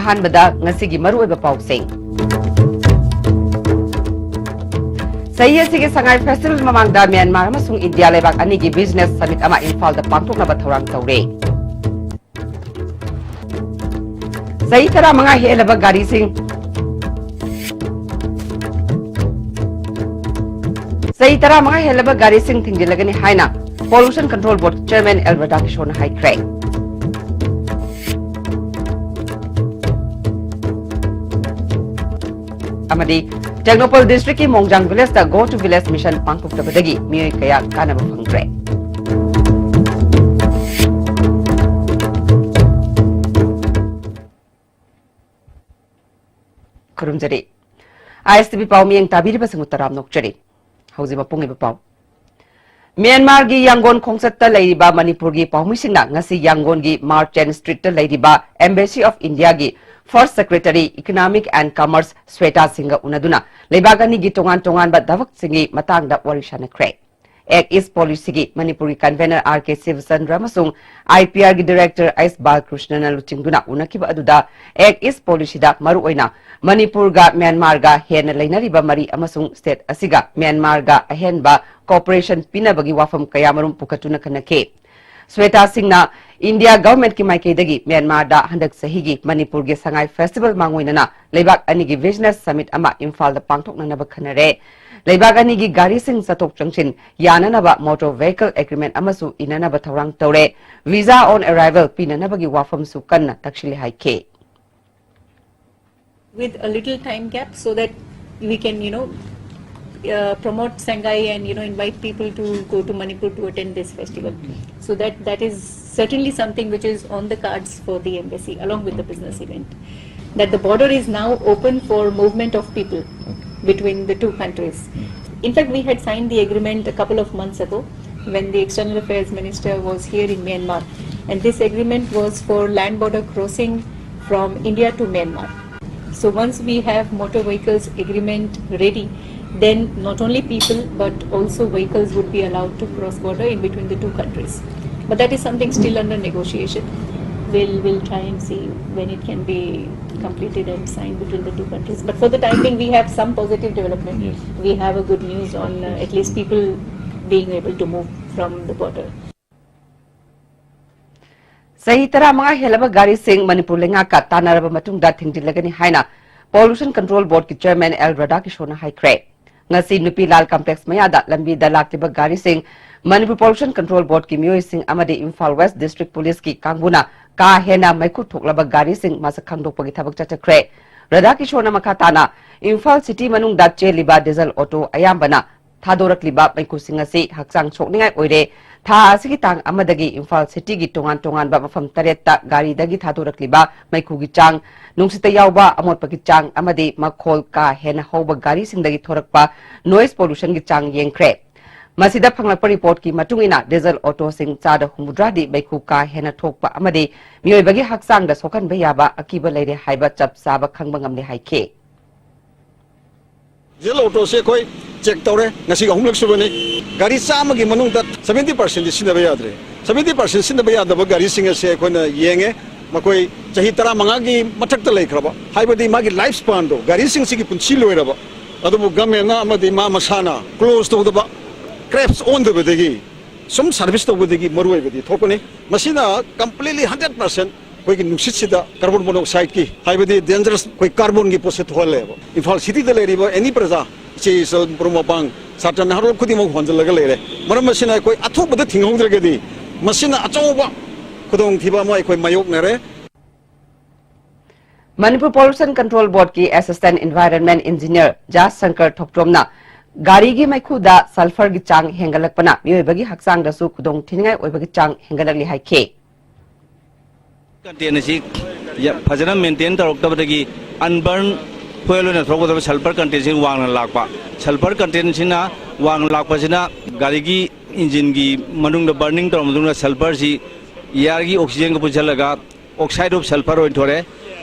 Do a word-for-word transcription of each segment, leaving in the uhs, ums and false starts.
ꯑꯍꯥꯟꯕꯗ ꯉꯁꯤꯒꯤ ꯃꯔꯨꯑꯣꯏꯕ ꯄꯥꯎꯁꯤꯡ꯫ ꯆꯍꯤ ꯑꯁꯤꯒꯤ ꯁꯉꯥꯏ ꯐꯦꯁꯇꯤꯚꯦꯜ ꯃꯃꯥꯡꯗ ꯃ꯭ꯌꯥꯟꯃꯥꯔ ꯑꯃꯁꯨꯡ ꯏꯟꯗꯤꯌꯥ ꯂꯩꯕꯥꯛ ꯑꯅꯤꯒꯤ ꯕꯤꯖꯤꯅꯦꯁ ꯁꯃꯤꯠ ꯑꯃ ꯏꯝꯐꯥꯜꯗ ꯄꯥꯡꯊꯣꯛꯅꯕ ꯊꯧꯔꯥꯡ ꯇꯧꯔꯦ꯫ ꯆꯍꯤ ꯇꯔꯥꯃꯉꯥ ꯍꯦꯜꯂꯕ ꯒꯥꯔꯤꯁꯤꯡ ꯆꯍꯤ ꯇꯔꯥꯃꯉꯥ ꯍꯦꯜꯂꯕ ꯒꯥꯔꯤꯁꯤꯡ ꯊꯤꯡꯖꯤꯜꯂꯒꯅꯤ ꯍꯥꯏꯅ Pollution Control Board Chairman L ꯔꯥꯙꯥꯀꯤꯁꯣꯔꯅ ꯍꯥꯏꯈ꯭ꯔꯦ꯫ ꯑꯃꯗꯤ ꯇꯦꯡꯅꯧꯄꯜ ꯗꯤꯁꯇ꯭ꯔꯤꯛꯀꯤ ꯃꯣꯡꯖꯥꯡ ꯚꯤꯂꯦꯖꯇ Go to Village Mission ꯄꯥꯡꯊꯣꯛꯇꯕꯗꯒꯤ ꯃꯤꯑꯣꯏ ꯀꯌꯥ ꯀꯥꯟꯅꯕ ꯐꯪꯗ꯭ꯔꯦ꯫ ꯈꯨꯔꯨꯝꯖꯔꯤ꯫ ꯑꯥꯏ ꯑꯦꯁ ꯇꯤ ꯚꯤ ꯄꯥꯎ ꯃꯤꯠꯌꯦꯡ ꯇꯥꯕꯤꯔꯤꯕꯁꯤꯡꯕꯨ ꯇꯔꯥꯝꯅ ꯑꯣꯛꯆꯔꯤ꯫ ꯍꯧꯖꯤꯛ ꯃꯄꯨꯡ ꯑꯣꯏꯕ ꯄꯥꯎ꯫ ꯃ꯭ꯌꯥꯟꯃꯥꯔꯒꯤ ꯌꯥꯡꯒꯣꯟ ꯈꯣꯡꯆꯠꯇ ꯂꯩꯔꯤꯕ ꯃꯅꯤꯄꯨꯔꯒꯤ ꯄꯥꯎꯃꯤꯁꯤꯡꯅ ꯉꯁꯤ ꯌꯥꯡꯒꯣꯟꯒꯤ ꯃꯥꯔꯆꯦꯟ ꯁ꯭ꯇ꯭ꯔꯤꯠꯇ ꯂꯩꯔꯤꯕ Embassy of Indiaꯒꯤ First Secretary Economic and Commerce Shweta ꯁꯤꯡꯒ ꯎꯅꯗꯨꯅ ꯂꯩꯕꯥꯛ ꯑꯅꯤꯒꯤ ꯇꯣꯉꯥꯟ ꯇꯣꯉꯥꯟꯕ ꯊꯕꯛꯁꯤꯡꯒꯤ ꯃꯇꯥꯡꯗ ꯋꯥꯔꯤ ꯁꯥꯅꯈ꯭ꯔꯦ꯫ Act East Policyꯒꯤ ꯃꯅꯤꯄꯨꯔꯒꯤ convener ꯑꯥꯔ ꯀꯦ ꯁꯤꯕꯆꯟꯗ꯭ꯔ ꯑꯃꯁꯨꯡ ꯑꯥꯏ ꯄꯤ ꯑꯥꯔꯒꯤ director ꯑꯩꯁ ꯕꯥꯂꯀ꯭ꯔꯤꯁꯅꯅ ꯂꯨꯆꯤꯡꯗꯨꯅ ꯎꯅꯈꯤꯕ ꯑꯗꯨꯗ Act East Policyꯗ ꯃꯔꯨꯑꯣꯏꯅ ꯃꯅꯤꯄꯨꯔꯒ ꯃ꯭ꯌꯥꯟꯃꯥꯔꯒ ꯍꯦꯟꯅ ꯂꯩꯅꯔꯤꯕ ꯃꯔꯤ ꯑꯃꯁꯨꯡ state ꯑꯁꯤꯒ ꯃ꯭ꯌꯥꯟꯃꯥꯔꯒ ꯑꯍꯦꯟꯕ cooperation ꯄꯤꯅꯕꯒꯤ ꯋꯥꯐꯝ ꯀꯌꯥꯃꯔꯨꯝ ꯄꯨꯈꯠꯇꯨꯅ ꯈꯟꯅꯈꯤ꯫ ꯁ꯭ꯋꯦꯇꯥ ꯁꯤꯡꯅ ꯏꯟꯗꯤꯌꯥ ꯒꯚꯔꯟꯃꯦꯟꯠꯀꯤ ꯃꯥꯏꯀꯩꯗꯒꯤ ꯃ꯭ꯌꯥꯟꯃꯥꯔꯗ ꯍꯟꯗꯛ ꯆꯍꯤꯒꯤ ꯃꯅꯤꯄꯨꯔꯒꯤ ꯁꯉꯥꯏ ꯐꯦꯁꯇꯤꯚꯦꯜ ꯃꯥꯡꯑꯣꯏꯅꯅ ꯂꯩꯕꯥꯛ ꯑꯅꯤꯒꯤ ꯕꯤꯖꯤꯅꯦꯁ ꯁꯃꯤꯠ ꯑꯃ ꯏꯝꯐꯥꯜꯗ ꯄꯥꯡꯊꯣꯛꯅꯅꯕ ꯈꯟꯅꯔꯦ꯫ ꯂꯩꯕꯥꯛ ꯑꯅꯤꯒꯤ ꯒꯥꯔꯤꯁꯤꯡ ꯆꯠꯊꯣꯛ ꯆꯪꯁꯤꯟ ꯌꯥꯅꯅꯕ ꯃꯣꯇꯣꯔ ꯚꯦꯍꯤꯀꯜ ꯑꯦꯒ꯭ꯔꯤꯃꯦꯟꯠ ꯑꯃꯁꯨ ꯏꯅꯅꯕ ꯊꯧꯔꯥꯡ ꯇꯧꯔꯦ꯫ Visa on arrival ꯄꯤꯅꯅꯕꯒꯤ ꯋꯥꯐꯝꯁꯨ ꯀꯟꯅ ꯇꯛꯁꯤꯜꯂꯤ ꯍꯥꯏꯈꯤ꯫ With a little time gap so that we can, you know, uh, promote Sangai and, you know, invite people to go to Manipur to attend this festival. So that, that is certainly something which is on the cards for the embassy along with the business event. That the border is now open for movement of people between the two countries. In fact, we had signed the agreement a couple of months ago when the External Affairs Minister was here in Myanmar. And this agreement was for land border crossing from India to Myanmar. So once we have motor vehicles agreement ready, then not only people but also vehicles would be allowed to cross border in between the two countries. But that is something still under negotiation. We'll, we'll try and see when it can be completed and signed between the two countries. But for the time being, we have some positive development. Yes. We have a good news on uh, at least people being able to move from the border. ꯆꯍꯤ ꯇꯔꯥꯃꯉꯥ ꯍꯦꯜꯂꯕ ꯒꯥꯔꯤꯁꯤꯡ ꯃꯅꯤꯄꯨꯔ ꯂꯩꯉꯥꯛꯀ ꯇꯥꯟꯅꯔꯕ ꯃꯇꯨꯡꯗ ꯊꯤꯡꯖꯤꯜꯂꯒꯅꯤ ꯍꯥꯏꯅ Pollution Control Boardꯀꯤ Chairman L ꯔꯥꯙꯥꯀꯤꯁꯣꯔꯅ ꯍꯥꯏꯈ꯭ꯔꯦ꯫ ꯉꯁꯤ ꯅꯨꯄꯤ ꯂꯥꯜ complex ꯃꯌꯥꯗ ꯂꯝꯕꯤꯗ ꯂꯥꯛꯂꯤꯕ ꯒꯥꯔꯤꯁꯤꯡ ꯃꯅꯤꯄꯨꯔ Pollution Control Boardꯀꯤ ꯃꯤꯑꯣꯏꯁꯤꯡ ꯑꯃꯗꯤ ꯏꯝꯐꯥꯜ West District Policeꯀꯤ ꯀꯥꯡꯕꯨꯅ ꯀꯥ ꯍꯦꯟꯅ ꯃꯩꯈꯨ ꯊꯣꯛꯂꯕ ꯒꯥꯔꯤꯁꯤꯡ ꯃꯁꯛ ꯈꯪꯗꯣꯛꯄꯒꯤ ꯊꯕꯛ ꯆꯠꯊꯈ꯭ꯔꯦ꯫ ꯔꯥꯙꯥꯀꯤꯁꯣꯔꯅ ꯃꯈꯥ ꯇꯥꯅ ꯏꯝꯐꯥꯜ city ꯃꯅꯨꯡꯗ ꯆꯦꯜꯂꯤꯕ diesel auto ꯑꯌꯥꯝꯕꯅ ꯊꯥꯗꯣꯔꯛꯂꯤꯕ ꯃꯩꯈꯨꯁꯤꯡ ꯑꯁꯤ ꯍꯛꯆꯥꯡ ꯁꯣꯛꯅꯤꯡꯉꯥꯏ ꯑꯣꯏꯔꯦ꯫ ꯊꯥ ꯑꯁꯤꯒꯤ ꯇꯥꯡ ꯑꯃꯗꯒꯤ ꯏꯝꯐꯥꯜ cityꯒꯤ ꯇꯣꯉꯥꯟ ꯇꯣꯉꯥꯟꯕ ꯃꯐꯝ ꯇꯔꯦꯠꯇ ꯒꯥꯔꯤꯗꯒꯤ ꯊꯥꯗꯣꯔꯛꯂꯤꯕ ꯃꯩꯈꯨꯒꯤ ꯆꯥꯡ, ꯅꯨꯡꯁꯤꯠꯇ ꯌꯥꯎꯕ ꯑꯃꯣꯠꯄꯒꯤ ꯆꯥꯡ ꯑꯃꯗꯤ ꯃꯈꯣꯜ ꯀꯥ ꯍꯦꯟꯅ ꯍꯧꯕ ꯒꯥꯔꯤꯁꯤꯡꯗꯒꯤ ꯊꯣꯔꯛꯄ noise pollutionꯒꯤ ꯆꯥꯡ ꯌꯦꯡꯈ꯭ꯔꯦ꯫ ꯃꯁꯤꯗ ꯐꯪꯂꯛꯄ reportꯀꯤ ꯃꯇꯨꯡ ꯏꯟꯅ diesel autoꯁꯤꯡ ꯆꯥꯗ ꯍꯨꯝꯐꯨꯇꯔꯥꯗꯤ ꯃꯩꯈꯨ ꯀꯥ ꯍꯦꯟꯅ ꯊꯣꯛꯄ ꯑꯃꯗꯤ ꯃꯤꯑꯣꯏꯕꯒꯤ ꯍꯛꯆꯥꯡꯗ ꯁꯣꯛꯍꯟꯕ ꯌꯥꯕ ꯑꯀꯤꯕ ꯂꯩꯔꯦ ꯍꯥꯏꯕ ꯆꯞ ꯆꯥꯕ ꯈꯪꯕ ꯉꯝꯂꯦ ꯍꯥꯏꯈꯤ꯫ Diesel autoꯁꯦ ꯑꯩꯈꯣꯏ check ꯇꯧꯔꯦ, ꯉꯁꯤꯒꯤ ꯑꯍꯨꯝꯂꯛ ꯁꯨꯕꯅꯤ꯫ ꯒꯥꯔꯤ ꯆꯥꯝꯃꯒꯤ ꯃꯅꯨꯡꯗ seventy percentꯗꯤ ꯁꯤꯖꯤꯟꯅꯕ ꯌꯥꯗ꯭ꯔꯦ꯫ Seventy percent ꯁꯤꯖꯤꯟꯅꯕ ꯌꯥꯗꯕ ꯒꯥꯔꯤꯁꯤꯡ ꯑꯁꯦ ꯑꯩꯈꯣꯏꯅ ꯌꯦꯡꯉꯦ, ꯃꯈꯣꯏ ꯆꯍꯤ ꯇꯔꯥꯃꯉꯥꯒꯤ ꯃꯊꯛꯇ ꯂꯩꯈ꯭ꯔꯕ, ꯍꯥꯏꯕꯗꯤ ꯃꯥꯒꯤ life spanꯗꯣ, ꯒꯥꯔꯤꯁꯤꯡꯁꯤꯒꯤ ꯄꯨꯟꯁꯤ ꯂꯣꯏꯔꯕ, ꯑꯗꯨꯕꯨ governmentꯅ ꯑꯃꯗꯤ ꯃꯥ ꯃꯁꯥꯅ close ꯇꯧꯗꯕ, scrap ꯑꯣꯟꯗꯕꯗꯒꯤ ꯁꯨꯝ service ꯇꯧꯕꯗꯒꯤ ꯃꯔꯨ ꯑꯣꯏꯕꯗꯤ ꯊꯣꯛꯄꯅꯤ꯫ ꯃꯁꯤꯅ completely hundred percent ꯑꯩꯈꯣꯏꯒꯤ ꯅꯨꯡꯁꯤꯠꯁꯤꯗ carbon monoxideꯀꯤ, ꯍꯥꯏꯕꯗꯤ dangerous ꯑꯩꯈꯣꯏ carbonꯒꯤ ꯄꯣꯠꯁꯦ ꯊꯣꯛꯍꯜꯂꯦꯕ꯫ ꯏꯝꯐꯥꯜ cityꯗ ꯂꯩꯔꯤꯕ any ꯄ꯭ꯔꯖꯥ, ꯏꯆꯦ ꯏꯆꯜ, ꯃꯔꯨꯞ ꯃꯄꯥꯡ, ꯁꯥꯇ꯭ꯔ ꯅꯍꯥꯔꯣꯜ ꯈꯨꯗꯤꯡꯃꯛ ꯍꯣꯟꯖꯜꯂꯒ ꯂꯩꯔꯦ꯫ ꯃꯔꯝ ꯑꯁꯤꯅ ꯑꯩꯈꯣꯏ ꯑꯊꯨꯕꯗ ꯊꯤꯡꯍꯧꯗ꯭ꯔꯒꯗꯤ ꯃꯁꯤꯅ ꯑꯆꯧꯕ ꯈꯨꯗꯣꯡꯊꯤꯕ ꯑꯃ ꯑꯩꯈꯣꯏ ꯃꯥꯌꯣꯛꯅꯔꯦ꯫ Manipur Pollution Control Boardꯀꯤ Assistant Environment Engineer Jas Shankar ꯊꯣꯛꯇ꯭ꯔꯣꯝꯅ ꯒꯥꯔꯤꯒꯤ ꯃꯩꯈꯨꯗ sulphurꯒꯤ ꯆꯥꯡ ꯍꯦꯟꯒꯠꯂꯛꯄꯅ ꯃꯤꯑꯣꯏꯕꯒꯤ ꯍꯛꯆꯥꯡꯗꯁꯨ ꯈꯨꯗꯣꯡ ꯊꯤꯅꯤꯡꯉꯥꯏ ꯑꯣꯏꯕꯒꯤ ꯆꯥꯡ ꯍꯦꯟꯒꯠꯂꯛꯂꯤ ꯍꯥꯏꯈꯤ꯫ Content ꯑꯁꯤ ꯐꯖꯅ maintain ꯇꯧꯔꯛꯇꯕꯗꯒꯤ unburn fuel ꯑꯣꯏꯅ ꯊꯣꯛꯀꯗꯕ sulphur contentꯁꯤ ꯋꯥꯡꯅ ꯂꯥꯛꯄ꯫ Sulphur contentꯁꯤꯅ ꯋꯥꯡꯅ ꯂꯥꯛꯄꯁꯤꯅ ꯒꯥꯔꯤꯒꯤ engineꯒꯤ ꯃꯅꯨꯡꯗ burning ꯇꯧꯔꯕ ꯃꯇꯨꯡꯗ sulphurꯁꯤ airꯒꯤ oxygenꯒ ꯄꯨꯟꯁꯤꯜꯂꯒ oxide of sulphur ꯑꯣꯏꯅ ꯊꯣꯛꯑꯦ꯫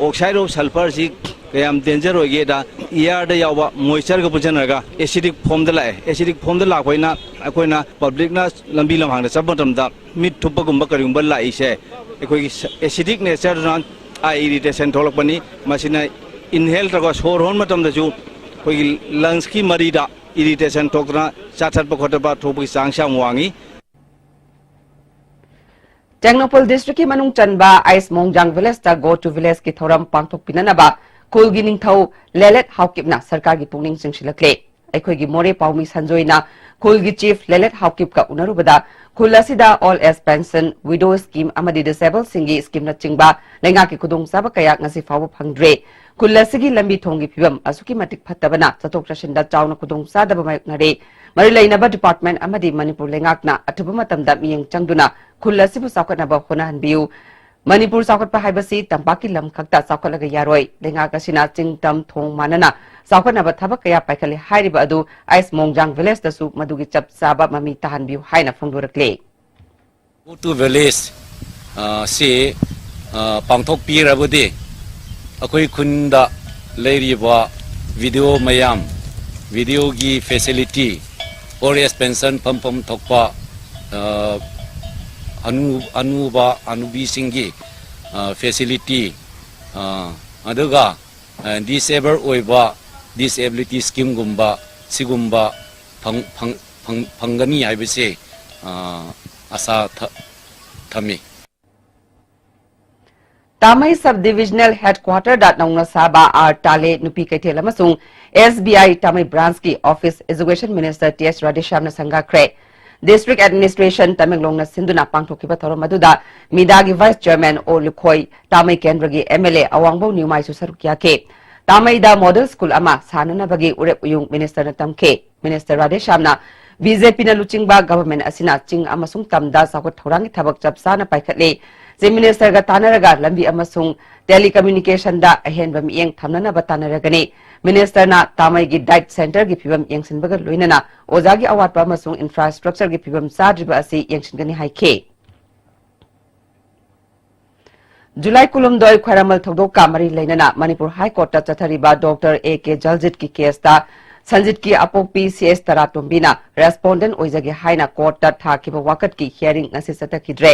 Oxide of sulphurꯁꯤ ꯀꯌꯥꯝ danger ꯑꯣꯏꯒꯦꯗ, airꯗ ꯌꯥꯎꯕ moistureꯒ ꯄꯨꯟꯁꯤꯟꯅꯔꯒ acidic formꯗ ꯂꯥꯛꯑꯦ꯫ Acidic formꯗ ꯂꯥꯛꯄꯅꯤꯅ ꯑꯩꯈꯣꯏꯅ publicꯅ ꯂꯝꯕꯤ ꯂꯝꯍꯥꯡꯗ ꯆꯠꯄ ꯃꯇꯝꯗ ꯃꯤꯠ ꯊꯨꯞꯄꯒꯨꯝꯕ ꯀꯔꯤꯒꯨꯝꯕ ꯂꯥꯛꯏꯁꯦ, ꯑꯩꯈꯣꯏꯒꯤ acidic natureꯗꯨꯅ ꯑꯥꯏ irritation ꯊꯣꯛꯂꯛꯄꯅꯤ꯫ ꯃꯁꯤꯅ inhale ꯇꯧꯔꯒ ꯁꯣꯔ ꯍꯣꯟꯕ ꯃꯇꯝꯗꯁꯨ ꯑꯩꯈꯣꯏꯒꯤ lungsꯀꯤ ꯃꯔꯤꯗ irritation ꯊꯣꯛꯇꯅ ꯆꯥꯊꯠꯄ ꯈꯣꯠꯇꯠꯄ ꯊꯣꯛꯄꯒꯤ ꯆꯥꯡꯁꯦ ꯌꯥꯝ ꯋꯥꯡꯉꯤ꯫ ꯇꯦꯡꯅꯧꯄꯜ districtꯀꯤ ꯃꯅꯨꯡ ꯆꯟꯕ ꯑꯥꯏꯁ ꯃꯣꯡꯖꯥꯡ villageꯇ Go to villageꯀꯤ ꯊꯧꯔꯝ ꯄꯥꯡꯊꯣꯛꯄꯤꯅꯅꯕ ꯈꯨꯜꯒꯤ ꯅꯤꯡꯊꯧ ꯂꯦꯂꯦꯠ ꯍꯥꯎꯀꯤꯞꯅ ꯁꯔꯀꯥꯔꯒꯤ ꯄꯨꯛꯅꯤꯡ ꯆꯤꯡꯁꯤꯜꯂꯛꯂꯦ꯫ ꯑꯩꯈꯣꯏꯒꯤ ꯃꯣꯔꯦ ꯄꯥꯎꯃꯤ ꯁꯟꯖꯣꯏꯅ ꯈꯨꯜꯒꯤ chief ꯂꯦꯂꯦꯠ ꯍꯥꯎꯀꯤꯞꯀ ꯎꯅꯔꯨꯕꯗ ꯈꯨꯜ ꯑꯁꯤꯗ old age pension, widow scheme ꯑꯃꯗꯤ disablesꯁꯤꯡꯒꯤ schemeꯅꯆꯤꯡꯕ ꯂꯩꯉꯥꯛꯀꯤ ꯈꯨꯗꯣꯡꯆꯥꯕ ꯀꯌꯥ ꯉꯁꯤ ꯐꯥꯎꯕ ꯐꯪꯗ꯭ꯔꯦ꯫ ꯈꯨꯜ ꯑꯁꯤꯒꯤ ꯂꯝꯕꯤ ꯊꯣꯡꯒꯤ ꯐꯤꯕꯝ ꯑꯁꯨꯛꯀꯤ ꯃꯇꯤꯛ ꯐꯠꯇꯕꯅ ꯆꯠꯊꯣꯛ ꯆꯠꯁꯤꯟꯗ ꯆꯥꯎꯅ ꯈꯨꯗꯣꯡꯆꯥꯗꯕ ꯃꯥꯌꯣꯛꯅꯔꯦ꯫ ꯃꯔꯤ ꯂꯩꯅꯕ department ꯑꯃꯗꯤ ꯃꯅꯤꯄꯨꯔ ꯂꯩꯉꯥꯛꯅ ꯑꯊꯨꯕ ꯃꯇꯝꯗ ꯃꯤꯠꯌꯦꯡ ꯆꯪꯗꯨꯅ ꯈꯨꯜ ꯑꯁꯤꯕꯨ ꯆꯥꯎꯈꯠꯅꯕ ꯍꯣꯠꯅꯍꯟꯕꯤꯌꯨ꯫ ꯃꯅꯤꯄꯨꯔ ꯆꯥꯎꯈꯠꯄ ꯍꯥꯏꯕꯁꯤ ꯇꯝꯄꯥꯛꯀꯤ ꯂꯝ ꯈꯛꯇ ꯆꯥꯎꯈꯠꯂꯒ ꯌꯥꯔꯣꯏ꯫ ꯂꯩꯉꯥꯛ ꯑꯁꯤꯅ ꯆꯤꯡ ꯇꯝ ꯊꯣꯡ ꯃꯥꯟꯅꯅ ꯆꯥꯎꯈꯠꯅꯕ ꯊꯕꯛ ꯀꯌꯥ ꯄꯥꯏꯈꯠꯂꯦ ꯍꯥꯏꯔꯤꯕ ꯑꯗꯨ ꯑꯥꯏꯁ ꯃꯣꯡꯖꯥꯡ villageꯇꯁꯨ ꯃꯗꯨꯒꯤ ꯆꯞ ꯆꯥꯕ ꯃꯃꯤ ꯇꯥꯍꯟꯕꯤꯌꯨ ꯍꯥꯏꯅ ꯐꯣꯡꯗꯣꯔꯛꯂꯦ꯫ Go to village ꯑ, ꯁꯤ ꯑ, ꯄꯥꯡꯊꯣꯛꯄꯤꯔꯕꯗꯤ ꯑꯩꯈꯣꯏ ꯈꯨꯟꯗ ꯂꯩꯔꯤꯕ widow ꯃꯌꯥꯝ, widowꯒꯤ facility, old age pension ꯐꯝꯐꯝ ꯊꯣꯛꯄ ꯑ, ꯍꯅꯨ ꯍꯅꯨꯕ ꯍꯅꯨꯕꯤꯁꯤꯡꯒꯤ ꯑ, facility ꯑ, ꯑꯗꯨꯒ ꯑ, disable ꯑꯣꯏꯕ disability schemeꯒꯨꯝꯕ ꯁꯤꯒꯨꯝꯕ ꯐꯪ ꯐꯪ ꯐꯪ ꯐꯪꯒꯅꯤ ꯍꯥꯏꯕꯁꯦ ꯑ, ꯑꯁꯥ ꯊ ꯊꯝꯃꯤ꯫ ꯇꯥꯃꯩ sub divisional headquarterꯗ ꯅꯧꯅ ꯁꯥꯕ ꯑꯥꯔ ꯇꯥꯂꯦ ꯅꯨꯄꯤ ꯀꯩꯊꯦꯜ ꯑꯃꯁꯨꯡ ꯑꯦꯁ ꯕꯤ ꯑꯥꯏ ꯇꯥꯃꯩ branchꯀꯤ office education minister ꯇꯤ ꯑꯦꯁ ꯔꯥꯙꯦꯁ꯭ꯌꯥꯝꯅ ꯁꯪꯒꯥꯈ꯭ꯔꯦ꯫ District administration ꯇꯃꯦꯡꯂꯣꯡꯅ ꯁꯤꯟꯗꯨꯅ ꯄꯥꯡꯊꯣꯛꯈꯤꯕ ꯊꯧꯔꯝ ꯑꯗꯨꯗ ꯃꯤꯗꯥꯒꯤ vice chairman ꯑꯣ ꯂꯨꯈꯣꯏ, ꯇꯥꯃꯩ ꯀꯦꯟꯗ꯭ꯔꯒꯤ ꯑꯦꯝ ꯑꯦꯜ ꯑꯦ ꯑꯋꯥꯡꯕꯧ ꯅ꯭ꯌꯨꯃꯥꯏꯁꯨ ꯁꯔꯨꯛ ꯌꯥꯈꯤ꯫ ꯇꯥꯃꯩꯗ model school ꯑꯃ ꯁꯥꯅꯅꯕꯒꯤ ꯎꯔꯦꯞ ꯎꯌꯨꯡ ministerꯅ ꯇꯝꯈꯤ꯫ Minister ꯔꯥꯙꯦꯁ꯭ꯌꯥꯝꯅ ꯕꯤ ꯖꯦ ꯄꯤꯅ ꯂꯨꯆꯤꯡꯕ government ꯑꯁꯤꯅ ꯆꯤꯡ ꯑꯃꯁꯨꯡ ꯇꯝꯗ ꯆꯥꯎꯈꯠ ꯊꯧꯔꯥꯡꯒꯤ ꯊꯕꯛ ꯆꯞ ꯆꯥꯅ ꯄꯥꯏꯈꯠꯂꯤ꯫ Chief ministerꯒ ꯇꯥꯟꯅꯔꯒ ꯂꯝꯕꯤ ꯑꯃꯁꯨꯡ telecommunicationꯗ ꯑꯍꯦꯟꯕ ꯃꯤꯠꯌꯦꯡ ꯊꯝꯅꯅꯕ ꯇꯥꯟꯅꯔꯒꯅꯤ꯫ Ministerꯅ ꯇꯥꯃꯩꯒꯤ diet centreꯒꯤ ꯐꯤꯕꯝ ꯌꯦꯡꯁꯤꯟꯕꯒ ꯂꯣꯏꯅꯅ ꯑꯣꯖꯥꯒꯤ ꯑꯋꯥꯠꯄ ꯑꯃꯁꯨꯡ infrastructureꯒꯤ ꯐꯤꯕꯝ ꯆꯥꯗ꯭ꯔꯤꯕ ꯑꯁꯤ ꯌꯦꯡꯁꯤꯟꯒꯅꯤ ꯍꯥꯏꯈꯤ꯫ ꯖꯨꯂꯥꯏ ꯀꯨꯟꯍꯨꯝꯗꯣꯏ ꯈ꯭ꯋꯥꯏꯔꯝꯕꯜ ꯊꯧꯗꯣꯛꯀ ꯃꯔꯤ ꯂꯩꯅꯅ ꯃꯅꯤꯄꯨꯔ High Courtꯇ ꯆꯠꯊꯔꯤꯕ doctor A K ꯖꯜꯖꯤꯠꯀꯤ caseꯇ ꯁꯟꯖꯤꯠꯀꯤ ꯑꯄꯣꯛꯄꯤ C S ꯇꯔꯥꯇꯣꯝꯕꯤꯅ ꯔꯦꯁꯄꯣꯟꯗꯦꯟ ꯑꯣꯏꯖꯒꯦ ꯍꯥꯏꯅ ꯀꯣꯔꯠꯇ ꯊꯥꯈꯤꯕ ꯋꯥꯀꯠꯀꯤ ꯍꯤꯌꯥꯔꯤꯡ ꯉꯁꯤ ꯆꯠꯊꯈꯤꯗ꯭ꯔꯦ꯫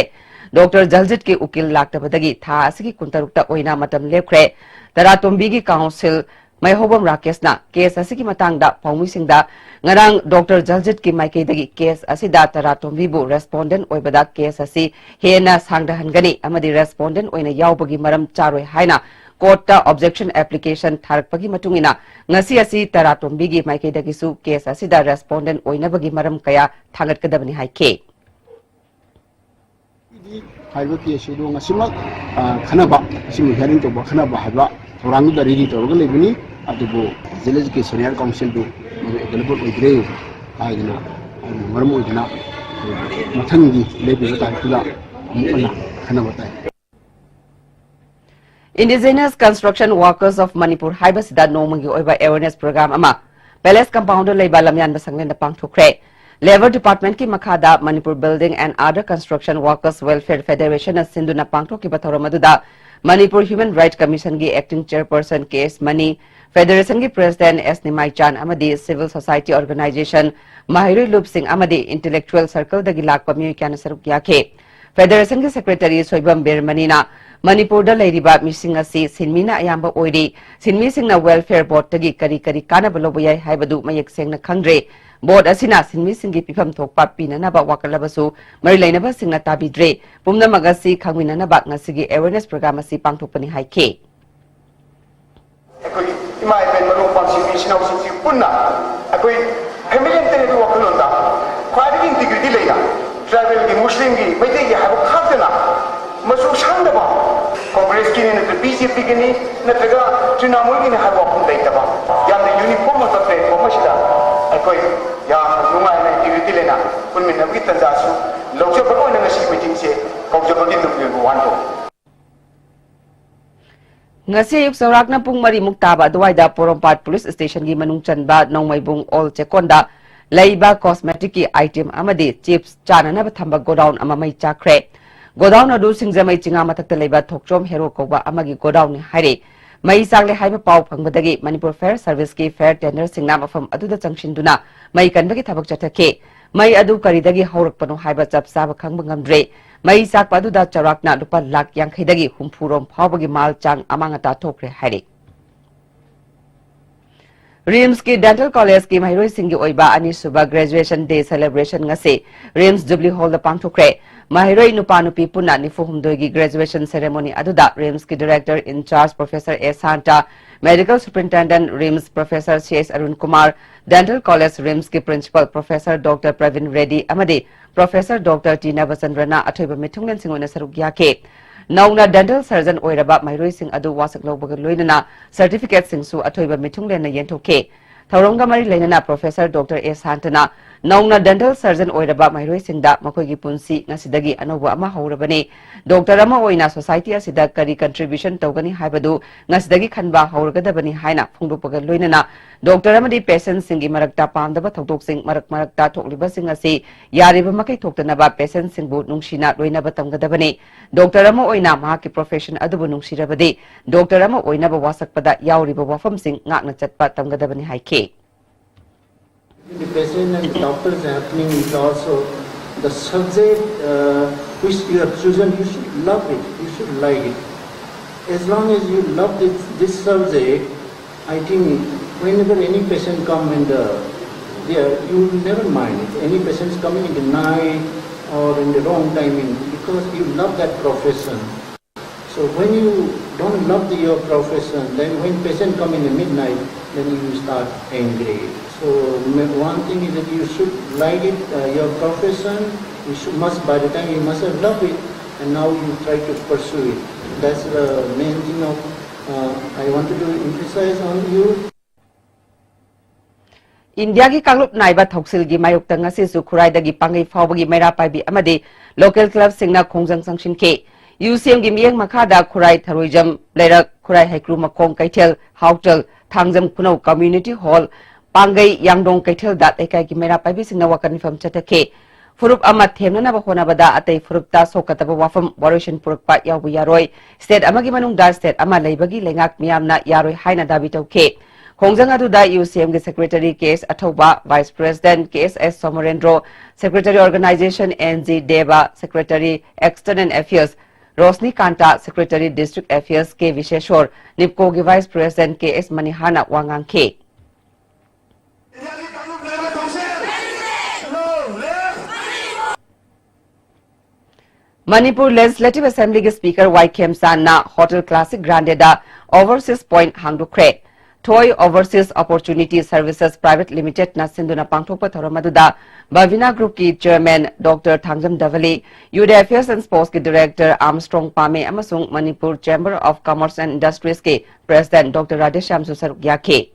ꯗꯣꯛꯇꯔ ꯖꯜꯖꯤꯠꯀꯤ ꯎꯀꯤꯜ ꯂꯥꯛꯇꯕꯗꯒꯤ ꯊꯥ ꯑꯁꯤꯒꯤ ꯀꯨꯟꯇꯔꯨꯛꯇ ꯑꯣꯏꯅ ꯃꯇꯝ ꯂꯦꯞꯈ꯭ꯔꯦ꯫ ꯇꯔꯥꯇꯣꯝꯕꯤꯒꯤ ꯀꯥꯎꯟꯁꯤꯜ ꯃꯩꯍꯧꯕꯝ ꯔꯥꯀꯦꯁꯅ ꯀꯦꯁ ꯑꯁꯤꯒꯤ ꯃꯇꯥꯡꯗ ꯄꯥꯎꯃꯤꯁꯤꯡꯗ ꯉꯔꯥꯡ ꯗꯣꯛꯇꯔ ꯖꯜꯖꯤꯠꯀꯤ ꯃꯥꯏꯀꯩꯗꯒꯤ ꯀꯦꯁ ꯑꯁꯤꯗ ꯇꯔꯥꯇꯣꯝꯕꯤꯕꯨ ꯔꯦꯁꯄꯣꯟꯗꯦꯟ ꯑꯣꯏꯕꯗ ꯀꯦꯁ ꯑꯁꯤ ꯍꯦꯟꯅ ꯁꯥꯡꯊꯍꯟꯒꯅꯤ ꯑꯃꯗꯤ ꯔꯦꯁꯄꯣꯟꯗꯦꯟ ꯑꯣꯏꯅ ꯌꯥꯎꯕꯒꯤ ꯃꯔꯝ ꯆꯥꯔꯣꯏ ꯍꯥꯏꯅ ꯀꯣꯔꯠꯇ ꯑꯣꯕꯖꯦꯛꯁꯟ ꯑꯦꯄ꯭ꯂꯤꯀꯦꯁꯟ ꯊꯥꯔꯛꯄꯒꯤ ꯃꯇꯨꯡ ꯏꯟꯅ ꯉꯁꯤ ꯑꯁꯤ ꯇꯔꯥꯇꯣꯝꯕꯤꯒꯤ ꯃꯥꯏꯀꯩꯗꯒꯤꯁꯨ ꯀꯦꯁ ꯑꯁꯤꯗ ꯔꯦꯁꯄꯣꯟꯗꯦꯟ ꯑꯣꯏꯅꯕꯒꯤ ꯃꯔꯝ ꯀꯌꯥ ꯊꯥꯡꯒꯠꯀꯗꯕꯅꯤ ꯍꯥꯏꯈꯤ꯫ ꯍꯥꯏꯔꯤꯕ ꯀꯦꯁ ꯑꯗꯨ ꯉꯁꯤꯃꯛ, ꯑ, ꯈꯟꯅꯕ, ꯉꯁꯤꯃꯛ ꯍꯤꯌꯥꯔꯤꯡ ꯇꯧꯕ ꯈꯟꯅꯕ ꯍꯥꯏꯕ ꯊꯧꯔꯥꯡꯗꯨꯗ ꯔꯦꯗꯤ ꯇꯧꯔꯒ ꯂꯩꯕꯅꯤ꯫ ꯑꯗꯨꯕꯨ ꯖꯦꯂꯦꯁꯀꯤ ꯁꯦꯅꯤꯌꯔ ꯀꯥꯎꯟꯁꯤꯜꯗꯨ ꯃꯗꯨ ꯑꯦꯚꯦꯂꯦꯕꯜ ꯑꯣꯏꯗ꯭ꯔꯦ ꯍꯥꯏꯗꯅ, ꯑꯗꯨꯅ ꯃꯔꯝ ꯑꯣꯏꯗꯨꯅ ꯃꯊꯪꯒꯤ ꯂꯦꯞꯄꯤꯕ ꯇꯥꯔꯤꯛꯇꯨꯗ ꯑꯃꯨꯛ ꯍꯟꯅ ꯈꯟꯅꯕ ꯇꯥꯏ꯫ Indigenous Construction Workers of Manipur ꯍꯥꯏꯕꯁꯤꯗ ꯅꯣꯡꯃꯒꯤ ꯑꯣꯏꯕ ꯑꯦꯋꯦꯔꯅꯦꯁ ꯄ꯭ꯔꯣꯒ꯭ꯔꯥꯝ ꯑꯃ ꯄꯦꯂꯦꯁ ꯀꯝꯄꯥꯎꯟꯗ ꯂꯩꯕ ꯂꯝꯌꯥꯟꯕ ꯁꯪꯂꯦꯟꯗ ꯄꯥꯡꯊꯣꯛꯈ꯭ꯔꯦ꯫ ꯂꯦꯕꯔ ꯗꯤꯄꯥꯔꯠꯃꯦꯟꯠꯀꯤ ꯃꯈꯥꯗ Manipur building and other construction workers welfare ꯐꯦꯗꯦꯔꯦꯁꯟꯅ ꯁꯤꯟꯗꯨꯅ ꯄꯥꯡꯊꯣꯛꯈꯤꯕ ꯊꯧꯔꯝ ꯑꯗꯨꯗ ꯃꯅꯤꯄꯨꯔ ꯍ꯭ꯌꯨꯃꯦꯟ ꯔꯥꯏꯠꯁ ꯀꯃꯤꯁꯟꯒꯤ acting chairperson K S Mani, ꯐꯦꯗꯦꯔꯦꯁꯟꯒꯤ ꯄ꯭ꯔꯦꯁꯤꯗꯦꯟꯠ ꯑꯦꯁ ꯅꯤꯃꯥꯏꯆꯥꯟ ꯑꯃꯗꯤ ꯁꯤꯚꯤꯜ ꯁꯣꯁꯥꯏꯇꯤ ꯑꯣꯔꯒꯅꯥꯏꯖꯦꯁꯟ, ꯃꯍꯩꯔꯣꯏ ꯂꯨꯞꯁꯤꯡ ꯑꯃꯗꯤ ꯏꯟꯇꯦꯂꯦꯛꯆꯨꯑꯦꯜ ꯁꯔꯀꯜꯗꯒꯤ ꯂꯥꯛꯄ ꯃꯤꯑꯣꯏ ꯀꯌꯥꯅ ꯁꯔꯨꯛ ꯌꯥꯈꯤ꯫ ꯐꯦꯗꯦꯔꯦꯁꯟꯒꯤ ꯁꯦꯀ꯭ꯔꯦꯇꯔꯤ ꯁꯣꯏꯕꯝ ꯕꯤꯔꯃꯅꯤꯅ ꯃꯅꯤꯄꯨꯔꯗ ꯂꯩꯔꯤꯕ ꯃꯤꯁꯤꯡ ꯑꯁꯤ ꯁꯤꯟꯃꯤꯅ ꯑꯌꯥꯝꯕ ꯑꯣꯏꯔꯤ, ꯁꯤꯟꯃꯤꯁꯤꯡꯅ ꯋꯦꯜꯐꯤꯌꯔ ꯕꯣꯔꯗꯇꯒꯤ ꯀꯔꯤ ꯀꯔꯤ ꯀꯥꯟꯅꯕ ꯂꯧꯕ ꯌꯥꯏ ꯍꯥꯏꯕꯗꯨ ꯃꯌꯦꯛ ꯁꯦꯡꯅ ꯈꯪꯗ꯭ꯔꯦ꯫ ꯕꯣꯔꯗ ꯑꯁꯤꯅ ꯁꯤꯟꯃꯤꯁꯤꯡꯒꯤ ꯄꯤꯐꯝ ꯊꯣꯛꯄ ꯄꯤꯅꯅꯕ ꯋꯥꯀꯠꯂꯕꯁꯨ ꯃꯔꯤ ꯂꯩꯅꯕꯁꯤꯡꯅ ꯇꯥꯕꯤꯗ꯭ꯔꯦ꯫ ꯄꯨꯝꯅꯃꯛ ꯑꯁꯤ ꯈꯪꯃꯤꯟꯅꯅꯕ ꯉꯁꯤꯒꯤ ꯑꯦꯋꯦꯔꯅꯦꯁ ꯄ꯭ꯔꯣꯒ꯭ꯔꯥꯝ ꯑꯁꯤ ꯄꯥꯡꯊꯣꯛꯄꯅꯤ ꯍꯥꯏꯈꯤ꯫ ꯑꯩꯈꯣꯏꯒꯤ ꯏꯃꯥ ꯏꯕꯦꯟ ꯃꯔꯨꯞ ꯃꯄꯥꯡꯁꯤꯡ ꯏꯆꯤꯟ ꯏꯅꯥꯎꯁꯤꯡꯁꯤ ꯄꯨꯟꯅ ꯑꯩꯈꯣꯏ ꯐꯦꯃꯤꯂꯤ ꯑꯃꯠꯇꯅꯤ ꯑꯗꯨ ꯋꯥꯈꯜꯂꯣꯟꯗ ꯈ꯭ꯋꯥꯏꯗꯒꯤ ꯏꯟꯇꯤꯒ꯭ꯔꯤꯇꯤ ꯂꯩꯅ ꯇ꯭ꯔꯥꯏꯕꯦꯜꯒꯤ, ꯃꯨꯁꯂꯤꯝꯒꯤ, ꯃꯩꯇꯩꯒꯤ ꯍꯥꯏꯕ ꯈꯥꯛꯇꯅ ꯃꯆꯨ ꯁꯪꯗꯕ ꯀꯣꯡꯒ꯭ꯔꯦꯁꯀꯤꯅꯤ ꯅꯠꯇ꯭ꯔꯒ ꯕꯤ ꯖꯦ ꯄꯤꯒꯤꯅꯤ ꯅꯠꯇ꯭ꯔꯒ ꯇ꯭ꯔꯤꯅꯥꯃꯨꯜꯒꯤꯅꯤ ꯍꯥꯏꯕ ꯋꯥꯐꯝ ꯂꯩꯇꯕ ꯌꯥꯝꯅ ꯌꯨꯅꯤꯐꯣꯔꯝ ꯑꯣꯏꯕ ꯄ꯭ꯂꯦꯠꯐꯣꯔꯝ ꯑꯁꯤꯗ ꯑꯩꯈꯣꯏ ꯌꯥꯝꯅ ꯅꯨꯡꯉꯥꯏꯅ ꯏꯟꯇꯤꯒ꯭ꯔꯤꯇꯤ ꯂꯩꯅ ꯄꯨꯟꯃꯤꯟꯅꯕꯒꯤ ꯇꯥꯟꯖꯥꯁꯨ ꯂꯧꯖꯕꯒ ꯑꯣꯏꯅ ꯉꯁꯤꯒꯤ ꯃꯤꯇꯤꯡꯁꯦ ꯀꯧꯖꯕꯒꯤ ꯇꯨꯡꯒꯤ ꯑꯣꯏꯕ ꯋꯥꯍꯟꯊꯣꯛ꯫ ꯉꯁꯤ ꯑꯌꯨꯛ ꯆꯥꯎꯔꯥꯛꯅ ꯄꯨꯡ ꯃꯔꯤꯃꯨꯛ ꯇꯥꯕ ꯑꯗꯨꯋꯥꯏꯗ ꯄꯣꯔꯣꯝꯄꯥꯠ ꯄꯨꯂꯤꯁ ꯁ꯭ꯇꯦꯁꯟꯒꯤ ꯃꯅꯨꯡ ꯆꯟꯕ ꯅꯣꯡꯃꯩꯕꯨꯡ ꯑꯣꯜ ꯆꯦꯛꯀꯣꯟꯗ ꯂꯩꯕ ꯀꯣꯁꯃꯦꯇꯤꯛꯀꯤ ꯑꯥꯏꯇꯦꯝ ꯑꯃꯗꯤ ꯆꯤꯞꯁ ꯆꯥꯅꯅꯕ ꯊꯝꯕ ꯒꯣꯗꯥꯎꯟ ꯑꯃ ꯃꯩ ꯆꯥꯛꯈ꯭ꯔꯦ꯫ ꯒꯣꯗꯥꯎꯟ ꯑꯗꯨ ꯁꯤꯡꯖꯃꯩ ꯆꯤꯉꯥ ꯃꯊꯛꯇ ꯂꯩꯕ ꯊꯣꯛꯆꯣꯝ ꯍꯦꯔꯣ ꯀꯧꯕ ꯑꯃꯒꯤ ꯒꯣꯗꯥꯎꯟꯅꯤ ꯍꯥꯏꯔꯦ꯫ ꯃꯩ ꯆꯥꯛꯂꯦ ꯍꯥꯏꯕ ꯄꯥꯎ ꯐꯪꯕꯗꯒꯤ ꯃꯅꯤꯄꯨꯔ ꯐꯥꯌꯔ ꯁꯔꯚꯤꯁꯀꯤ ꯐꯥꯌꯔ ꯇꯦꯟꯗꯔꯁꯤꯡꯅ ꯃꯐꯝ ꯑꯗꯨꯗ ꯆꯪꯁꯤꯟꯗꯨꯅ ꯃꯩ ꯀꯟꯕꯒꯤ ꯊꯕꯛ ꯆꯠꯊꯈꯤ꯫ ꯃꯩ ꯑꯗꯨ ꯀꯔꯤꯗꯒꯤ ꯍꯧꯔꯛꯄꯅꯣ ꯍꯥꯏꯕ ꯆꯞ ꯆꯥꯕ ꯈꯪꯕ ꯉꯝꯗ꯭ꯔꯦ꯫ ꯃꯩ ꯆꯥꯛꯄ ꯑꯗꯨꯗ ꯆꯥꯎꯔꯥꯛꯅ ꯂꯨꯄꯥ ꯂꯥꯈ ꯌꯥꯡꯈꯩꯗꯒꯤ ꯍꯨꯝꯐꯨ ꯔꯣꯝ ꯐꯥꯎꯕꯒꯤ ꯃꯥꯜ ꯆꯥꯡ ꯑꯃꯥꯡ ꯑꯇꯥ ꯊꯣꯛꯈ꯭ꯔꯦ ꯍꯥꯏꯔꯤ꯫ ꯔꯤꯝꯁꯀꯤ ꯗꯦꯟꯇꯦꯜ ꯀꯣꯂꯦꯖꯀꯤ ꯃꯍꯩꯔꯣꯏꯁꯤꯡꯒꯤ ꯑꯣꯏꯕ ꯑꯅꯤꯁꯨꯕ graduation day celebration ꯉꯁꯤ ꯔꯤꯝꯁ ꯖꯨꯕꯂꯤ ꯍꯣꯜꯗ ꯄꯥꯡꯊꯣꯛꯈ꯭ꯔꯦ꯫ ꯃꯍꯩꯔꯣꯏ ꯅꯨꯄꯥ ꯅꯨꯄꯤ ꯄꯨꯟꯅ ꯅꯤꯐꯨ ꯍꯨꯝꯗꯣꯏꯒꯤ graduation ceremony ꯑꯗꯨꯗ ꯔꯤꯝꯁꯀꯤ director in charge Professor S Santa, medical superintendent RIMS Professor C S Arun Kumar, dental college ꯔꯤꯝꯁꯀꯤ principal Professor Doctor Prabin Reddy ꯑꯃꯗꯤ Professor Doctor ꯇꯤ ꯅꯕꯆꯟꯗ꯭ꯔꯅ ꯑꯊꯣꯏꯕ ꯃꯤꯊꯨꯡꯂꯦꯟꯁꯤꯡ ꯑꯣꯏꯅ ꯁꯔꯨꯛ ꯌꯥꯈꯤ꯫ ꯅꯧꯅ ꯗꯦꯟꯇꯦꯜ ꯁꯔꯖꯟ ꯑꯣꯏꯔꯕ ꯃꯍꯩꯔꯣꯏꯁꯤꯡ ꯑꯗꯨ ꯋꯥꯁꯛ ꯂꯧꯕꯒ ꯂꯣꯏꯅꯅ ꯁꯔꯇꯤꯐꯤꯀꯦꯠꯁꯤꯡꯁꯨ ꯑꯊꯣꯏꯕ ꯃꯤꯊꯨꯡꯂꯦꯟꯅ ꯌꯦꯟꯊꯣꯛꯈꯤ꯫ ꯊꯧꯔꯝꯒ ꯃꯔꯤ ꯂꯩꯅꯅ Professor Doctor ꯑꯦꯁ ꯁꯥꯟꯇꯅ ꯅꯧꯅ ꯗꯦꯟꯇꯦꯜ ꯁꯔꯖꯟ ꯑꯣꯏꯔꯕ ꯃꯍꯩꯔꯣꯏꯁꯤꯡꯗ ꯃꯈꯣꯏꯒꯤ ꯄꯨꯟꯁꯤ ꯉꯁꯤꯗꯒꯤ ꯑꯅꯧꯕ ꯑꯃ ꯍꯧꯔꯕꯅꯤ꯫ ꯗꯣꯛꯇꯔ ꯑꯃ ꯑꯣꯏꯅ society ꯑꯁꯤꯗ ꯀꯔꯤ contribution ꯇꯧꯒꯅꯤ ꯍꯥꯏꯕꯗꯨ ꯉꯁꯤꯗꯒꯤ ꯈꯟꯕ ꯍꯧꯔꯒꯗꯕꯅꯤ ꯍꯥꯏꯅ ꯐꯣꯡꯗꯣꯛꯄꯒ ꯂꯣꯏꯅꯅ ꯗꯣꯛꯇꯔ ꯑꯃꯗꯤ patientꯁꯤꯡꯒꯤ ꯃꯔꯛꯇ ꯄꯥꯝꯗꯕ ꯊꯧꯗꯣꯛꯁꯤꯡ ꯃꯔꯛ ꯃꯔꯛꯇ ꯊꯣꯛꯂꯤꯕꯁꯤꯡ ꯑꯁꯤ ꯌꯥꯔꯤꯕ ꯃꯈꯩ ꯊꯣꯛꯇꯅꯕ patientꯁꯤꯡꯕꯨ ꯅꯨꯡꯁꯤꯅ ꯂꯣꯏꯅꯕ ꯇꯝꯒꯗꯕꯅꯤ꯫ ꯗꯣꯛꯇꯔ ꯑꯃ ꯑꯣꯏꯅ ꯃꯍꯥꯛꯀꯤ profession ꯑꯗꯨꯕꯨ ꯅꯨꯡꯁꯤꯔꯕꯗꯤ ꯗꯣꯛꯇꯔ ꯑꯃ ꯑꯣꯏꯅꯕ ꯋꯥꯁꯛꯄꯗ ꯌꯥꯎꯔꯤꯕ ꯋꯥꯐꯝꯁꯤꯡ ꯉꯥꯛꯅ ꯆꯠꯄ ꯇꯝꯒꯗꯕꯅꯤ ꯍꯥꯏꯈꯤ꯫ The patient and doctors happening is also the subject, uh, which you have chosen, you should love it, you should like it. As long as you love this, this subject, I think whenever any patient come in the there, you will never mind it. Any patients coming in the night or in the wrong timing, because you love that profession. So when you don't love the, your profession, then when patient come in the midnight, then you start angry. So ma- one thing is that you should like it, uh, your profession. You should must, by the time you must have loved it, and now you try to pursue it. That's the main thing of, uh, I wanted to emphasize on you. ꯏꯟꯗꯤꯌꯥꯒꯤ ꯀꯥꯡꯂꯨꯞ ꯅꯥꯏꯕ ꯊꯧꯁꯤꯜꯒꯤ ꯃꯥꯌꯣꯛꯇ ꯉꯁꯤꯁꯨ ꯈꯨꯔꯥꯏꯗꯒꯤ ꯄꯥꯡꯒꯩ ꯐꯥꯎꯕꯒꯤ ꯃꯩꯔꯥ ꯄꯥꯏꯕꯤ ꯑꯃꯗꯤ local clubꯁꯤꯡꯅ ꯈꯣꯡꯖꯪ ꯆꯪꯁꯤꯟꯈꯤ꯫ UCMꯒꯤ ꯃꯤꯠꯌꯦꯡ ꯃꯈꯥꯗ ꯈꯨꯔꯥꯏ ꯊꯔꯣꯏꯖꯝ ꯂꯩꯔꯛ, ꯈꯨꯔꯥꯏ ꯍꯩꯀ꯭ꯔꯨ ꯃꯈꯣꯡ ꯀꯩꯊꯦꯜ, ꯍꯥꯎꯇꯜ, ꯊꯥꯡꯖꯝ ꯈꯨꯅꯧ community hall, ꯄꯥꯡꯒꯩ ꯌꯥꯡꯗꯣꯡ ꯀꯩꯊꯦꯜꯗ ꯂꯩꯀꯥꯏꯒꯤ ꯃꯩꯔꯥ ꯄꯥꯏꯕꯤꯁꯤꯡꯅ ꯋꯥꯀꯠ ꯃꯤꯐꯝ ꯆꯠꯊꯈꯤ꯫ ꯐꯨꯔꯨꯞ ꯑꯃ ꯊꯦꯝꯅꯅꯕ ꯍꯣꯠꯅꯕꯗ ꯑꯇꯩ ꯐꯨꯔꯨꯞꯇ ꯁꯣꯛꯀꯗꯕ ꯋꯥꯐꯝ, ꯋꯥꯔꯣꯏꯁꯤꯟ ꯄꯨꯔꯛꯄ ꯌꯥꯎꯕ ꯌꯥꯔꯣꯏ꯫ State ꯑꯃꯒꯤ ꯃꯅꯨꯡꯗ state ꯑꯃ ꯂꯩꯕꯒꯤ ꯂꯩꯉꯥꯛ ꯃꯤꯌꯥꯝꯅ ꯌꯥꯔꯣꯏ ꯍꯥꯏꯅ ꯗꯥꯕꯤ ꯇꯧꯈꯤ꯫ ꯈꯣꯡꯖꯪ ꯑꯗꯨꯗ UCMꯒꯤ Secretary K S Athouba, Vice President K S S Somarendro, Secretary Organization N G Deba, Secretary External Affairs Roshni Kanta, Secretary District Affairs K Bishesor, NEEPCOꯒꯤ Vice President ꯀꯦ ꯑꯦꯁ ꯃꯅꯤꯍꯥꯔꯅ ꯋꯥ ꯉꯥꯡꯈꯤ꯫ ꯃꯅꯤꯄꯨꯔ Legislative Assemblyꯒꯤ Speaker ꯋꯥꯏ ꯈꯦꯝꯆꯥꯟꯅ Hotel Classic Grandeꯗ Overseas Point ꯍꯥꯡꯗꯣꯛꯈ꯭ꯔꯦ꯫ ꯊꯣꯏ Overseas Opportunity Services Private Limitedꯅ ꯁꯤꯟꯗꯨꯅ ꯄꯥꯡꯊꯣꯛꯄ ꯊꯧꯔꯝ ꯑꯗꯨꯗ ꯕꯕꯤꯅꯥ Groupꯀꯤ Chairman Doctor Thangjam ꯙꯕꯂꯤ, Youth Affairs and Sportsꯀꯤ Director Armstrong ꯄꯥꯃꯦ ꯑꯃꯁꯨꯡ Manipur Chamber of Commerce and Industriesꯀꯤ President Doctor ꯔꯥꯙꯦꯁ꯭ꯌꯥꯝꯁꯨ ꯁꯔꯨꯛ ꯌꯥꯈꯤ꯫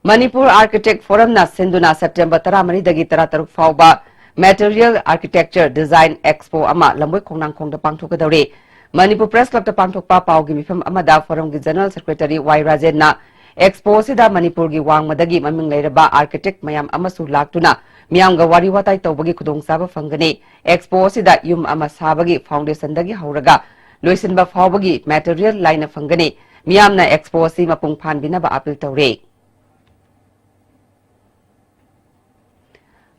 ꯃꯅꯤꯄꯨꯔ Architect Forumꯅ ꯁꯤꯟꯗꯨꯅ September ꯇꯔꯥꯃꯔꯤꯗꯒꯤ ꯇꯔꯥꯇꯔꯨꯛ ꯐꯥꯎꯕ Material Architecture Design Expo ꯑꯃ ꯂꯝꯕꯣꯏ ꯈꯣꯡꯅꯥꯡꯈꯣꯡꯗ ꯄꯥꯡꯊꯣꯛꯀꯗꯧꯔꯤ꯫ ꯃꯅꯤꯄꯨꯔ Press Clubꯇ ꯄꯥꯡꯊꯣꯛꯄ ꯄꯥꯎꯒꯤ ꯃꯤꯐꯝ ꯑꯃꯗ Forumꯒꯤ General Secretary ꯋꯥꯏ ꯔꯥꯖꯦꯟꯅ Expo ꯑꯁꯤꯗ ꯃꯅꯤꯄꯨꯔꯒꯤ ꯋꯥꯡꯃꯗꯒꯤ ꯃꯃꯤꯡ ꯂꯩꯔꯕ architect ꯃꯌꯥꯝ ꯑꯃꯁꯨ ꯂꯥꯛꯇꯨꯅ ꯃꯤꯌꯥꯝꯒ ꯋꯥꯔꯤ ꯋꯥꯇꯥꯏ ꯇꯧꯕꯒꯤ ꯈꯨꯗꯣꯡꯆꯥꯕ ꯐꯪꯒꯅꯤ꯫ Expo ꯑꯁꯤꯗ ꯌꯨꯝ ꯑꯃ ꯁꯥꯕꯒꯤ foundationꯗꯒꯤ ꯍꯧꯔꯒ ꯂꯣꯏꯁꯤꯟꯕ ꯐꯥꯎꯕꯒꯤ material ꯂꯥꯏꯅ ꯐꯪꯒꯅꯤ꯫ ꯃꯤꯌꯥꯝꯅ Expo ꯑꯁꯤ ꯃꯄꯨꯡ ꯐꯥꯍꯟꯕꯤꯅꯕ appeal ꯇꯧꯔꯤ꯫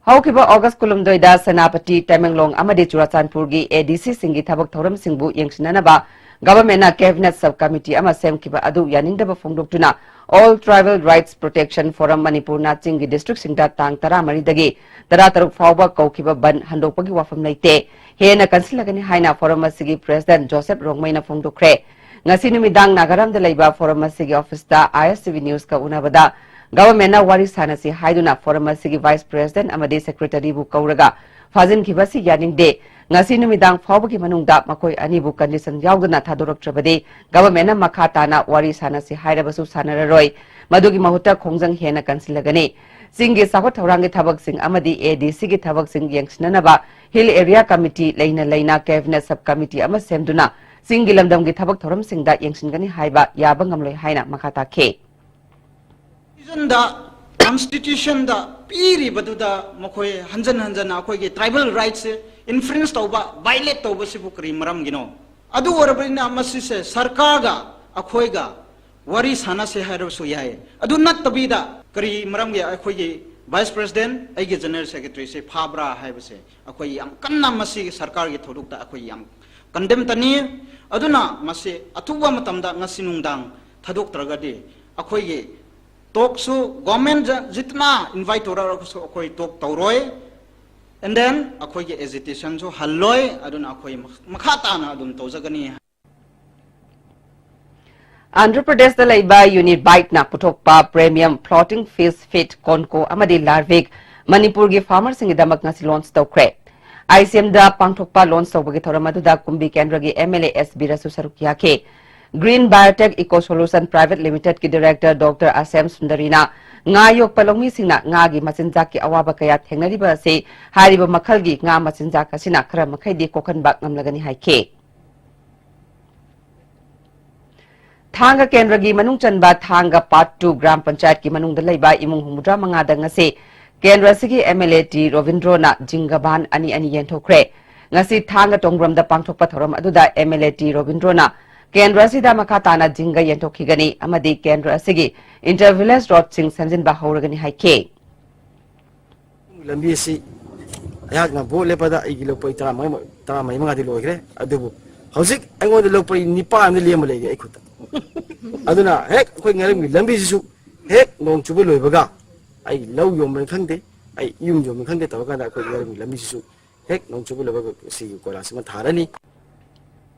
ꯍꯧꯈꯤꯕ August ꯀꯨꯟꯍꯨꯝꯗꯣꯏꯗ ꯁꯦꯅꯥꯄꯇꯤ, ꯇꯃꯦꯡꯂꯣꯡ ꯑꯃꯗꯤ ꯆꯨꯔꯥꯆꯥꯟꯄꯨꯔꯒꯤ ADCꯁꯤꯡꯒꯤ ꯊꯕꯛ ꯊꯧꯔꯝꯁꯤꯡꯕꯨ ꯌꯦꯡꯁꯤꯟꯅꯅꯕ Governmentꯅ Cabinet Sub Committee ꯑꯃ ꯁꯦꯝꯈꯤꯕ ꯑꯗꯨ ꯌꯥꯅꯤꯡꯗꯕ ꯐꯣꯡꯗꯣꯛꯇꯨꯅ All Tribal Rights Protection Forum ꯃꯅꯤꯄꯨꯔꯅ ꯆꯤꯡꯒꯤ districtꯁꯤꯡꯗ ꯇꯥꯡ ꯇꯔꯥꯃꯔꯤꯗꯒꯤ ꯇꯔꯥꯇꯔꯨꯛ ꯐꯥꯎꯕ ꯀꯧꯈꯤꯕ ꯕꯟꯗ ꯍꯟꯗꯣꯛꯄꯒꯤ ꯋꯥꯐꯝ ꯂꯩꯇꯦ꯫ ꯍꯦꯟꯅ ꯀꯟꯁꯤꯜꯂꯒꯅꯤ ꯍꯥꯏꯅ Forum ꯑꯁꯤꯒꯤ President ꯖꯣꯁꯦꯐ ꯔꯣꯡꯃꯩꯅ ꯐꯣꯡꯗꯣꯛꯈ꯭ꯔꯦ꯫ ꯉꯁꯤ ꯅꯨꯃꯤꯗꯥꯡ ꯅꯥꯒꯥꯔꯥꯝꯗ ꯂꯩꯕ Forum ꯑꯁꯤꯒꯤ officeꯇ ISTV Newsꯀ ꯎꯅꯕꯗ Governmentꯅ ꯋꯥꯔꯤ ꯁꯥꯟꯅꯁꯤ ꯍꯥꯏꯗꯨꯅ Forum ꯑꯁꯤꯒꯤ Vice President ꯑꯃꯗꯤ Secretaryꯕꯨ ꯀꯧꯔꯒ ꯐꯥꯖꯤꯟꯈꯤꯕꯁꯤ ꯌꯥꯅꯤꯡꯗꯦ꯫ ꯉꯁꯤ ꯅꯨꯃꯤꯗꯥꯡ ꯐꯥꯎꯕꯒꯤ ꯃꯅꯨꯡꯗ ꯃꯈꯣꯏ ꯑꯅꯤꯕꯨ condition ꯌꯥꯎꯗꯅ ꯊꯥꯗꯣꯔꯛꯇ꯭ꯔꯕꯗꯤ Governmentꯅ ꯃꯈꯥ ꯇꯥꯅ ꯋꯥꯔꯤ ꯁꯥꯟꯅꯁꯤ ꯍꯥꯏꯔꯕꯁꯨ ꯁꯥꯟꯅꯔꯔꯣꯏ꯫ ꯃꯗꯨꯒꯤ ꯃꯍꯨꯠꯇ ꯈꯣꯡꯖꯪ ꯍꯦꯟꯅ ꯀꯟꯁꯤꯜꯂꯒꯅꯤ꯫ ꯆꯤꯡꯒꯤ ꯆꯥꯎꯈꯠ ꯊꯧꯔꯥꯡꯒꯤ ꯊꯕꯛꯁꯤꯡ ꯑꯃꯗꯤ ADCꯒꯤ ꯊꯕꯛꯁꯤꯡ ꯌꯦꯡꯁꯤꯟꯅꯅꯕ Hill Area Committee ꯂꯩꯅ ꯂꯩꯅ Cabinet Sub Committee ꯑꯃ ꯁꯦꯝꯗꯨꯅ ꯆꯤꯡꯒꯤ ꯂꯝꯗꯝꯒꯤ ꯊꯕꯛ ꯊꯧꯔꯝꯁꯤꯡꯗ ꯌꯦꯡꯁꯤꯟꯒꯅꯤ ꯍꯥꯏꯕ ꯌꯥꯕ ꯉꯝꯂꯣꯏ ꯍꯥꯏꯅ ꯃꯈꯥ ꯇꯥꯈꯤ꯫ Decisionꯗ ꯀꯟꯁꯇꯤꯇ꯭ꯌꯨꯁꯟꯗ ꯄꯤꯔꯤꯕꯗꯨꯗ ꯃꯈꯣꯏ ꯍꯟꯖꯟ ꯍꯟꯖꯟꯅ ꯑꯩꯈꯣꯏꯒꯤ ꯇ꯭ꯔꯥꯏꯕꯦꯜ ꯔꯥꯏꯠꯁꯦ ꯏꯟꯐ꯭ꯔꯤꯟꯁ ꯇꯧꯕ, ꯚꯥꯏꯑꯣꯂꯦꯠ ꯇꯧꯕꯁꯤꯕꯨ ꯀꯔꯤ ꯃꯔꯝꯒꯤꯅꯣ? ꯑꯗꯨ ꯑꯣꯏꯔꯕꯅꯤꯅ ꯃꯁꯤꯁꯦ ꯁꯔꯀꯥꯔꯒ ꯑꯩꯈꯣꯏꯒ ꯋꯥꯔꯤ ꯁꯥꯟꯅꯁꯦ ꯍꯥꯏꯔꯕꯁꯨ ꯌꯥꯏ꯫ ꯑꯗꯨ ꯅꯠꯇꯕꯤꯗ ꯀꯔꯤ ꯃꯔꯝꯒꯤ ꯑꯩꯈꯣꯏꯒꯤ ꯚꯥꯏꯁ ꯄ꯭ꯔꯦꯁꯤꯗꯦꯟꯠ, ꯑꯩꯒꯤ ꯖꯦꯅꯔꯦꯜ ꯁꯦꯀ꯭ꯔꯦꯇꯔꯤꯁꯦ ꯐꯥꯕ꯭ꯔꯥ ꯍꯥꯏꯕꯁꯦ ꯑꯩꯈꯣꯏ ꯌꯥꯝ ꯀꯟꯅ ꯃꯁꯤꯒꯤ ꯁꯔꯀꯥꯔꯒꯤ ꯊꯧꯗꯣꯛꯇ ꯑꯩꯈꯣꯏ ꯌꯥꯝ ꯀꯟꯗꯦꯝ ꯇꯧꯅꯤꯡꯉꯤ꯫ ꯑꯗꯨꯅ ꯃꯁꯤ ꯑꯊꯨꯕ ꯃꯇꯝꯗ ꯉꯁꯤ ꯅꯨꯡꯗꯥꯡ ꯊꯥꯗꯣꯛꯇ꯭ꯔꯒꯗꯤ ꯑꯩꯈꯣꯏꯒꯤ ꯇꯣꯛꯁꯨ ꯒꯣꯔꯃꯦꯟ ꯖꯤꯠꯅ ꯏꯟꯚꯥꯏꯠ ꯇꯧꯔꯛꯑꯁꯨ ꯑꯩꯈꯣꯏ ꯇꯣꯛ ꯇꯧꯔꯣꯏ꯫ ꯑꯦꯟ ꯗꯦꯟ ꯑꯩꯈꯣꯏꯒꯤ ꯑꯦꯖꯤꯇꯦꯁꯟꯁꯨ ꯍꯜꯂꯣꯏ꯫ ꯑꯗꯨꯅ ꯑꯩꯈꯣꯏ ꯃꯈꯥ ꯇꯥꯅ ꯑꯗꯨꯝ ꯇꯧꯖꯒꯅꯤ꯫ ꯑꯟꯙ꯭ꯔ ꯄ꯭ꯔꯗꯦꯁꯇ ꯂꯩꯕ ꯌꯨꯅꯤꯕꯥꯏꯠꯅ ꯄꯨꯊꯣꯛꯄ ꯄ꯭ꯔꯤꯃꯤꯌꯝ ꯐ꯭ꯂꯣꯇꯤꯡ ꯐꯤꯁ ꯐꯤꯗ ꯀꯣꯟꯀꯣ ꯑꯃꯗꯤ ꯂꯥꯔꯚꯤꯛ ꯃꯅꯤꯄꯨꯔꯒꯤ ꯐꯥꯔꯃꯔꯁꯤꯡꯒꯤꯗꯃꯛ ꯉꯁꯤ ꯂꯣꯟꯆ ꯇꯧꯈ꯭ꯔꯦ꯫ ꯑꯥꯏ ꯁꯤ ꯑꯦꯝꯗ ꯄꯥꯡꯊꯣꯛꯄ ꯂꯣꯟꯆ ꯇꯧꯕꯒꯤ ꯊꯧꯔꯝ ꯑꯗꯨꯗ ꯀꯨꯝꯕꯤ ꯀꯦꯟꯗ꯭ꯔꯒꯤ ꯑꯦꯝ ꯑꯦꯜ ꯑꯦ ꯑꯦꯁ ꯕꯤꯔꯁꯨ ꯁꯔꯨꯛ ꯌꯥꯈꯤ꯫ Green biotech eco solution private ꯂꯤꯃꯤꯇꯦꯗꯀꯤ ꯗꯤꯔꯦꯛꯇꯔ ꯗꯣꯛꯇꯔ ꯑꯁꯦꯝ ꯁꯨꯟꯗꯔꯤꯅ ꯉꯥ ꯌꯣꯛꯄ ꯂꯧꯃꯤꯁꯤꯡꯅ ꯉꯥꯒꯤ ꯃꯆꯤꯟꯖꯥꯛꯀꯤ ꯑꯋꯥꯕ ꯀꯌꯥ ꯊꯦꯡꯅꯔꯤꯕ ꯑꯁꯤ ꯍꯥꯏꯔꯤꯕ ꯃꯈꯜꯒꯤ ꯉꯥ ꯃꯆꯤꯟꯖꯥꯛ ꯑꯁꯤꯅ ꯈꯔ ꯃꯈꯩꯗꯤ ꯀꯣꯛꯍꯟꯕ ꯉꯝꯂꯒꯅꯤ ꯍꯥꯏꯈꯤ꯫ ꯊꯥꯡꯒ ꯀꯦꯟꯗ꯭ꯔꯒꯤ ꯃꯅꯨꯡ ꯆꯟꯕ ꯊꯥꯡꯒ ꯄꯥꯔꯠ ꯇꯨ ꯒ꯭ꯔꯥꯝ ꯄꯟꯆꯥꯌꯠꯀꯤ ꯃꯅꯨꯡꯗ ꯂꯩꯕ ꯏꯃꯨꯡ ꯍꯨꯝꯐꯨꯇꯔꯥ ꯃꯉꯥꯗ ꯉꯁꯤ ꯀꯦꯟꯗ꯭ꯔ ꯑꯁꯤꯒꯤ ꯑꯦꯝ ꯑꯦꯜ ꯑꯦ ꯇꯤ ꯔꯣꯕꯤꯟꯗ꯭ꯔꯣꯅ ꯖꯤꯡꯒ ꯚꯥꯟ ꯑꯅꯤ ꯑꯅꯤ ꯌꯦꯟꯊꯣꯛꯈ꯭ꯔꯦ꯫ ꯉꯁꯤ ꯊꯥꯡꯒ ꯇꯣꯡꯕ꯭ꯔꯝꯗ ꯄꯥꯡꯊꯣꯛꯄ ꯊꯧꯔꯝ ꯑꯗꯨꯗ ꯑꯦꯝ ꯑꯦꯜ ꯑꯦ ꯇꯤ ꯔꯣꯕꯤꯟꯗ꯭ꯔꯣꯅ ꯀꯦꯟꯗ꯭ꯔ ꯑꯁꯤꯗ ꯃꯈꯥ ꯇꯥꯅ ꯖꯤꯡꯒ ꯌꯦꯟꯊꯣꯛꯈꯤꯒꯅꯤ ꯑꯃꯗꯤ ꯀꯦꯟꯗ꯭ꯔ ꯑꯁꯤꯒꯤ ꯏꯟꯇꯔ ꯚꯤꯂꯦꯖ ꯔꯣꯗꯁꯤꯡ ꯁꯦꯝꯖꯤꯟꯕ ꯍꯧꯔꯒꯅꯤ ꯍꯥꯏꯈꯤ꯫ ꯂꯝꯕꯤ ꯑꯁꯤ ꯑꯩꯍꯥꯛꯅ ꯚꯣꯠ ꯂꯦꯞꯄꯗ ꯑꯩꯒꯤ ꯂꯧꯄꯔꯤ ꯇꯔꯥꯃꯔꯤ, ꯇꯔꯥꯃꯔꯤ ꯃꯉꯥꯗꯤ ꯂꯣꯏꯈ꯭ꯔꯦ꯫ ꯑꯗꯨꯕꯨ ꯍꯧꯖꯤꯛ ꯑꯩꯉꯣꯟꯗ ꯂꯧꯄꯔꯤ ꯅꯤꯄꯥꯟ ꯑꯃꯗꯤ ꯂꯦꯝꯃ ꯂꯩꯔꯤ ꯑꯩ ꯈꯨꯠꯇ꯫ ꯑꯗꯨꯅ ꯍꯦꯛ ꯑꯩꯈꯣꯏ ꯉꯥꯔꯝꯒꯤ ꯂꯝꯕꯤꯁꯤꯁꯨ ꯍꯦꯛ ꯅꯣꯡ ꯆꯨꯕ ꯂꯣꯏꯕꯒ ꯑꯩ ꯂꯧ ꯌꯣꯟꯕꯅꯤ ꯈꯪꯗꯦ, ꯑꯩ ꯌꯨꯝ ꯌꯣꯟꯕꯅꯤ ꯈꯪꯗꯦ ꯇꯧꯔꯀꯥꯟꯗ ꯑꯩꯈꯣꯏ ꯉꯥꯔꯝꯒꯤ ꯂꯝꯕꯤꯁꯤꯁꯨ ꯍꯦꯛ ꯅꯣꯡ ꯆꯨꯕ ꯂꯣꯏꯕꯒ ꯁꯤꯒꯤ ꯀꯣꯏꯂꯥꯁ ꯑꯃ ꯊꯥꯔꯅꯤ꯫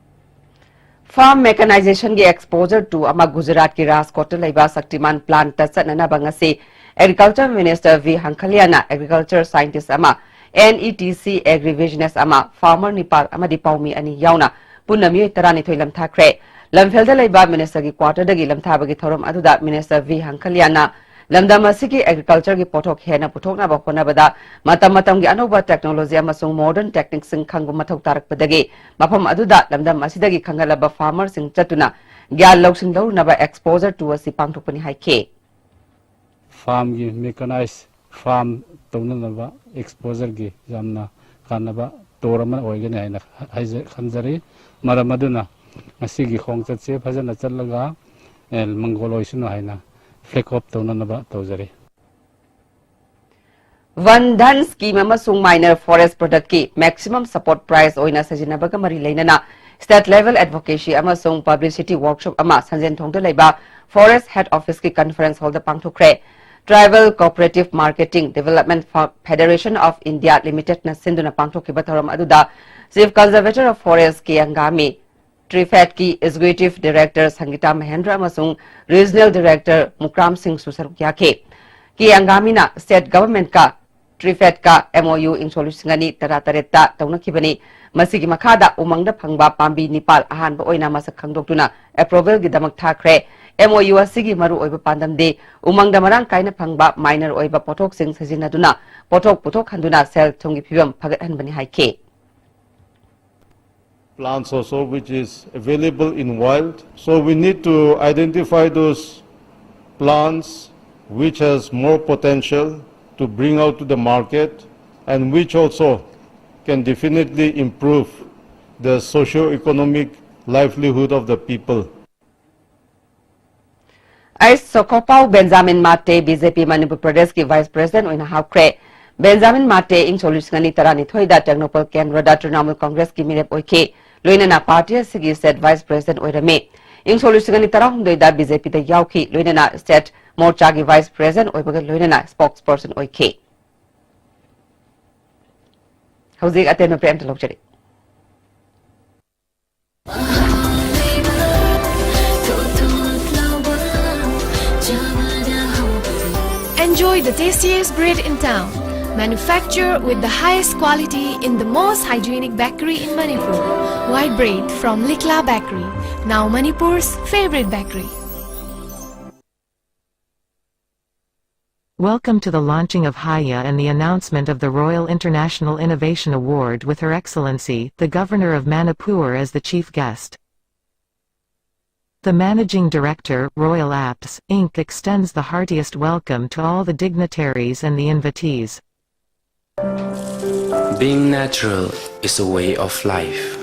ꯐꯥꯔꯝ ꯃꯦꯀꯅꯥꯏꯖꯦꯁꯟꯒꯤ ꯑꯦꯛꯁꯄꯣꯖꯔ ꯇꯨ ꯑꯃ ꯒꯨꯖꯔꯥꯠꯀꯤ ꯔꯥꯖꯀꯣꯠꯇ ꯂꯩꯕ ꯁꯛꯇꯤꯃꯥꯟ ꯄ꯭ꯂꯥꯟꯠꯇ ꯆꯠꯅꯅꯕ ꯉꯁꯤ ꯑꯦꯒ꯭ꯔꯤꯀꯜꯆꯔ ꯃꯤꯅꯤꯁꯇꯔ ꯚꯤ ꯍꯪꯈꯂꯤꯌꯥꯅ ꯑꯦꯒ꯭ꯔꯤꯀꯜꯆꯔ ꯁꯥꯏꯟꯇꯤꯁ ꯑꯃ, N E T C agri business ꯑꯃ, ꯐꯥꯔꯃꯔ ꯅꯤꯄꯥꯜ ꯑꯃꯗꯤ ꯄꯥꯎꯃꯤ ꯑꯅꯤ ꯌꯥꯎꯅ ꯄꯨꯟꯅ ꯃꯤꯑꯣꯏ ꯇꯔꯥꯅꯤꯊꯣꯏ ꯂꯝꯊꯥꯈ꯭ꯔꯦ꯫ ꯂꯝꯐꯦꯜꯗ ꯂꯩꯕ ꯃꯤꯅꯤꯁꯇꯔꯒꯤ ꯀ꯭ꯋꯥꯇꯔꯗꯒꯤ ꯂꯝꯊꯥꯕꯒꯤ ꯊꯧꯔꯝ ꯑꯗꯨꯗ ꯃꯤꯅꯤꯁꯇꯔ ꯚꯤ ꯍꯪꯈꯂꯤꯌꯥꯅ ꯂꯝꯗꯝ ꯑꯁꯤꯒꯤ ꯑꯦꯒ꯭ꯔꯤꯀꯜꯆꯔꯒꯤ ꯄꯣꯠꯊꯣꯛ ꯍꯦꯟꯅ ꯄꯨꯊꯣꯛꯅꯕ ꯍꯣꯠꯅꯕꯗ ꯃꯇꯝ ꯃꯇꯝꯒꯤ ꯑꯅꯧꯕ ꯇꯦꯛꯅꯣꯂꯣꯖꯤ ꯑꯃꯁꯨꯡ ꯃꯣꯗꯔꯟ ꯇꯦꯛꯅꯤꯛꯁꯤꯡ ꯈꯪꯕ ꯃꯊꯧ ꯇꯥꯔꯛꯄꯗꯒꯤ ꯃꯐꯝ ꯑꯗꯨꯗ ꯂꯝꯗꯝ ꯑꯁꯤꯗꯒꯤ ꯈꯟꯒꯠꯂꯕ ꯐꯥꯔꯃꯔꯁꯤꯡ ꯆꯠꯇꯨꯅ ꯒ꯭ꯌꯥꯟ ꯂꯧꯁꯤꯡ ꯂꯧꯔꯨꯅꯕ ꯑꯦꯛꯁꯄꯣꯖꯔ ꯇꯨ ꯑꯁꯤ ꯄꯥꯡꯊꯣꯛꯄꯅꯤ ꯍꯥꯏꯈꯤ꯫ ꯐꯥꯔꯝꯒꯤ ꯃꯦꯀꯅꯥꯏꯖ ꯐꯥꯔꯝ ꯇꯧꯅꯅꯕ ꯑꯦꯛꯁꯄꯣꯖꯔꯒꯤ ꯌꯥꯝꯅ ꯀꯥꯟꯅꯕ ꯇꯣꯔ ꯑꯃ ꯑꯣꯏꯒꯅꯤ ꯍꯥꯏꯅ ꯍꯥꯏꯖ-, ꯈꯟꯖꯔꯤ꯫ ꯃꯔꯝ ꯑꯗꯨꯅ ꯉꯁꯤꯒꯤ ꯈꯣꯡꯆꯠꯁꯦ ꯐꯖꯅ ꯆꯠꯂꯒ, ꯑꯦ, ꯃꯪꯒꯣꯜ ꯑꯣꯏꯁꯅꯨ ꯍꯥꯏꯅ ꯐ꯭ꯂꯦꯛ ꯑꯣꯐ ꯇꯧꯅꯅꯕ ꯇꯧꯖꯔꯤ꯫ ꯚꯟ ꯙꯟ ꯁ꯭ꯀꯤꯝ ꯑꯃꯁꯨꯡ ꯃꯥꯏꯅꯔ ꯐꯣꯔꯦꯁ ꯄ꯭ꯔꯗꯛꯀꯤ ꯃꯦꯛꯁꯤꯃꯝ ꯁꯄꯣꯔꯠ ꯄ꯭ꯔꯥꯏꯁ ꯑꯣꯏꯅ ꯁꯤꯖꯤꯟꯅꯕꯒ ꯃꯔꯤ ꯂꯩꯅꯅ ꯁ꯭ꯇꯦꯠ ꯂꯦꯚꯦꯜ ꯑꯦꯗꯚꯣꯀꯦꯁꯤ ꯑꯃꯁꯨꯡ ꯄꯕ꯭ꯂꯤꯁꯤꯇꯤ ꯋꯔꯛꯁꯣꯞ ꯑꯃ ꯁꯟꯖꯦꯟꯊꯣꯡꯗ ꯂꯩꯕ ꯐꯣꯔꯦꯁ ꯍꯦꯗ ꯑꯣꯐꯤꯁꯀꯤ ꯀꯟꯐꯔꯦꯟꯁ ꯍꯣꯜꯗ ꯄꯥꯡꯊꯣꯛꯈ꯭ꯔꯦ꯫ ꯇ꯭ꯔꯥꯏꯕꯦꯜ ꯀꯣꯑꯣꯄꯔꯦꯇꯤꯚ ꯃꯥꯔꯀꯦꯇꯤꯡ ꯗꯤꯚꯦꯂꯞꯃꯦꯟꯠ ꯐ-, ꯐꯦꯗꯦꯔꯦꯁꯟ ꯑꯣꯐ ꯏꯟꯗꯤꯌꯥ ꯂꯤꯃꯤꯇꯦꯗꯅ ꯁꯤꯟꯗꯨꯅ ꯄꯥꯡꯊꯣꯛꯈꯤꯕ ꯊꯧꯔꯝ ꯑꯗꯨꯗ chief conservator of forest K Angami, ꯇ꯭ꯔꯤꯐꯦꯠꯀꯤ ꯑꯦꯛꯖꯤꯀ꯭ꯌꯨꯇꯤꯚ ꯗꯥꯏꯔꯦꯛꯇꯔ ꯁꯪꯒꯤꯇꯥ ꯃꯍꯦꯟꯗ꯭ꯔ ꯑꯃꯁꯨꯡ ꯔꯤꯖꯅꯦꯜ ꯗꯥꯏꯔꯦꯛꯇꯔ ꯃꯨꯀ꯭ꯔꯥꯝ ꯁꯤꯡꯁꯨ ꯁꯔꯨꯛ ꯌꯥꯈꯤ꯫ ꯀꯦ ꯑꯪꯒꯥꯃꯤꯅ ꯁ꯭ꯇꯦꯠ ꯒꯚꯔꯟꯃꯦꯟꯠꯀ ꯇ꯭ꯔꯤꯐꯦꯠꯀ ꯑꯦꯝ ꯑꯣ ꯌꯨ ꯏꯪ ꯁꯣꯛ ꯂꯤꯁꯤꯡ ꯑꯅꯤ ꯇꯔꯥꯇꯔꯦꯠꯇ ꯇꯧꯅꯈꯤꯕꯅꯤ꯫ ꯃꯁꯤꯒꯤ ꯃꯈꯥꯗ ꯎꯃꯪꯗ ꯐꯪꯕ ꯄꯥꯝꯕꯤ ꯅꯤꯄꯥꯜ ꯑꯍꯥꯟꯕ ꯑꯣꯏꯅ ꯃꯁꯛ ꯈꯪꯗꯣꯛꯇꯨꯅ ꯑꯦꯄ꯭ꯔꯨꯚꯦꯜꯒꯤꯗꯃꯛ ꯊꯥꯈ꯭ꯔꯦ꯫ ꯑꯦꯝ ꯑꯣ ꯌꯨ ꯑꯁꯤꯒꯤ ꯃꯔꯨꯑꯣꯏꯕ ꯄꯥꯟꯗꯝꯗꯤ ꯎꯃꯪꯗ ꯃꯔꯥꯡ ꯀꯥꯏꯅ ꯐꯪꯕ ꯃꯥꯏꯅꯔ ꯑꯣꯏꯕ ꯄꯣꯠꯊꯣꯛꯁꯤꯡ ꯁꯤꯖꯤꯟꯅꯗꯨꯅ ꯄꯣꯠꯊꯣꯛ ꯄꯨꯊꯣꯛꯍꯟꯗꯨꯅ ꯁꯦꯜ ꯊꯨꯝꯒꯤ ꯐꯤꯕꯝ ꯐꯒꯠꯍꯟꯕꯅꯤ ꯍꯥꯏꯈꯤ꯫ Plants also, which is available in wild. So we need to identify those plants which has more potential to bring out to the market and which also can definitely improve the socio-economic livelihood of the people. S Sokhopao Benjamin Mate B J P Manipur ꯄ꯭ꯔꯗꯦꯁꯀꯤ vice president ꯑꯣꯏꯅ ꯍꯥꯞꯈ꯭ꯔꯦ꯫ Benjamin Mate ꯏꯪ ꯁꯣꯛ ꯂꯤꯁꯤꯡ ꯑꯅꯤ ꯇꯔꯥꯅꯤꯊꯣꯏꯗ ꯇꯦꯡꯅꯧꯄꯜ ꯀꯦꯟꯗ꯭ꯔꯗ ꯇ꯭ꯔꯤꯅꯥꯃꯨꯜ ꯀꯪꯒ꯭ꯔꯦꯁꯀꯤ ꯃꯤꯔꯦꯞ ꯑꯣꯏꯈꯤ꯫ ꯂꯣꯏꯅꯅ ꯄꯥꯔꯇꯤ ꯑꯁꯤꯒꯤ ꯁ꯭ꯇꯦꯠ ꯚꯥꯏꯁ ꯄ꯭ꯔꯦꯁꯤꯗꯦꯟꯠ ꯑꯣꯏꯔꯝꯃꯤ꯫ ꯏꯪ ꯁꯣꯛ ꯂꯤꯁꯤꯡ ꯑꯅꯤ ꯇꯔꯥꯍꯨꯝꯗꯣꯏꯗ ꯕꯤ ꯖꯦ ꯄꯤꯗ ꯌꯥꯎꯈꯤ꯫ ꯂꯣꯏꯅꯅ ꯁ꯭ꯇꯦꯠ ꯃꯣꯔꯆꯥꯒꯤ ꯚꯥꯏꯁ ꯄ꯭ꯔꯦꯁꯤꯗꯦꯟꯠ ꯑꯣꯏꯕꯒ ꯂꯣꯏꯅꯅ ꯁ꯭ꯄꯣꯛꯁ ꯄꯔꯁꯟ ꯑꯣꯏꯈꯤ꯫ ꯍꯧꯖꯤꯛ ꯑꯇꯦꯟꯕ ꯕ꯭ꯔꯦꯛ ꯑꯝꯇ ꯂꯧꯖꯔꯤ꯫ Enjoy the tastiest bread in town. Manufactured with the highest quality in the most hygienic bakery in Manipur. White bread from Likla Bakery, now Manipur's favorite bakery. Welcome to the launching of Haya and the announcement of the Royal International Innovation Award with Her Excellency, the Governor of Manipur as the chief guest. The managing director, Royal Apps Inc, extends the heartiest welcome to all the dignitaries and the invitees. Being natural is a way of life,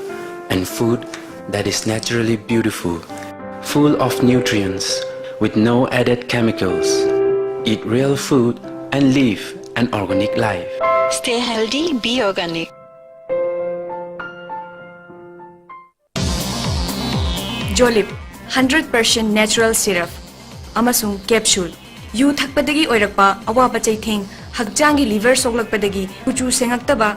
and food that is naturally beautiful, full of nutrients, with no added chemicals. Eat real food and live an organic life. Stay healthy, be organic. Jolib, hundred percent natural syrup ꯑꯃꯁꯨꯡ capsule꯫ U ꯊꯛꯄꯗꯒꯤ ꯑꯣꯏꯔꯛꯄ ꯑꯋꯥꯕ ꯆꯩꯊꯦꯡ, ꯍꯛꯆꯥꯡꯒꯤ liver ꯁꯣꯛꯂꯛꯄꯗꯒꯤ ꯀꯨꯆꯨ ꯁꯦꯡꯉꯛꯇꯕ,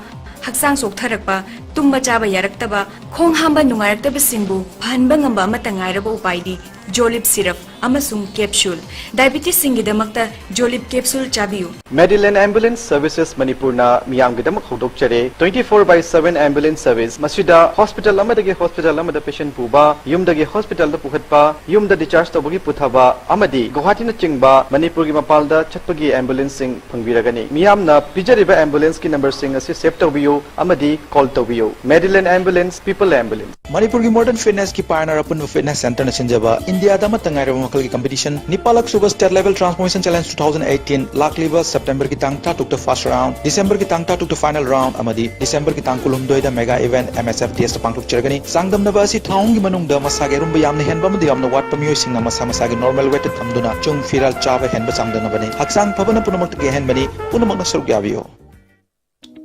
ꯍꯛꯆꯥꯡ ꯆꯣꯛꯊꯔꯛꯄ, ꯇꯨꯝꯕ ꯆꯥꯕ ꯌꯥꯔꯛꯇꯕ, ꯈꯣꯡ ꯍꯥꯝꯕ ꯅꯨꯡꯉꯥꯏꯔꯛꯇꯕꯁꯤꯡꯕꯨ ꯐꯍꯟꯕ ꯉꯝꯕ ꯑꯃꯠꯇ ꯉꯥꯏꯔꯕ ꯎꯄꯥꯏꯗꯤ Jolib syrup ꯑꯃꯁꯨꯡ capsule꯫ Diabetesꯁꯤꯡꯒꯤꯗꯃꯛꯇ Jolib capsule ꯆꯥꯕꯤꯌꯨ꯫ Medilane Ambulance Services ꯃꯅꯤꯄꯨꯔꯅ ꯃꯤꯌꯥꯝꯒꯤꯗꯃꯛ ꯍꯧꯗꯣꯛꯆꯔꯦ twenty four by seven ambulance service꯫ ꯃꯁꯤꯗ hospital ꯑꯃꯗꯒꯤ hospital ꯑꯃꯗ patient ꯄꯨꯕ, ꯌꯨꯝꯗꯒꯤ hospitalꯗ ꯄꯨꯈꯠꯄ, ꯌꯨꯝꯗ discharge ꯇꯧꯕꯒꯤ ꯄꯨꯊꯕ ꯑꯃꯗꯤ ꯒꯨꯋꯥꯍꯥꯇꯤꯅꯆꯤꯡꯕ ꯃꯅꯤꯄꯨꯔꯒꯤ ꯃꯄꯥꯟꯗ ꯆꯠꯄꯒꯤ ambulanceꯁꯤꯡ ꯐꯪꯕꯤꯔꯒꯅꯤ꯫ ꯃꯤꯌꯥꯝꯅ ꯄꯤꯖꯔꯤꯕ ambulanceꯀꯤ numberꯁꯤꯡ ꯑꯁꯤ save ꯇꯧꯕꯤꯌꯨ ꯑꯃꯗꯤ call ꯇꯧꯕꯤꯌꯨ꯫ Medilane Ambulance, People Ambulance꯫ ꯃꯅꯤꯄꯨꯔꯒꯤ modern fitnessꯀꯤ pioneer ꯑꯄꯨꯟꯕ fitness centreꯅ ꯁꯤꯟꯖꯕ ꯏꯟꯗꯤꯌꯥꯗ ꯑꯃꯠꯇ ꯉꯥꯏꯔꯕ ꯃꯈꯜꯒꯤ competition ꯅꯤꯄꯥꯜꯂꯛ ꯁꯨꯕ State Level Transformation Challenge two thousand eighteen ꯂꯥꯛꯂꯤꯕ Septemberꯒꯤ ꯇꯥꯡ ꯇꯔꯥꯇꯔꯨꯛꯇ first round, Decemberꯒꯤ ꯇꯥꯡ ꯇꯔꯥꯇꯔꯨꯛꯇ final round ꯑꯃꯗꯤ Decemberꯒꯤ ꯇꯥꯡ ꯀꯨꯟꯍꯨꯝꯗꯣꯏꯗ mega event M S F D's ꯇ ꯄꯥꯡꯊꯣꯛꯆꯔꯒꯅꯤ꯫ ꯆꯥꯡꯗꯝꯅꯕ ꯑꯁꯤ ꯊꯥ ꯑꯍꯨꯝꯒꯤ ꯃꯅꯨꯡꯗ ꯃꯁꯥꯒꯤ ꯑꯔꯨꯝꯕ ꯌꯥꯝꯅ ꯍꯦꯟꯕ ꯑꯃꯗꯤ ꯌꯥꯝꯅ ꯋꯥꯠꯄ ꯃꯤꯑꯣꯏꯁꯤꯡꯅ ꯃꯁꯥ ꯃꯁꯥꯒꯤ normal weightꯇ ꯊꯝꯗꯨꯅ ꯆꯨꯡ ꯐꯤꯔꯥꯜ ꯆꯥꯕ ꯍꯦꯟꯕ ꯆꯥꯡꯗꯝꯅꯕꯅꯤ꯫ ꯍꯛꯆꯥꯡ ꯐꯕꯅ ꯄꯨꯝꯅꯃꯛꯇꯒꯤ ꯑꯍꯦꯟꯕꯅꯤ꯫ ꯄꯨꯝꯅꯃꯛꯅ ꯁꯔꯨꯛ ꯌꯥꯕꯤꯌꯨ꯫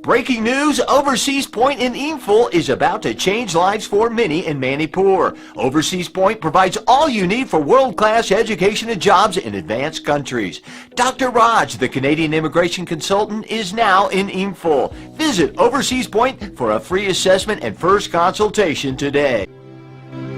Breaking news, Overseas Point in Imphal is about to change lives for many in Manipur. Overseas Point provides all you need for world class education and jobs in advanced countries. Doctor Raj, the Canadian immigration consultant, is now in Imphal. Visit Overseas Point for a free assessment and first consultation today.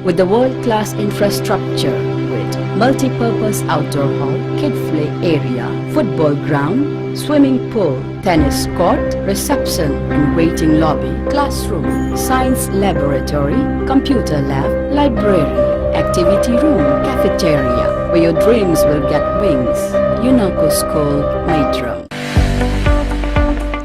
With the world-class infrastructure with multi-purpose outdoor hall, kid play area, football ground, swimming pool, tennis court, reception and waiting lobby, classroom, science laboratory, computer lab, library, activity room, cafeteria, where your dreams will get wings. Unako School, Maitram.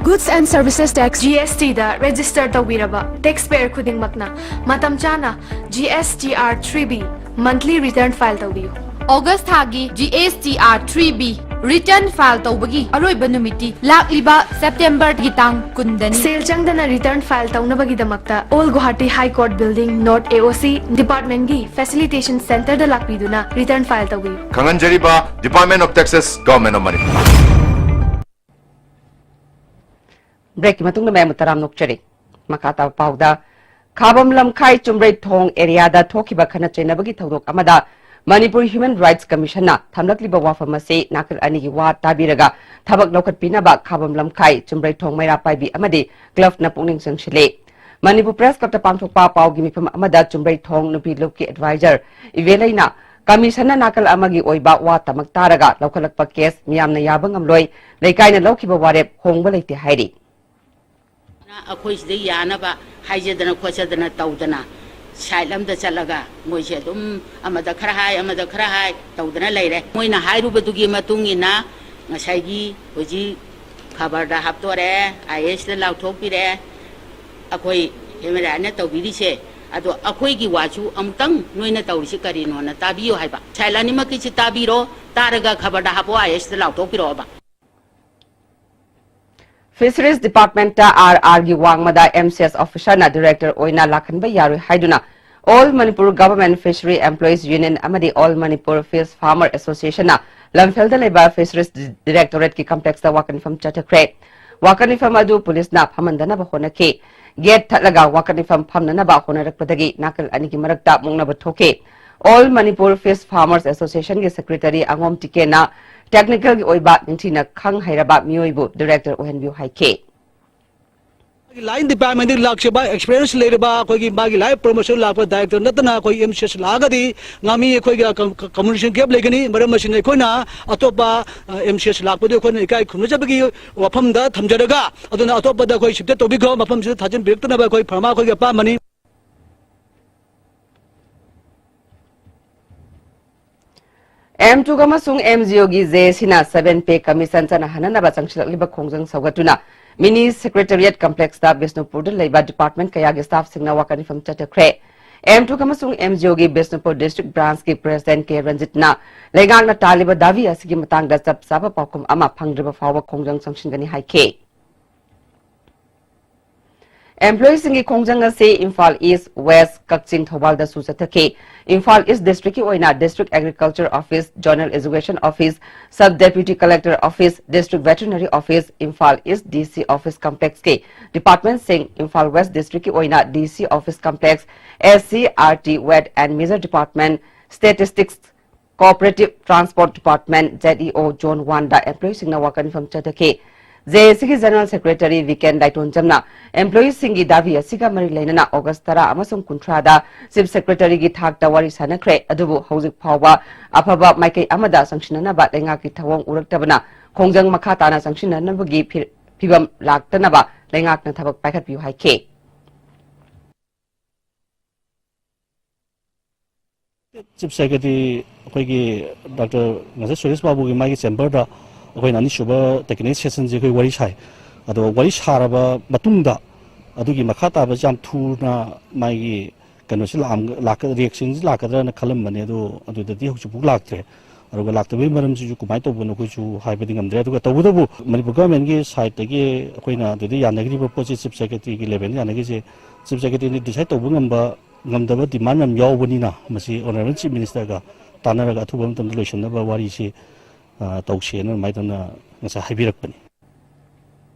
Goods and Services Tax G S T the register ꯇꯧꯕꯤꯔꯕ taxpayer ꯈꯨꯗꯤꯡꯃꯛꯅ ꯃꯇꯝ ꯆꯥꯅ G S T R three B Monthly return file ꯇꯧꯕꯤꯌꯨ꯫ August ꯊꯥꯒꯤ G S T R three B return file ꯇꯧꯕꯒꯤ ꯑꯔꯣꯏꯕ ꯅꯨꯃꯤꯠꯇꯤ ꯂꯥꯛꯂꯤꯕ September ꯒꯤ ꯇꯥꯡ ꯀꯨꯟꯗꯅꯤ꯫ ꯁꯦꯜ ꯆꯪꯗꯅ return file ꯇꯧꯅꯕꯒꯤꯗꯃꯛꯇ Old Guwahati High Court Building, North A O C Department ꯒꯤ Facilitation Center ꯗ ꯂꯥꯛꯄꯤꯗꯨꯅ return file ꯇꯧꯕꯤꯌꯨ꯫ ꯈꯪꯍꯟꯖꯔꯤꯕ, Department of Taxes, Government of Manipur꯫ Break ꯀꯤ ꯃꯇꯨꯡꯗ ꯃꯌꯥꯝꯕꯨ ꯇꯔꯥꯝꯅ ꯑꯣꯛꯆꯔꯤ꯫ ꯃꯈꯥ ꯇꯥꯕ ꯄꯥꯎꯗ, ꯈꯥꯕꯝ ꯂꯝꯈꯥꯏ ꯆꯨꯝꯕ꯭ꯔꯩꯊꯣꯡ area ꯗ ꯊꯣꯛꯈꯤꯕ ꯈꯠꯅ ꯆꯩꯅꯕꯒꯤ ꯊꯧꯗꯣꯛ ꯑꯃꯗ Manipur Human Rights Commission ꯅ ꯊꯝꯂꯛꯂꯤꯕ ꯋꯥꯐꯝ ꯑꯁꯤ ꯅꯥꯀꯜ ꯑꯅꯤꯒꯤ ꯋꯥ ꯇꯥꯕꯤꯔꯒ ꯊꯕꯛ ꯂꯧꯈꯠꯄꯤꯅꯕ ꯈꯥꯕꯝ ꯂꯝꯈꯥꯏ ꯆꯨꯝꯕ꯭ꯔꯩꯊꯣꯡ ꯃꯩꯔꯥ ꯄꯥꯏꯕꯤ ꯑꯃꯗꯤ club ꯅ ꯄꯨꯛꯅꯤꯡ ꯆꯪꯁꯤꯜꯂꯤ꯫ Manipur Press Club ꯇ ꯄꯥꯡꯊꯣꯛꯄ ꯄꯥꯎꯒꯤ ꯃꯤꯐꯝ ꯑꯃꯗ ꯆꯨꯝꯕ꯭ꯔꯩꯊꯣꯡ ꯅꯨꯄꯤ ꯂꯨꯞꯀꯤ advisor ꯏꯕꯦꯂꯩꯅ Commission ꯅ ꯅꯥꯀꯜ ꯑꯃꯒꯤ ꯑꯣꯏꯕ ꯋꯥ ꯇꯃꯛ ꯇꯥꯔꯒ ꯂꯧꯈꯠꯂꯛꯄ case ꯃꯤꯌꯥꯝꯅ ꯌꯥꯕ ꯉꯝꯂꯣꯏ, ꯂꯩꯀꯥꯏꯅ ꯂꯧꯈꯤꯕ ꯋꯥꯔꯦꯞ ꯍꯣꯡꯕ ꯂꯩꯇꯦ ꯍꯥꯏꯔꯤ꯫ ꯑꯩꯈꯣꯏ ꯁꯤꯗ ꯌꯥꯅꯕ ꯍꯥꯏꯖꯗꯅ ꯈꯣꯠꯆꯗꯅ ꯇꯧꯗꯅ side ꯑꯃꯗ ꯆꯠꯂꯒ ꯃꯣꯏꯁꯦ ꯑꯗꯨꯝ ꯑꯃꯗ ꯈꯔ ꯍꯥꯏ, ꯑꯃꯗ ꯈꯔ ꯍꯥꯏ ꯇꯧꯗꯅ ꯂꯩꯔꯦ꯫ ꯃꯣꯏꯅ ꯍꯥꯏꯔꯨꯕꯗꯨꯒꯤ ꯃꯇꯨꯡ ꯏꯟꯅ ꯉꯁꯥꯏꯒꯤ ꯍꯧꯖꯤꯛ ꯈꯕꯔꯗ ꯍꯥꯞꯇꯣꯔꯦ, I A S ꯇ ꯂꯥꯎꯊꯣꯛꯄꯤꯔꯦ꯫ ꯑꯩꯈꯣꯏ Human Rights ꯅ ꯇꯧꯕꯤꯔꯤꯁꯦ, ꯑꯗꯣ ꯑꯩꯈꯣꯏꯒꯤ ꯋꯥꯁꯨ ꯑꯃꯨꯛꯇꯪ ꯅꯣꯏꯅ ꯇꯧꯔꯤꯁꯤ ꯀꯔꯤꯅꯣꯅ ꯇꯥꯕꯤꯌꯨ ꯍꯥꯏꯕ꯫ Side ꯑꯅꯤꯃꯛꯀꯤꯁꯤ ꯇꯥꯕꯤꯔꯣ, ꯇꯥꯔꯒ ꯈꯕꯔꯗ ꯍꯥꯞꯄꯣ, I A S ꯇ ꯂꯥꯎꯊꯣꯛꯄꯤꯔꯛꯑꯣꯕ꯫ Fisheries Department ꯇ R R ꯒꯤ ꯋꯥꯡꯃꯗ M C S officer ꯅ director ꯑꯣꯏꯅ ꯂꯥꯛꯍꯟꯕ ꯌꯥꯔꯣꯏ ꯍꯥꯏꯗꯨꯅ All Manipur Government Fishery Employees Union ꯑꯃꯗꯤ All Manipur Fish Farmer Association ꯅ ꯂꯝꯐꯦꯜꯗ ꯂꯩꯕ Fisheries Directorate ꯀꯤ complex ꯇ ꯋꯥꯀꯠ ꯃꯤꯐꯝ ꯆꯠꯊꯈ꯭ꯔꯦ꯫ ꯋꯥꯀꯠ ꯃꯤꯐꯝ ꯑꯗꯨ ꯄꯨꯂꯤꯁꯅ ꯐꯝꯍꯟꯗꯅꯕ ꯍꯣꯠꯅꯈꯤ꯫ Gate ꯊꯠꯂꯒ ꯋꯥꯀꯠ ꯃꯤꯐꯝ ꯐꯝꯅꯅꯕ ꯍꯣꯠꯅꯔꯛꯄꯗꯒꯤ ꯅꯥꯀꯜ ꯑꯅꯤꯒꯤ ꯃꯔꯛꯇ ꯃꯨꯛꯅꯕ ꯊꯣꯛꯈꯤ꯫ All Manipur Fish Farmers Association ꯒꯤ secretary ꯑꯉꯣꯝ ꯇꯤꯀꯦꯟꯅ technical ꯒꯤ ꯑꯣꯏꯕ ꯅꯤꯡꯊꯤꯅ ꯈꯪ ꯍꯩꯔꯕ ꯃꯤꯑꯣꯏꯕꯨ director ꯑꯣꯏꯍꯟꯕꯤꯌꯨ ꯍꯥꯏꯈꯤ꯫ ꯃꯥꯒꯤ line department ꯇꯒꯤ ꯂꯥꯛꯆꯕ, experience ꯂꯩꯔꯕ, ꯑꯩꯈꯣꯏꯒꯤ ꯃꯥꯒꯤ line promotion ꯂꯥꯛꯄ director ꯅꯠꯇꯅ ꯑꯩꯈꯣꯏ M C S ꯂꯥꯛꯑꯒꯗꯤ ꯉꯥꯃꯤ ꯑꯩꯈꯣꯏꯒ com-, communication gap ꯂꯩꯒꯅꯤ꯫ ꯃꯔꯝ ꯑꯁꯤꯅ ꯑꯩꯈꯣꯏꯅ ꯑꯇꯣꯞꯄ, ꯑ, M C S ꯂꯥꯛꯄꯗꯨ ꯑꯩꯈꯣꯏꯅ ꯏꯀꯥꯏ ꯈꯨꯝꯅꯖꯕꯒꯤ ꯋꯥꯐꯝꯗ ꯊꯝꯖꯔꯒ, ꯑꯗꯨꯅ ꯑꯇꯣꯞꯄꯗ ꯑꯩꯈꯣꯏ shift ꯇꯧꯕꯤꯈ꯭ꯔꯣ, ꯃꯐꯝꯁꯤꯗ ꯊꯥꯖꯤꯟꯕꯤꯔꯛꯇꯅꯕ ꯑꯩꯈꯣꯏ farmer ꯑꯩꯈꯣꯏꯒꯤ ꯑꯄꯥꯝꯕꯅꯤ꯫ M two ꯑꯃꯁꯨꯡ M G O ꯒꯤ J A C ꯅ seven pay commission ꯆꯠꯅꯍꯟꯅꯅꯕ ꯆꯪꯁꯤꯜꯂꯛꯂꯤꯕ ꯈꯣꯡꯖꯪ ꯁꯧꯒꯠꯇꯨꯅ mini secretariat complex ꯇ ꯕꯤꯁꯅꯨꯄꯨꯔꯗ ꯂꯩꯕ department ꯀꯌꯥꯒꯤ staff ꯁꯤꯡꯅ ꯋꯥꯀꯠ ꯃꯤꯐꯝ ꯆꯠꯊꯈ꯭ꯔꯦ꯫ ꯑꯦꯝ ꯇꯨ ꯑꯃꯁꯨꯡ ꯑꯦꯝ ꯖꯤ ꯑꯣꯒꯤ ꯕꯤꯁꯅꯨꯄꯨꯔ ꯗꯤꯁꯇ꯭ꯔꯤꯛ ꯕ꯭ꯔꯥꯟꯁꯀꯤ ꯄ꯭ꯔꯦꯁꯤꯗꯦꯟꯠ ꯀꯦ ꯔꯟꯖꯤꯠꯅ ꯂꯩꯉꯥꯛꯅ ꯇꯥꯜꯂꯤꯕ ꯗꯥꯕꯤ ꯑꯁꯤꯒꯤ ꯃꯇꯥꯡꯗ ꯆꯞ ꯆꯥꯕ ꯄꯥꯎꯈꯨꯝ ꯑꯃ ꯐꯪꯗ꯭ꯔꯤꯕ ꯐꯥꯎꯕ ꯈꯣꯡꯖꯪ ꯆꯪꯁꯤꯟꯒꯅꯤ ꯍꯥꯏꯈꯤ꯫ ꯑꯦꯝꯄ꯭ꯂꯣꯌꯤꯁꯤꯡꯒꯤ ꯈꯣꯡꯖꯪ ꯑꯁꯤ ꯏꯝꯐꯥꯜ ꯏꯁ꯭ꯠ, ꯋꯦꯁ꯭ꯠ, ꯀꯛꯆꯤꯡ, ꯊꯧꯕꯥꯜꯗꯁꯨ ꯆꯠꯊꯈꯤ꯫ ꯏꯝꯐꯥꯜ ꯏꯁ꯭ꯠ ꯗꯤꯁꯇ꯭ꯔꯤꯛꯀꯤ ꯑꯣꯏꯅ district agriculture office, zonal education office, sub deputy collector office, district veterinary office, Imphal east D C office ꯀꯝꯄ꯭ꯂꯦꯛꯁꯀꯤ ꯗꯤꯄꯥꯔꯠꯃꯦꯟꯠꯁꯤꯡ, ꯏꯝꯐꯥꯜ ꯋꯦꯁ꯭ꯠ ꯗꯤꯁꯇ꯭ꯔꯤꯛꯀꯤ ꯑꯣꯏꯅ D C office complex, S C R T, weight and measure department, statistics, cooperative transport department, Z E O zone ꯋꯥꯟꯗ ꯑꯦꯝꯄ꯭ꯂꯣꯌꯤꯁꯤꯡꯅ ꯋꯥꯀꯠ ꯃꯤꯐꯝ ꯆꯠꯊꯈꯤ꯫ J A ꯁꯤꯒꯤ ꯖꯦꯅꯔꯦꯜ ꯁꯦꯀ꯭ꯔꯦꯇꯔꯤ ꯕꯤꯀꯦꯟ ꯗꯥꯏꯇꯣꯟꯖꯝꯅ ꯑꯦꯝꯄ꯭ꯂꯣꯌꯤꯁꯤꯡꯒꯤ ꯗꯥꯕꯤ ꯑꯁꯤꯒ ꯃꯔꯤ ꯂꯩꯅꯅ ꯑꯣꯒꯁ꯭ꯠ ꯇꯔꯥ ꯑꯃꯁꯨꯡ ꯀꯨꯟꯊ꯭ꯔꯥꯗ ꯆꯤꯐ ꯁꯦꯀ꯭ꯔꯦꯇꯔꯤꯒꯤ ꯊꯥꯛꯇ ꯋꯥꯔꯤ ꯁꯥꯅꯈ꯭ꯔꯦ, ꯑꯗꯨꯕꯨ ꯍꯧꯖꯤꯛ ꯐꯥꯎꯕ ꯑꯐꯕ ꯃꯥꯏꯀꯩ ꯑꯃꯗ ꯆꯪꯁꯤꯟꯅꯅꯕ ꯂꯩꯉꯥꯛꯀꯤ ꯊꯧꯑꯣꯡ ꯎꯔꯛꯇꯕꯅ ꯈꯣꯡꯖꯪ ꯃꯈꯥ ꯇꯥꯅ ꯆꯪꯁꯤꯟꯅꯅꯕꯒꯤ ꯐꯤ-, ꯐꯤꯚꯝ ꯂꯥꯛꯇꯅꯕ ꯂꯩꯉꯥꯛꯅ ꯊꯕꯛ ꯄꯥꯏꯈꯠꯄꯤꯌꯨ ꯍꯥꯏꯈꯤ꯫ ꯆꯤꯐ ꯁꯦꯀ꯭ꯔꯦꯇꯔꯤ ꯑꯩꯈꯣꯏꯒꯤ ꯗꯥꯛꯇꯔ ꯉꯁꯥꯏ ꯁꯨꯔꯦꯁ ꯕꯥꯕꯨꯒꯤ ꯃꯥꯒꯤ ꯆꯦꯝꯕꯔꯗ ꯑꯩꯈꯣꯏꯅ ꯑꯅꯤꯁꯨꯕ ꯇꯦꯛꯅꯤꯀꯦꯜ ꯁꯦꯁꯟꯁꯦ ꯑꯩꯈꯣꯏ ꯋꯥꯔꯤ ꯁꯥꯏ꯫ ꯑꯗꯣ ꯋꯥꯔꯤ ꯁꯥꯔꯕ ꯃꯇꯨꯡꯗ ꯑꯗꯨꯒꯤ ꯃꯈꯥ ꯇꯥꯕꯁꯤ ꯌꯥꯝ ꯊꯨꯅ ꯃꯥꯒꯤ ꯀꯩꯅꯣꯁꯤ ꯂꯥꯛꯑꯝ-, ꯂꯥꯛꯀ-, ꯔꯤꯌꯦꯛꯁꯟꯁꯤ ꯂꯥꯛꯀꯗ꯭ꯔꯅ ꯈꯜꯂꯝꯕꯅꯦ, ꯑꯗꯣ ꯑꯗꯨꯗꯗꯤ ꯍꯧꯖꯤꯛꯐꯥꯎ ꯂꯥꯛꯇ꯭ꯔꯦ꯫ ꯑꯗꯨꯒ ꯂꯥꯛꯇꯕꯒꯤ ꯃꯔꯝꯁꯤꯁꯨ ꯀꯃꯥꯏꯅ ꯇꯧꯕꯅꯣ ꯑꯩꯈꯣꯏꯁꯨ ꯍꯥꯏꯕꯗꯤ ꯉꯝꯗ꯭ꯔꯦ꯫ ꯑꯗꯨꯒ ꯇꯧꯕꯇꯕꯨ ꯃꯅꯤꯄꯨꯔ ꯒꯚꯔꯟꯃꯦꯟꯠꯀꯤ ꯁꯥꯏꯠꯇꯒꯤ ꯑꯩꯈꯣꯏꯅ ꯑꯗꯨꯗ ꯌꯥꯅꯈ꯭ꯔꯤꯕ ꯄꯣꯠꯁꯤ ꯆꯤꯐ ꯁꯦꯀ꯭ꯔꯦꯇꯔꯤꯒꯤ ꯂꯦꯚꯦꯜꯗ ꯌꯥꯅꯈ꯭ꯔꯤꯁꯦ, ꯆꯤꯐ ꯁꯦꯀ꯭ꯔꯦꯇꯔꯤꯅ ꯗꯤꯁꯥꯏꯗ ꯇꯧꯕ ꯉꯝꯕ, ꯉꯝꯗꯕ ꯗꯤꯃꯥꯟ ꯌꯥꯝ ꯌꯥꯎꯕꯅꯤꯅ ꯃꯁꯤ ꯑꯣꯅꯔꯦꯕꯜ ꯆꯤꯐ ꯃꯤꯅꯤꯁꯇꯔꯒ ꯇꯥꯟꯅꯔꯒ ꯑꯊꯨꯕ ꯃꯇꯝꯗ ꯂꯣꯏꯁꯤꯟꯅꯕ ꯋꯥꯔꯤꯁꯤ, ꯑ, ꯇꯧꯁꯦꯅ ꯑꯗꯨꯃꯥꯏꯅ ꯇꯧꯅ ꯉꯁꯥꯏ ꯍꯥꯏꯕꯤꯔꯛꯄꯅꯤ꯫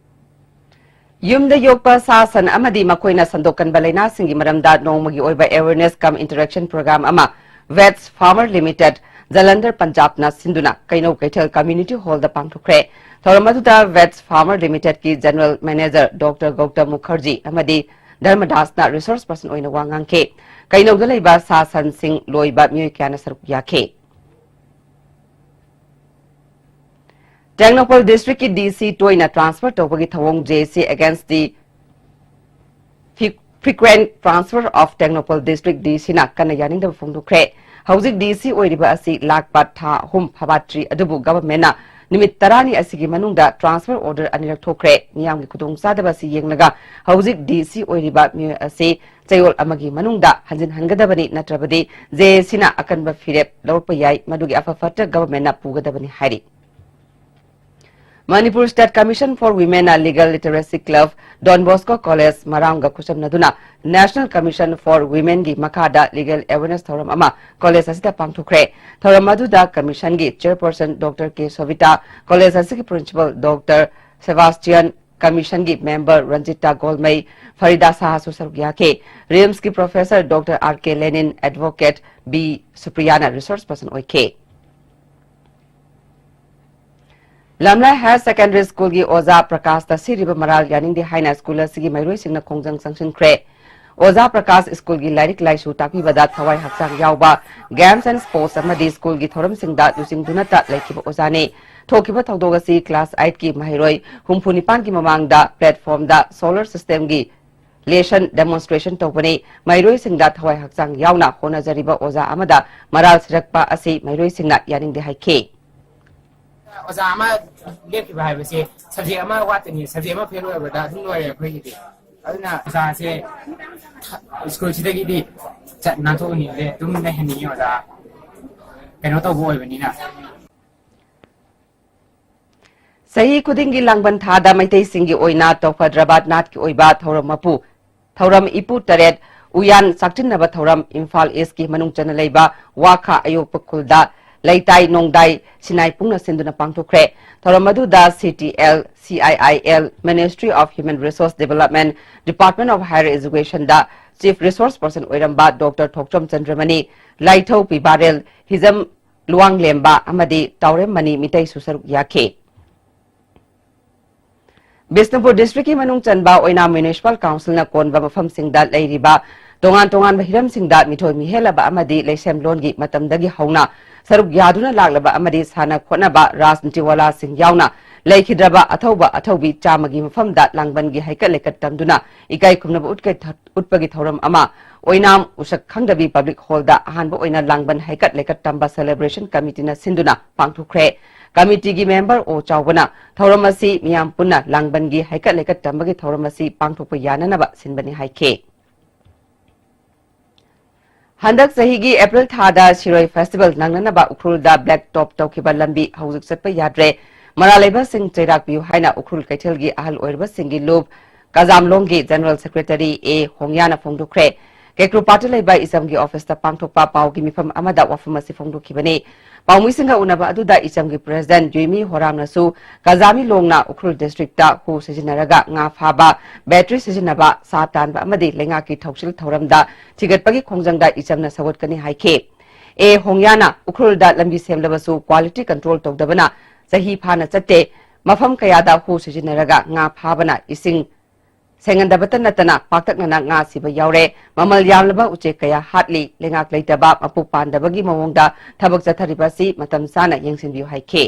ꯌꯨꯝꯗ ꯌꯣꯛꯄ ꯁꯥ ꯁꯟ ꯑꯃꯗꯤ ꯃꯈꯣꯏꯅ ꯁꯟꯗꯣꯛꯀꯟꯕ ꯂꯥꯏꯅꯥꯁꯤꯡꯒꯤ ꯃꯔꯝꯗ ꯅꯣꯡꯃꯒꯤ ꯑꯣꯏꯕ awareness cum interaction program ꯑꯃ ꯚꯦꯠꯁ ꯐꯥꯔꯃꯔ ꯂꯤꯃꯤꯇꯦꯗ, ꯖꯂꯟꯙꯔ, ꯄꯟꯖꯥꯕꯅ ꯁꯤꯟꯗꯨꯅ ꯀꯩꯅꯧ ꯀꯩꯊꯦꯜ ꯀꯝꯃ꯭ꯌꯨꯅꯤꯇꯤ ꯍꯣꯜꯗ ꯄꯥꯡꯊꯣꯛꯈ꯭ꯔꯦ꯫ ꯊꯧꯔꯝ ꯑꯗꯨꯗ ꯚꯦꯠꯁ ꯐꯥꯔꯃꯔ ꯂꯤꯃꯤꯇꯦꯗꯀꯤ general manager doctor Gautam Mukherjee ꯑꯃꯗꯤ ꯙꯔꯃꯗꯥꯁꯅ ꯔꯤꯁꯣꯔꯁ ꯄꯔꯁꯟ ꯑꯣꯏꯅ ꯋꯥ ꯉꯥꯡꯈꯤ꯫ ꯀꯩꯅꯧꯗ ꯂꯩꯕ ꯁꯥ ꯁꯟꯁꯤꯡ ꯂꯣꯏꯕ ꯃꯤꯑꯣꯏ ꯀꯌꯥꯅ ꯁꯔꯨꯛ ꯌꯥꯈꯤ꯫ ꯇꯦꯡꯅꯧꯄꯜ ꯗꯤꯁꯇ꯭ꯔꯤꯛꯀꯤ ꯗꯤ ꯁꯤ ꯇꯣꯏꯅ ꯇ꯭ꯔꯥꯟꯁꯐꯔ ꯇꯧꯕꯒꯤ ꯊꯧꯑꯣꯡ, J C against the Fre-, Frequent Transfer of Tengnoupal District, ꯗꯤ ꯁꯤꯅ ꯀꯟꯅ ꯌꯥꯅꯤꯡꯗꯕ ꯐꯣꯡꯗꯣꯛꯈ꯭ꯔꯦ꯫ ꯍꯧꯖꯤꯛ ꯗꯤ ꯁꯤ ꯑꯣꯏꯔꯤꯕ ꯑꯁꯤ ꯂꯥꯛꯄ ꯊꯥ ꯑꯍꯨꯝ ꯐꯥꯕꯥꯠꯇ꯭ꯔꯤ, ꯑꯗꯨꯕꯨ ꯒꯚꯔꯟꯃꯦꯟꯠꯅ ꯅꯨꯃꯤꯠ ꯇꯔꯥꯅꯤ ꯑꯁꯤꯒꯤ ꯃꯅꯨꯡꯗ transfer order ꯑꯅꯤꯔꯛ ꯊꯣꯛꯈ꯭ꯔꯦ꯫ ꯃꯤꯌꯥꯝꯒꯤ ꯈꯨꯗꯣꯡꯆꯥꯗꯕ ꯑꯁꯤ ꯌꯦꯡꯂꯒ ꯍꯧꯖꯤꯛ D C ꯑꯣꯏꯔꯤꯕ ꯃꯤꯑꯣꯏ ꯑꯁꯤ ꯆꯌꯣꯜ ꯑꯃꯒꯤ ꯃꯅꯨꯡꯗ ꯍꯟꯖꯤꯟꯍꯟꯒꯗꯕꯅꯤ, ꯅꯠꯇ꯭ꯔꯕꯗꯤ J A Cꯅ ꯑꯀꯟꯕ ꯐꯤꯔꯦꯞ ꯂꯧꯔꯛꯄ ꯌꯥꯏ, ꯃꯗꯨꯒꯤ ꯑꯐ ꯐꯠꯇ governmentꯅ ꯄꯨꯒꯗꯕꯅꯤ ꯍꯥꯏꯔꯤ꯫ Manipur State Commission for Womenꯅ Legal Literacy Club, Don Bosco College, ꯃꯔꯥꯝꯒ ꯈꯨꯠꯁꯝꯅꯗꯨꯅ National Commission for Womenꯒꯤ ꯃꯈꯥꯗ legal awareness ꯊꯧꯔꯝ ꯑꯃ college ꯑꯁꯤꯗ ꯄꯥꯡꯊꯣꯛꯈ꯭ꯔꯦ꯫ ꯊꯧꯔꯝ ꯑꯗꯨꯗ commissionꯒꯤ chairperson Doctor K Sovita, college ꯑꯁꯤꯒꯤ principal Doctor Sebastian, commissionꯒꯤ member Ranjita Golmei, Farida Sahaꯁꯨ ꯁꯔꯨꯛ ꯌꯥꯈꯤ꯫ RIMSꯀꯤ professor Doctor R K Lenin, advocate B Supriyana resource person ꯑꯣꯏꯈꯤ꯫ ꯂꯝꯂꯥꯏ Higher Secondary Schoolꯒꯤ ꯑꯣꯖꯥ ꯄ꯭ꯔꯀꯥꯁꯇ ꯁꯤꯔꯤꯕ ꯃꯔꯥꯜ ꯌꯥꯅꯤꯡꯗꯦ ꯍꯥꯏꯅ school ꯑꯁꯤꯒꯤ ꯃꯍꯩꯔꯣꯏꯁꯤꯡꯅ ꯈꯣꯡꯖꯪ ꯆꯪꯁꯤꯟꯈ꯭ꯔꯦ꯫ ꯑꯣꯖꯥ ꯄ꯭ꯔꯀꯥꯁ schoolꯒꯤ ꯂꯥꯏꯔꯤꯛ ꯂꯥꯏꯁꯨ ꯇꯥꯛꯄꯤꯕꯗ ꯊꯋꯥꯏ ꯍꯛꯆꯥꯡ ꯌꯥꯎꯕ, games and sports ꯑꯃꯗꯤ schoolꯒꯤ ꯊꯧꯔꯝꯁꯤꯡꯗ ꯂꯨꯆꯤꯡꯗꯨꯅꯇ ꯂꯩꯈꯤꯕ ꯑꯣꯖꯥꯅꯤ꯫ ꯊꯣꯛꯈꯤꯕ ꯊꯧꯗꯣꯛ ꯑꯁꯤ class eightꯀꯤ ꯃꯍꯩꯔꯣꯏ ꯍꯨꯝꯐꯨ ꯅꯤꯄꯥꯟꯒꯤ ꯃꯃꯥꯡꯗ platformꯗ solar systemꯒꯤ lesson demonstration ꯇꯧꯕꯅꯤ꯫ ꯃꯍꯩꯔꯣꯏꯁꯤꯡꯗ ꯊꯋꯥꯏ ꯍꯛꯆꯥꯡ ꯌꯥꯎꯅ ꯍꯣꯠꯅꯖꯔꯤꯕ ꯑꯣꯖꯥ ꯑꯃꯗ ꯃꯔꯥꯜ ꯁꯤꯔꯛꯄ ꯑꯁꯤ ꯃꯍꯩꯔꯣꯏꯁꯤꯡꯅ ꯌꯥꯅꯤꯡꯗꯦ ꯍꯥꯏꯈꯤ꯫ ꯑꯣꯖꯥ ꯑꯃ ꯂꯦꯞꯈꯤꯕ ꯍꯥꯏꯕꯁꯦ subject ꯑꯃ ꯋꯥꯠꯇꯣꯏꯅꯤ, subject ꯑꯃ fail ꯑꯣꯏꯕꯗ ꯑꯗꯨꯝ ꯂꯣꯏꯔꯦ ꯑꯩꯈꯣꯏꯒꯤꯗꯤ꯫ ꯑꯗꯨꯅ ꯑꯣꯖꯥꯁꯦ schoolꯁꯤꯗꯒꯤꯗꯤ ꯆꯠ ꯅꯥꯟꯊꯣꯛꯍꯟꯅꯤꯡꯗꯦ, ꯑꯗꯨꯝ ꯂꯩꯍꯟꯅꯤꯡꯉꯤ ꯑꯣꯖꯥ, ꯀꯩꯅꯣ ꯇꯧꯕ ꯑꯣꯏꯕꯅꯤꯅ꯫ ꯆꯍꯤ ꯈꯨꯗꯤꯡꯒꯤ ꯂꯥꯡꯕꯟ ꯊꯥꯗ ꯃꯩꯇꯩꯁꯤꯡꯒꯤ ꯑꯣꯏꯅ ꯇꯧꯐꯗ꯭ꯔꯕ ꯅꯥꯠꯀꯤ ꯑꯣꯏꯕ ꯊꯧꯔꯝ ꯃꯄꯨ, ꯊꯧꯔꯝ ꯏꯄꯨ ꯇꯔꯦꯠ ꯎꯌꯥꯟ ꯆꯥꯛꯆꯤꯟꯅꯕ ꯊꯧꯔꯝ ꯏꯝꯐꯥꯜ Eastꯀꯤ ꯃꯅꯨꯡ ꯆꯟꯅ ꯂꯩꯕ ꯋꯥꯈꯥ ꯑꯌꯣꯛꯄ ꯈꯨꯜꯗ ꯂꯩꯇꯥꯏ ꯅꯣꯡꯗꯥꯏ ꯁꯤꯟꯅꯥꯏ ꯄꯨꯡꯅ ꯁꯤꯟꯗꯨꯅ ꯄꯥꯡꯊꯣꯛꯈ꯭ꯔꯦ꯫ ꯊꯧꯔꯝ ꯑꯗꯨꯗ C T L, C I I L, Ministry of Human Resource Development, Department of Higher Educationꯗ Chief Resource Person ꯑꯣꯏꯔꯝꯕ Doctor ꯊꯣꯛꯆꯣꯝ ꯆꯟꯗ꯭ꯔꯃꯅꯤ, ꯂꯥꯏꯊꯧ ꯄꯤꯕꯥꯔꯦꯜ, ꯍꯤꯖꯝ ꯂꯨꯋꯥꯡꯂꯦꯝꯕ ꯑꯃꯗꯤ ꯇꯥꯎꯔꯦꯝ ꯃꯅꯤ ꯃꯤꯇꯩꯁꯨ ꯁꯔꯨꯛ ꯌꯥꯈꯤ꯫ ꯕꯤꯁꯅꯨꯄꯨꯔ districtꯀꯤ ꯃꯅꯨꯡ ꯆꯟꯕ ꯑꯣꯏꯅꯥꯝ Municipal Councilꯅ ꯀꯣꯟꯕ ꯃꯐꯝꯁꯤꯡꯗ ꯂꯩꯔꯤꯕ ꯇꯣꯉꯥꯟ ꯇꯣꯉꯥꯟꯕ ꯍꯤꯔꯝꯁꯤꯡꯗ ꯃꯤꯊꯣꯏ ꯃꯤꯍꯦꯜꯂꯕ ꯑꯃꯗꯤ ꯂꯩꯁꯦꯝꯂꯣꯟꯒꯤ ꯃꯇꯝꯗꯒꯤ ꯍꯧꯅ ꯁꯔꯨꯛ ꯌꯥꯗꯨꯅ ꯂꯥꯛꯂꯕ ꯑꯃꯗꯤ ꯁꯥꯟꯅ ꯈꯣꯠꯅꯕ ꯔꯥꯖꯅꯤꯇꯤ ꯋꯥꯂꯥꯁꯤꯡ ꯌꯥꯎꯅ ꯂꯩꯈꯤꯗ꯭ꯔꯕ ꯑꯊꯧꯕ ꯑꯊꯧꯕꯤ ꯆꯥꯝꯃꯒꯤ ꯃꯐꯝꯗ ꯂꯥꯡꯕꯟꯒꯤ ꯍꯩꯀꯠ ꯂꯩꯀꯠ ꯇꯝꯗꯨꯅ ꯏꯀꯥꯏ ꯈꯨꯝꯅꯕ ꯎꯠꯀ-, ꯎꯠꯄꯒꯤ ꯊꯧꯔꯝ ꯑꯃ ꯑꯣꯏꯅꯥꯝ ꯎꯁꯛ ꯈꯪꯗꯕꯤ Public Hallꯗ ꯑꯍꯥꯟꯕ ꯑꯣꯏꯅ ꯂꯥꯡꯕꯟ ꯍꯩꯀꯠ ꯂꯩꯀꯠ ꯇꯝꯕ celebration committeeꯅ ꯁꯤꯟꯗꯨꯅ ꯄꯥꯡꯊꯣꯛꯈ꯭ꯔꯦ꯫ ꯀꯃꯤꯇꯤꯒꯤ ꯃꯦꯝꯕꯔ ꯑꯣ ꯆꯥꯎꯕꯅ ꯊꯧꯔꯝ ꯑꯁꯤ ꯃꯤꯌꯥꯝ ꯄꯨꯟꯅ ꯂꯥꯡꯕꯟꯒꯤ ꯍꯩꯀꯠ ꯂꯩꯀꯠ ꯇꯝꯕꯒꯤ ꯊꯧꯔꯝ ꯑꯁꯤ ꯄꯥꯡꯊꯣꯛꯄ ꯌꯥꯅꯅꯕ ꯁꯤꯟꯕꯅꯤ ꯍꯥꯏꯈꯤ꯫ ꯍꯟꯗꯛ ꯆꯍꯤꯒꯤ ꯑꯦꯄ꯭ꯔꯤꯜ ꯊꯥꯗ ꯁꯤꯔꯣꯏ ꯐꯦꯁꯇꯤꯚꯦꯜ ꯅꯪꯅꯅꯕ ꯎꯈ꯭ꯔꯨꯜꯗ ꯕ꯭ꯂꯦꯛ ꯇꯣꯞ ꯇꯧꯈꯤꯕ ꯂꯝꯕꯤ ꯍꯧꯖꯤꯛ ꯆꯠꯄ ꯌꯥꯗ꯭ꯔꯦ꯫ ꯃꯔꯥ ꯂꯩꯕꯁꯤꯡ ꯆꯩꯔꯥꯛ ꯄꯤꯌꯨ ꯍꯥꯏꯅ ꯎꯈ꯭ꯔꯨꯜ ꯀꯩꯊꯦꯜꯒꯤ ꯑꯍꯜ ꯑꯣꯏꯔꯕꯁꯤꯡꯒꯤ ꯂꯨꯞ ꯀꯖꯥꯝꯂꯣꯡꯒꯤ ꯖꯦꯅꯔꯦꯜ ꯁꯦꯀ꯭ꯔꯦꯇꯔꯤ ꯑꯦ ꯍꯣꯡꯌꯥꯅ ꯐꯣꯡꯗꯣꯛꯈ꯭ꯔꯦ꯫ ꯀꯦꯀ꯭ꯔꯨꯄꯥꯠꯇ ꯂꯩꯕ ꯏꯆꯝꯒꯤ ꯑꯣꯐꯤꯁꯇ ꯄꯥꯡꯊꯣꯛꯄ ꯄꯥꯎꯒꯤ ꯃꯤꯐꯝ ꯑꯃꯗ ꯋꯥꯐꯝ ꯑꯁꯤ ꯐꯣꯡꯗꯣꯛꯈꯤꯕꯅꯤ꯫ ꯄꯥꯎꯃꯤꯁꯤꯡꯒ ꯎꯅꯕ ꯑꯗꯨꯗ ꯏꯆꯝꯒꯤ ꯄ꯭ꯔꯦꯁꯤꯗꯦꯟꯠ ꯌꯨꯏꯃꯤ ꯍꯣꯔꯥꯝꯅꯁꯨ ꯀꯖꯥꯃꯤ ꯂꯣꯡꯅ ꯎꯈ꯭ꯔꯨꯜ ꯗꯤꯁꯇ꯭ꯔꯤꯛꯇ ꯍꯨ ꯁꯤꯖꯤꯟꯅꯔꯒ ꯉꯥ ꯐꯥꯕ, ꯕꯦꯇ꯭ꯔꯤ ꯁꯤꯖꯤꯟꯅꯕ, ꯁꯥ ꯇꯥꯟꯕ ꯑꯃꯗꯤ ꯂꯩꯉꯥꯛꯀꯤ ꯊꯧꯁꯤꯜ ꯊꯧꯔꯝꯗ ꯊꯤꯒꯠꯄꯒꯤ ꯈꯣꯡꯖꯪꯗ ꯏꯆꯝꯅ ꯁꯧꯒꯠꯀꯅꯤ ꯍꯥꯏꯈꯤ꯫ ꯑꯦ ꯍꯣꯡꯌꯥꯅ ꯎꯈ꯭ꯔꯨꯜꯗ ꯂꯝꯕꯤ ꯁꯦꯝꯂꯕꯁꯨ ꯀ꯭ꯋꯥꯂꯤꯇꯤ ꯀꯟꯇ꯭ꯔꯣꯜ ꯇꯧꯗꯕꯅ ꯆꯍꯤ ꯐꯥꯅ ꯆꯠꯇꯦ, ꯃꯐꯝ ꯀꯌꯥꯗ ꯍꯨ ꯁꯤꯖꯤꯟꯅꯔꯒ ꯉꯥ ꯐꯥꯕꯅ ꯏꯁꯤꯡ ꯁꯦꯡꯍꯟꯗꯕꯇ ꯅꯠꯇꯅ ꯄꯥꯛꯇꯛꯅꯅ ꯉꯥ ꯁꯤꯕ ꯌꯥꯎꯔꯦ꯫ ꯃꯃꯜ ꯌꯥꯝꯂꯕ ꯎꯆꯦꯛ ꯀꯌꯥ ꯍꯥꯠꯂꯤ꯫ ꯂꯩꯉꯥꯛ ꯂꯩꯇꯕ, ꯃꯄꯨ ꯄꯥꯟꯗꯕꯒꯤ ꯃꯑꯣꯡꯗ ꯊꯕꯛ ꯆꯠꯊꯔꯤꯕ ꯑꯁꯤ ꯃꯇꯝ ꯆꯥꯅ ꯌꯦꯡꯁꯤꯟꯕꯤꯌꯨ ꯍꯥꯏꯈꯤ꯫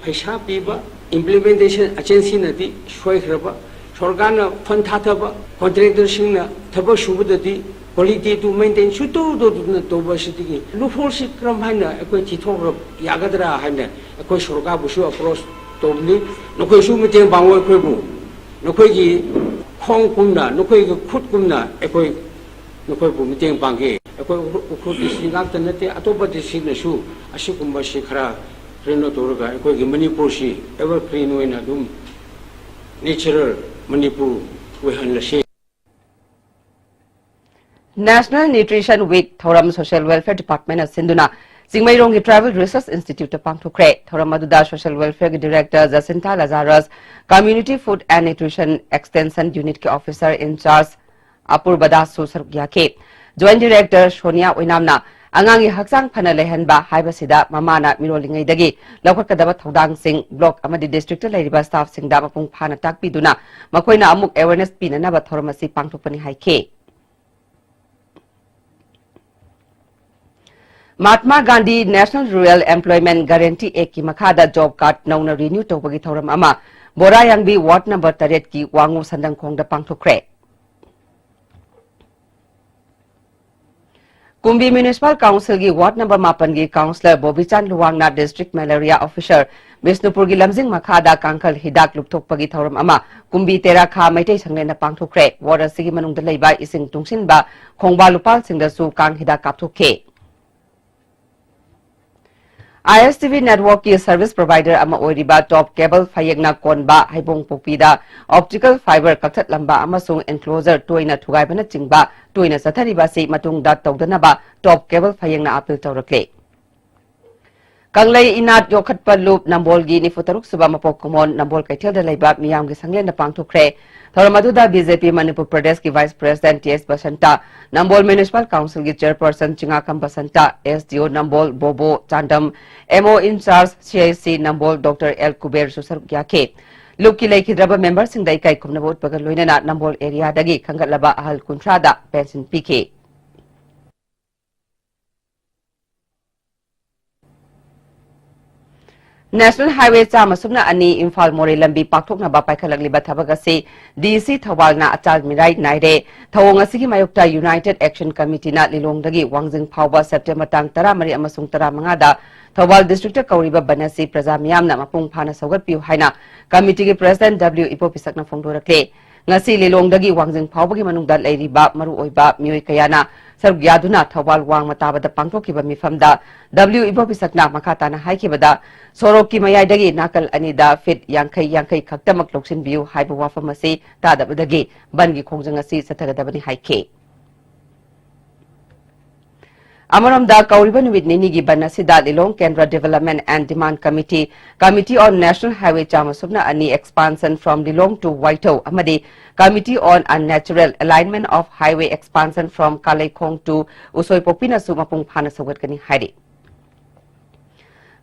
ꯄꯩꯁꯥ ꯄꯤꯕ implementation agencyꯅꯗꯤ ꯁꯣꯏꯈ꯭ꯔꯕ, ꯁꯔꯀꯥꯔꯅ ꯐꯟ ꯊꯥꯊꯕ, contractorꯁꯤꯡꯅ ꯊꯕꯛ ꯁꯨꯕꯗꯗꯤ qualityꯗꯨ maintain ꯁꯨꯇꯧ ꯇꯧꯗꯅ ꯇꯧꯕ ꯑꯁꯤꯗꯒꯤ loopholeꯁꯤ ꯀꯔꯝ ꯍꯥꯏꯅ ꯑꯩꯈꯣꯏ ꯊꯤꯊꯣꯛꯈ꯭ꯔ ꯌꯥꯒꯗ꯭ꯔꯥ ꯍꯥꯏꯅ ꯑꯩꯈꯣꯏ ꯁꯔꯀꯥꯔꯕꯨꯁꯨ approach ꯇꯧꯕꯅꯤ꯫ ꯅꯈꯣꯏꯁꯨ ꯃꯇꯦꯡ ꯄꯥꯡꯉꯣ ꯑꯩꯈꯣꯏꯕꯨ, ꯅꯈꯣꯏꯒꯤ ꯈꯣꯡ ꯀꯨꯝꯅ, ꯅꯈꯣꯏꯒꯤ ꯈꯨꯠ ꯀꯨꯝꯅ ꯑꯩꯈꯣꯏ ꯅꯈꯣꯏꯕꯨ ꯃꯇꯦꯡ ꯄꯥꯡꯒꯦ꯫ ꯑꯩꯈꯣꯏ ꯎꯈ꯭ꯔꯨꯜ district ꯉꯥꯛꯇ ꯅꯠꯇꯦ, ꯑꯇꯣꯞꯄ districtꯅꯁꯨ ꯑꯁꯤꯒꯨꯝꯕꯁꯤ ꯈꯔ ꯀꯩꯅꯣ ꯇꯧꯔꯒ ꯑꯩꯈꯣꯏꯒꯤ ꯃꯅꯤꯄꯨꯔꯁꯤ evergreen ꯑꯣꯏꯅ ꯑꯗꯨꯝ natural Manipur ꯑꯣꯏꯍꯜꯂꯁꯤ꯫ National Nutrition Week ꯊꯧꯔꯝ Social Welfare Departmentꯅ ꯁꯤꯟꯗꯨꯅ ꯆꯤꯡꯃꯩꯔꯣꯡꯒꯤ Tribal Research Instituteꯇ ꯄꯥꯡꯊꯣꯛꯈ꯭ꯔꯦ꯫ ꯊꯧꯔꯝ ꯑꯗꯨꯗ Social Welfareꯒꯤ Director Jacinta Lazarus, Community Food and Nutrition Extension Unitꯀꯤ Officer in Charge ꯑꯄꯨꯔꯕ ꯗꯥꯁꯁꯨ ꯁꯔꯨꯛ ꯌꯥꯈꯤ꯫ Joint Director ꯁꯣꯅꯤꯌꯥ ꯑꯣꯏꯅꯥꯝꯅ ꯑꯉꯥꯡꯒꯤ ꯍꯛꯆꯥꯡ ꯐꯅ ꯂꯩꯍꯟꯕ ꯍꯥꯏꯕꯁꯤꯗ ꯃꯃꯥꯅ ꯃꯤꯔꯣꯜꯂꯤꯉꯩꯗꯒꯤ ꯂꯧꯈꯠꯀꯗꯕ ꯊꯧꯗꯥꯡꯁꯤꯡ block ꯑꯃꯗꯤ districtꯇ ꯂꯩꯔꯤꯕ staffꯁꯤꯡꯗ ꯃꯄꯨꯡ ꯐꯥꯅ ꯇꯥꯛꯄꯤꯗꯨꯅ ꯃꯈꯣꯏꯅ ꯑꯃꯨꯛ awareness ꯄꯤꯅꯅꯕ ꯊꯧꯔꯝ ꯑꯁꯤ ꯄꯥꯡꯊꯣꯛꯄꯅꯤ ꯍꯥꯏꯈꯤ꯫ Mahatma Gandhi National Rural Employment Guarantee Actꯀꯤ ꯃꯈꯥꯗ job card ꯅꯧꯅ renew ꯇꯧꯕꯒꯤ ꯊꯧꯔꯝ ꯑꯃ ꯕꯣꯔꯥꯌꯥꯡꯕꯤ ward number ꯇꯔꯦꯠꯀꯤ ꯋꯥꯉꯨ ꯁꯟꯗꯪꯈꯣꯡꯗ ꯄꯥꯡꯊꯣꯛꯈ꯭ꯔꯦ꯫ ꯀꯨꯝꯕꯤ Municipal Council ꯒꯤ Ward number ꯃꯥꯄꯟꯒꯤ Councillor ꯕꯣꯕꯤꯆꯥꯟ ꯂꯨꯋꯥꯡꯅ District Malaria Officer ꯕꯤꯁꯅꯨꯄꯨꯔꯒꯤ ꯂꯝꯖꯤꯡ ꯃꯈꯥꯗ ꯀꯥꯡꯈꯜ ꯍꯤꯗꯥꯛ ꯂꯨꯞꯊꯣꯛꯄꯒꯤ ꯊꯧꯔꯝ ꯑꯃ ꯀꯨꯝꯕꯤ ꯇꯦꯔꯥꯈꯥ ꯃꯩꯇꯩ ꯁꯪꯂꯦꯟꯗ ꯄꯥꯡꯊꯣꯛꯈ꯭ꯔꯦ꯫ Ward ꯑꯁꯤꯒꯤ ꯃꯅꯨꯡꯗ ꯂꯩꯕ ꯏꯁꯤꯡ ꯇꯨꯡꯁꯤꯟꯕ ꯈꯣꯡꯕꯥꯜ ꯂꯨꯄꯥꯜꯁꯤꯡꯗꯁꯨ ꯀꯥꯡ ꯍꯤꯗꯥꯛ ꯀꯥꯞꯊꯣꯛꯈꯤ꯫ I S T V Network ꯀꯤ service provider ꯑꯃ ꯑꯣꯏꯔꯤꯕ Top Cable ꯐꯌꯦꯡꯅ ꯀꯣꯟꯕ ꯍꯩꯕꯣꯡꯄꯣꯛꯄꯤꯗ optical fiber ꯀꯛꯊꯠꯂꯝꯕ ꯑꯃꯁꯨꯡ enclosure ꯇꯣꯏꯅ ꯊꯨꯒꯥꯏꯕꯅꯆꯤꯡꯕ ꯇꯣꯏꯅ ꯆꯠꯊꯔꯤꯕ ꯑꯁꯤ ꯃꯇꯨꯡꯗ ꯇꯧꯗꯅꯕ Top Cable ꯐꯌꯦꯡꯅ appeal ꯇꯧꯔꯛꯂꯦ꯫ ꯀꯪꯂꯩ ꯏꯅꯥꯠ ꯌꯣꯛꯈꯠꯄ ꯂꯨꯞ ꯅꯝꯕꯣꯜꯒꯤ ꯅꯤꯐꯨ ꯇꯔꯨꯛ ꯁꯨꯕ ꯃꯄꯣꯛ ꯀꯨꯝꯑꯣꯟ ꯅꯝꯕꯣꯜ ꯀꯩꯊꯦꯜꯗ ꯂꯩꯕ ꯃꯤꯌꯥꯝꯒꯤ ꯁꯪꯂꯦꯟꯗ ꯄꯥꯡꯊꯣꯛꯈ꯭ꯔꯦ꯫ ꯊꯧꯔꯝ ꯑꯗꯨꯗ B J P ꯃꯅꯤꯄꯨꯔ ꯄ꯭ꯔꯗꯦꯁꯀꯤ Vice President T S Basanta, ꯅꯝꯕꯣꯜ Municipal Council ꯒꯤ Chairperson ꯆꯤꯉꯥꯈꯝ Basanta, S D O Nambol ꯕꯣꯕꯣ Chandam, M O in charge C I C Nambol Doctor L ꯀꯨꯕꯦꯔꯁꯨ ꯁꯔꯨꯛ ꯌꯥꯈꯤ꯫ ꯂꯨꯞꯀꯤ ꯂꯩꯈꯤꯗ꯭ꯔꯕ memberꯁꯤꯡꯗ ꯏꯀꯥꯏ ꯈꯨꯝꯅꯕ ꯎꯠꯄꯒ ꯂꯣꯏꯅꯅ ꯅꯝꯕꯣꯜ areaꯗꯒꯤ ꯈꯟꯒꯠꯂꯕ ꯑꯍꯜ ꯀꯨꯟꯊ꯭ꯔꯥꯗ pension ꯄꯤꯈꯤ꯫ National Highway ꯆꯥꯝꯃ ꯁꯨꯞꯅ ꯑꯅꯤ ꯏꯝꯐꯥꯜ ꯃꯣꯔꯦ ꯂꯝꯕꯤ ꯄꯥꯛꯊꯣꯛꯅꯕ ꯄꯥꯏꯈꯠꯂꯛꯂꯤꯕ ꯊꯕꯛ ꯑꯁꯤ D C ꯊꯧꯕꯥꯜꯅ ꯑꯆꯥꯜ ꯃꯤꯔꯥꯏ ꯅꯥꯏꯔꯦ꯫ ꯊꯧꯑꯣꯡ ꯑꯁꯤꯒꯤ ꯃꯥꯌꯣꯛꯇ United Action Committeeꯅ ꯂꯤꯂꯣꯡꯗꯒꯤ ꯋꯥꯡꯖꯤꯡ ꯐꯥꯎꯕ September ꯇꯥꯡ ꯇꯔꯥꯃꯔꯤ ꯑꯃꯁꯨꯡ ꯇꯔꯥꯃꯉꯥꯗ ꯊꯧꯕꯥꯜ districtꯇ ꯀꯧꯔꯤꯕ ꯕꯟ ꯑꯁꯤ ꯄ꯭ꯔꯖꯥ ꯃꯤꯌꯥꯝꯅ ꯃꯄꯨꯡ ꯐꯥꯅ ꯁꯧꯒꯠꯄꯤꯌꯨ ꯍꯥꯏꯅ committeeꯒꯤ President W ꯏꯕꯣꯄꯤꯁꯛꯅ ꯐꯣꯡꯗꯣꯔꯛꯂꯦ꯫ ꯉꯁꯤ ꯂꯤꯂꯣꯡꯗꯒꯤ ꯋꯥꯡꯖꯤꯡ ꯐꯥꯎꯕꯒꯤ ꯃꯅꯨꯡꯗ ꯂꯩꯔꯤꯕ ꯃꯔꯨꯑꯣꯏꯕ ꯃꯤꯑꯣꯏ ꯀꯌꯥꯅ ꯁꯔꯨꯛ ꯌꯥꯗꯨꯅ ꯊꯧꯕꯥꯜ ꯋꯥꯡꯃ ꯇꯥꯕꯗ ꯄꯥꯡꯊꯣꯛꯈꯤꯕ ꯃꯤꯐꯝꯗ W ꯏꯕꯣꯄꯤꯁꯛꯅ ꯃꯈꯥ ꯇꯥꯅ ꯍꯥꯏꯈꯤꯕꯗ, ꯁꯣꯔꯣꯛꯀꯤ ꯃꯌꯥꯏꯗꯒꯤ ꯅꯥꯀꯜ ꯑꯅꯤꯗ feet ꯌꯥꯡꯈꯩ ꯌꯥꯡꯈꯩ ꯈꯛꯇꯃꯛ ꯂꯧꯁꯤꯟꯕꯤꯌꯨ ꯍꯥꯏꯕ ꯋꯥꯐꯝ ꯑꯁꯤ ꯇꯥꯗꯕꯗꯒꯤ ꯕꯟꯒꯤ ꯈꯣꯡꯖꯪ ꯑꯁꯤ ꯆꯠꯊꯒꯗꯕꯅꯤ ꯍꯥꯏꯈꯤ꯫ ꯑꯃꯔꯣꯝꯗ, ꯀꯧꯔꯤꯕ ꯅꯨꯃꯤꯠ ꯅꯤꯅꯤꯒꯤ ꯕꯟ ꯑꯁꯤꯗ ꯂꯤꯂꯣꯡ Kendra Development and Demand Committee, Committee on National Highway ꯆꯥꯝꯃ ꯁꯨꯞꯅ ꯑꯅꯤ Expansion from Lilong to Waithou ꯑꯃꯗꯤ Committee on a Natural Alignment of Highway Expansion from Kaleikhong to ꯎꯁꯣꯏꯄꯣꯛꯄꯤꯅꯁꯨ ꯃꯄꯨꯡ ꯐꯥꯅ ꯁꯧꯒꯠꯀꯅꯤ ꯍꯥꯏꯔꯤ꯫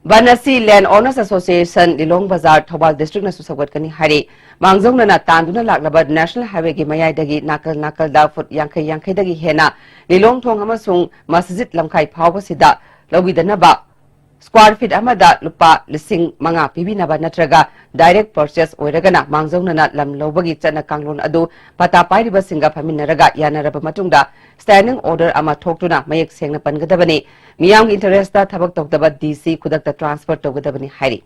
ꯕꯟ ꯑꯁꯤ Land Owners Association, ꯂꯤꯂꯣꯡ ꯕꯖꯥꯔ, ꯊꯧꯕꯥꯜ districtꯅꯁꯨ ꯁꯧꯒꯠꯀꯅꯤ ꯍꯥꯏꯔꯤ꯫ ꯃꯥꯡꯖꯧꯅꯅ ꯇꯥꯟꯗꯨꯅ ꯂꯥꯛꯂꯕ National Highwayꯒꯤ ꯃꯌꯥꯏꯗꯒꯤ ꯅꯥꯀꯜ ꯅꯥꯀꯜꯗ foot ꯌꯥꯡꯈꯩ ꯌꯥꯡꯈꯩꯗꯒꯤ ꯍꯦꯟꯅ ꯂꯤꯂꯣꯡ ꯊꯣꯡ ꯑꯃꯁꯨꯡ ꯃꯁꯖꯤꯗ ꯂꯝꯈꯥꯏ ꯐꯥꯎꯕꯁꯤꯗ ꯂꯧꯕꯤꯗꯅꯕ Square feet ꯑꯃꯗ ꯂꯨꯄꯥ ꯂꯤꯁꯤꯡ ꯃꯉꯥ ꯄꯤꯕꯤꯅꯕ ꯅꯠꯇ꯭ꯔꯒ direct purchase ꯑꯣꯏꯔꯒꯅ ꯃꯥꯡꯖꯧꯅꯅ ꯂꯝ ꯂꯧꯕꯒꯤ ꯆꯠꯅ ꯀꯥꯡꯂꯣꯟ ꯑꯗꯨ ꯄꯇꯥ ꯄꯥꯏꯔꯤꯕꯁꯤꯡꯒ ꯐꯝꯃꯤꯟꯅꯔꯒ ꯌꯥꯅꯔꯕ ꯃꯇꯨꯡꯗ standing order ꯑꯃ ꯊꯣꯛꯇꯨꯅ ꯃꯌꯦꯛ ꯁꯦꯡꯅ ꯄꯟꯒꯗꯕꯅꯤ꯫ ꯃꯤꯌꯥꯝꯒꯤ interest ꯊꯕꯛ ꯇꯧꯗꯕ DC ꯈꯨꯗꯛꯇ transfer ꯇꯧꯒꯗꯕꯅꯤ ꯍꯥꯏꯔꯤ꯫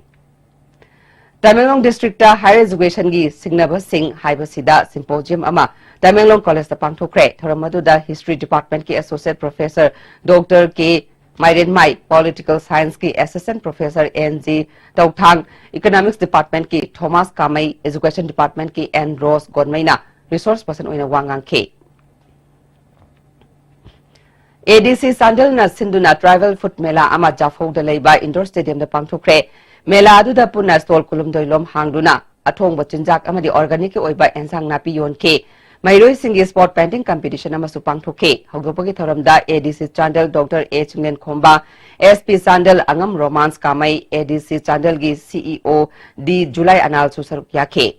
ꯇꯃꯦꯡꯂꯣꯡ district higher education ꯒꯤ ꯁꯤꯡꯅꯕꯁꯤꯡ ꯍꯥꯏꯕꯁꯤꯗ symposium ꯑꯃ ꯇꯃꯦꯡꯂꯣꯡ college ꯇ ꯄꯥꯡꯊꯣꯛꯈ꯭ꯔꯦ꯫ ꯊꯧꯔꯝ ꯑꯗꯨꯗ history department ꯀꯤ associate professor Doctor K ꯃꯥꯏꯔꯦꯟꯃꯥꯏ, political science ꯀꯤ assistant professor N G ꯇꯧꯊꯥꯡ, economics department ꯀꯤ ꯊꯣꯃꯥꯁ ꯀꯥꯃꯩ, education department ꯀꯤ N ꯔꯣꯁ ꯒꯣꯟꯃꯩꯅ resource person ꯑꯣꯏꯅ ꯋꯥ ꯉꯥꯡꯈꯤ꯫ ADC ꯆꯥꯟꯗꯦꯜꯅ ꯁꯤꯟꯗꯨꯅ tribal food ꯃꯦꯂꯥ ꯑꯃ ꯖꯥꯐꯧꯗ ꯂꯩꯕ indoor stadium ꯗ ꯄꯥꯡꯊꯣꯛꯈ꯭ꯔꯦ꯫ ꯃꯦꯂꯥ ꯑꯗꯨꯗ ꯄꯨꯟꯅ stall ꯀꯨꯟꯍꯨꯝꯗꯣꯏ ꯂꯣꯝ ꯍꯥꯡꯗꯨꯅ ꯑꯊꯣꯡꯕ ꯆꯤꯟꯖꯥꯛ ꯑꯃꯗꯤ organic ꯀꯤ ꯑꯣꯏꯕ ꯑꯦꯟꯁꯥꯡ ꯅꯥꯄꯤ ꯌꯣꯟꯈꯤ꯫ ꯃꯍꯩꯔꯣꯏꯁꯤꯡꯒꯤ spot painting competition ꯑꯃꯁꯨ ꯄꯥꯡꯊꯣꯛꯈꯤ꯫ ꯍꯧꯗꯣꯛꯄꯒꯤ ꯊꯧꯔꯝꯗ ADC Chandel Doctor A ꯆꯤꯡꯂꯦꯟꯈꯣꯝꯕ, SP Chandel ꯑꯉꯝ ꯔꯣꯃꯥꯟꯁ ꯀꯥꯃꯩ, ADC ꯆꯥꯟꯗꯦꯜꯒꯤ CEO D ꯖꯨꯂꯥꯏ ꯑꯅꯥꯜꯁꯨ ꯁꯔꯨꯛ ꯌꯥꯈꯤ꯫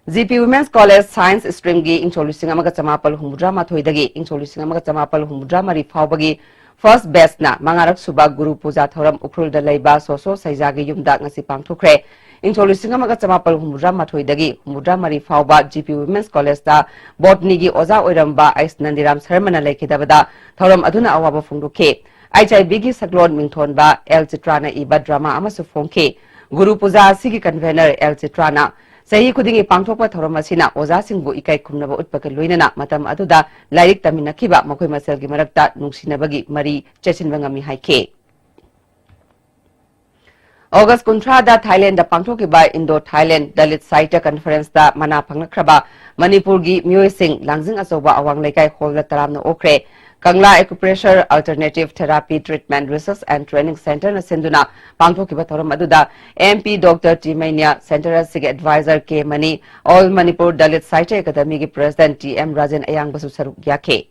GP Women's College Science Stream ꯒꯤ ꯏꯪ ꯁꯣꯛ ꯂꯤꯁꯤꯡ ꯑꯃꯒ ꯆꯃꯥꯄꯜ ꯍꯨꯝꯐꯨꯇꯔꯥ ꯃꯥꯊꯣꯏꯗꯒꯤ ꯏꯪ ꯁꯣꯛ ꯂꯤꯁꯤꯡ ꯑꯃꯒ ꯆꯃꯥꯄꯜ ꯍꯨꯝꯐꯨꯇꯔꯥ ꯃꯔꯤ ꯐꯥꯎꯕꯒꯤ first batch ꯅ ꯃꯉꯥꯔꯛ ꯁꯨꯕ ꯒꯨꯔꯨ ꯄꯨꯖꯥ ꯊꯧꯔꯝ ꯎꯈ꯭ꯔꯨꯜꯗ ꯂꯩꯕ ꯁꯣꯁꯣ ꯁꯩꯖꯥꯒꯤ ꯌꯨꯝꯗ ꯉꯁꯤ ꯄꯥꯡꯊꯣꯛꯈ꯭ꯔꯦ꯫ ꯏꯪ ꯁꯣꯛ ꯂꯤꯁꯤꯡ ꯑꯃꯒ ꯆꯃꯥꯄꯜ ꯍꯨꯝꯐꯨꯇꯔꯥ ꯃꯥꯊꯣꯏꯗꯒꯤ ꯍꯨꯝꯐꯨꯇꯔꯥ ꯃꯔꯤ ꯐꯥꯎꯕ GP Women's College ꯇ botany ꯒꯤ ꯑꯣꯖꯥ ꯑꯣꯏꯔꯝꯕ ꯑꯩꯁ ꯅꯟꯗꯤꯔꯥꯝ ꯁꯔꯃꯅ ꯂꯩꯈꯤꯗꯕꯗ ꯊꯧꯔꯝ ꯑꯗꯨꯅ ꯑꯋꯥꯕ ꯐꯣꯡꯗꯣꯛꯈꯤ꯫ HIV ꯒꯤ ꯁꯛꯂꯣꯟ ꯃꯤꯡꯊꯣꯟꯕ L ꯆꯤꯇ꯭ꯔꯥꯅ ꯏꯕ drama ꯑꯃꯁꯨ ꯐꯣꯡꯈꯤ꯫ ꯒꯨꯔꯨ ꯄꯨꯖꯥ ꯑꯁꯤꯒꯤ convener L ꯆꯤꯇ꯭ꯔꯥꯅ ꯆꯍꯤ ꯈꯨꯗꯤꯡꯒꯤ ꯄꯥꯡꯊꯣꯛꯄ ꯊꯧꯔꯝ ꯑꯁꯤꯅ ꯑꯣꯖꯥꯁꯤꯡꯕꯨ ꯏꯀꯥꯏ ꯈꯨꯝꯅꯕ ꯎꯠꯄꯒ ꯂꯣꯏꯅꯅ ꯃꯇꯝ ꯑꯗꯨꯗ ꯂꯥꯏꯔꯤꯛ ꯇꯝꯃꯤꯟꯅꯈꯤꯕ ꯃꯈꯣꯏ ꯃꯁꯦꯜꯒꯤ ꯃꯔꯛꯇ ꯅꯨꯡꯁꯤꯅꯕꯒꯤ ꯃꯔꯤ ꯆꯦꯠꯁꯤꯟꯕ ꯉꯝꯃꯤ ꯍꯥꯏꯈꯤ꯫ ꯑꯣꯒꯁ ꯀꯨꯟꯊ꯭ꯔꯥꯗ ꯊꯥꯏꯂꯦꯟꯗ ꯄꯥꯡꯊꯣꯛꯈꯤꯕ Indo Thailand Dalit Sahitya Conference ꯇ ꯃꯅꯥ ꯐꯪꯂꯛꯈ꯭ꯔꯕ ꯃꯅꯤꯄꯨꯔꯒꯤ ꯃꯤꯑꯣꯏꯁꯤꯡ ꯂꯥꯡꯖꯤꯡ ꯑꯆꯧꯕ ꯑꯋꯥꯡ ꯂꯩꯀꯥꯏ ꯍꯣꯜꯗ ꯇꯔꯥꯝꯅ ꯑꯣꯛꯈ꯭ꯔꯦ꯫ ꯀꯪꯂꯥ Acupressure Alternative Therapy Treatment Research and Training Center ꯅ ꯁꯤꯟꯗꯨꯅ ꯄꯥꯡꯊꯣꯛꯈꯤꯕ ꯊꯧꯔꯝ ꯑꯗꯨꯗ MP Doctor T Meinya, center ꯑꯁꯤꯒꯤ advisor K Mani, All Manipur Dalit Sahitya Academy ꯒꯤ president T M ꯔꯥꯖꯦꯟ ꯑꯌꯥꯡꯕꯁꯨ ꯁꯔꯨꯛ ꯌꯥꯈꯤ꯫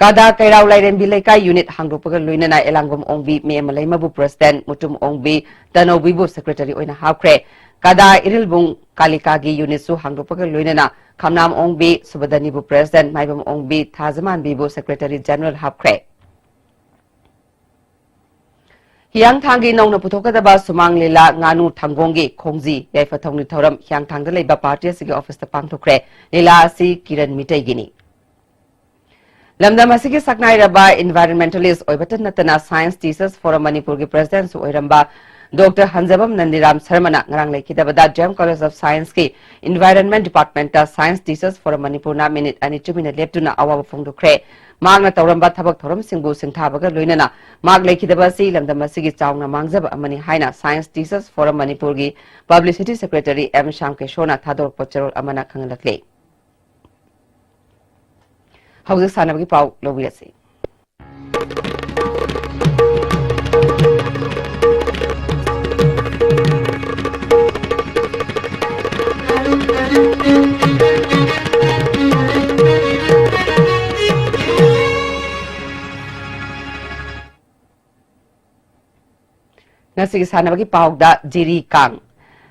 ꯀꯥꯗꯥ ꯀꯩꯔꯥꯎ ꯂꯥꯏꯔꯦꯝꯕꯤ ꯂꯩꯀꯥꯏ ꯌꯨꯅꯤꯠ ꯍꯥꯡꯗꯣꯛꯄꯒ ꯂꯣꯏꯅꯅ ꯑꯦꯂꯥꯡꯕꯝ ꯑꯣꯡꯕꯤ ꯃꯦꯃꯂꯩꯃꯕꯨ ꯄ꯭ꯔꯁꯤꯗꯦꯟꯠ, ꯃꯨꯇꯨꯝ ꯑꯣꯡꯕꯤ ꯇꯅꯧꯕꯤꯕꯨ ꯁꯦꯀ꯭ꯔꯦꯇꯔꯤ ꯑꯣꯏꯅ ꯍꯥꯞꯈ꯭ꯔꯦ꯫ ꯀꯥꯗꯥ ꯏꯔꯤꯜꯕꯨꯡ ꯀꯥꯂꯤꯀꯥꯒꯤ ꯌꯨꯅꯤꯠꯁꯨ ꯍꯥꯡꯗꯣꯛꯄꯒ ꯂꯣꯏꯅꯅ ꯈꯝꯅꯥꯝ ꯑꯣꯡꯕꯤ ꯁꯨꯕꯗꯅꯤꯕꯨ ꯄ꯭ꯔꯁꯤꯗꯦꯟꯠ, ꯃꯥꯏꯕꯝ ꯑꯣꯡꯕꯤ ꯊꯥꯖꯃꯥꯟꯕꯤꯕꯨ ꯁꯦꯀ꯭ꯔꯦꯇꯔꯤ ꯖꯦꯅꯔꯦꯜ ꯍꯥꯞꯈ꯭ꯔꯦ꯫ ꯍꯤꯌꯥꯡꯊꯥꯡꯒꯤ ꯅꯧꯅ ꯄꯨꯊꯣꯛꯀꯗꯕ ꯁꯨꯃꯥꯡ ꯂꯤꯂꯥ ꯉꯥꯅꯨ ꯊꯪꯒꯣꯡꯒꯤ ꯈꯣꯡꯖꯤ ꯌꯥꯏꯐ ꯊꯧꯅꯤ ꯊꯧꯔꯝ ꯍꯤꯌꯥꯡꯊꯥꯡꯗ ꯂꯩꯕ ꯄꯥꯔꯇꯤ ꯑꯁꯤꯒꯤ ꯑꯣꯐꯤꯁꯇ ꯄꯥꯡꯊꯣꯛꯈ꯭ꯔꯦ꯫ ꯂꯤꯂꯥ ꯑꯁꯤ ꯀꯤꯔꯟ ꯃꯤꯇꯩꯒꯤꯅꯤ꯫ ꯂꯝꯗꯝ ꯑꯁꯤꯒꯤ ꯁꯛꯅꯥꯏꯔꯕ environmentalist ꯑꯣꯏꯕꯇ ꯅꯠꯇꯅ Science Teachers Forum ꯃꯅꯤꯄꯨꯔꯒꯤ ꯄ꯭ꯔꯁꯤꯗꯦꯟꯠꯁꯨ ꯑꯣꯏꯔꯝꯕ ꯗꯣꯛꯇꯔ ꯍꯟꯖꯕꯝ ꯅꯟꯗꯤꯔꯥꯝ ꯁꯔꯃꯅ ꯉꯔꯥꯡ ꯂꯩꯈꯤꯗꯕꯗ ꯗꯤ ꯑꯦꯝ College of Scienceꯀꯤ Environment Departmentꯇ Science Teachers Forum ꯃꯅꯤꯄꯨꯔꯅ ꯃꯤꯅꯤꯠ ꯑꯅꯤ ꯇꯨꯃꯤꯟꯅ ꯂꯦꯞꯇꯨꯅ ꯑꯋꯥꯕ ꯐꯣꯡꯗꯣꯛꯈ꯭ꯔꯦ꯫ ꯃꯍꯥꯛꯅ ꯇꯧꯔꯝꯕ ꯊꯕꯛ ꯊꯧꯔꯝꯁꯤꯡꯕꯨ ꯁꯤꯡꯊꯥꯕꯒ ꯂꯣꯏꯅꯅ ꯃꯍꯥꯛ ꯂꯩꯈꯤꯗꯕ ꯑꯁꯤ ꯂꯝꯗꯝ ꯑꯁꯤꯒꯤ ꯆꯥꯎꯅ ꯃꯥꯡꯖꯕ ꯑꯃꯅꯤ ꯍꯥꯏꯅ Science Teachers Forum ꯃꯅꯤꯄꯨꯔꯒꯤ Publicity Secretary ꯑꯦꯝ ꯁ꯭ꯌꯥꯝ ꯀꯦꯁꯣꯔꯅ ꯊꯥꯗꯣꯔꯛꯄ ꯆꯦꯔꯣꯜ ꯑꯃꯅ ꯈꯪꯍꯜꯂꯛꯂꯤ꯫ ꯍꯧꯖꯤꯛ ꯁꯥꯟꯅꯕꯒꯤ ꯄꯥꯎ ꯂꯧꯕꯤꯔꯁꯤ꯫ ꯉꯁꯤꯒꯤ ꯁꯥꯟꯅꯕꯒꯤ ꯄꯥꯎꯗ ꯖꯤꯔꯤ ꯀꯥꯡ꯫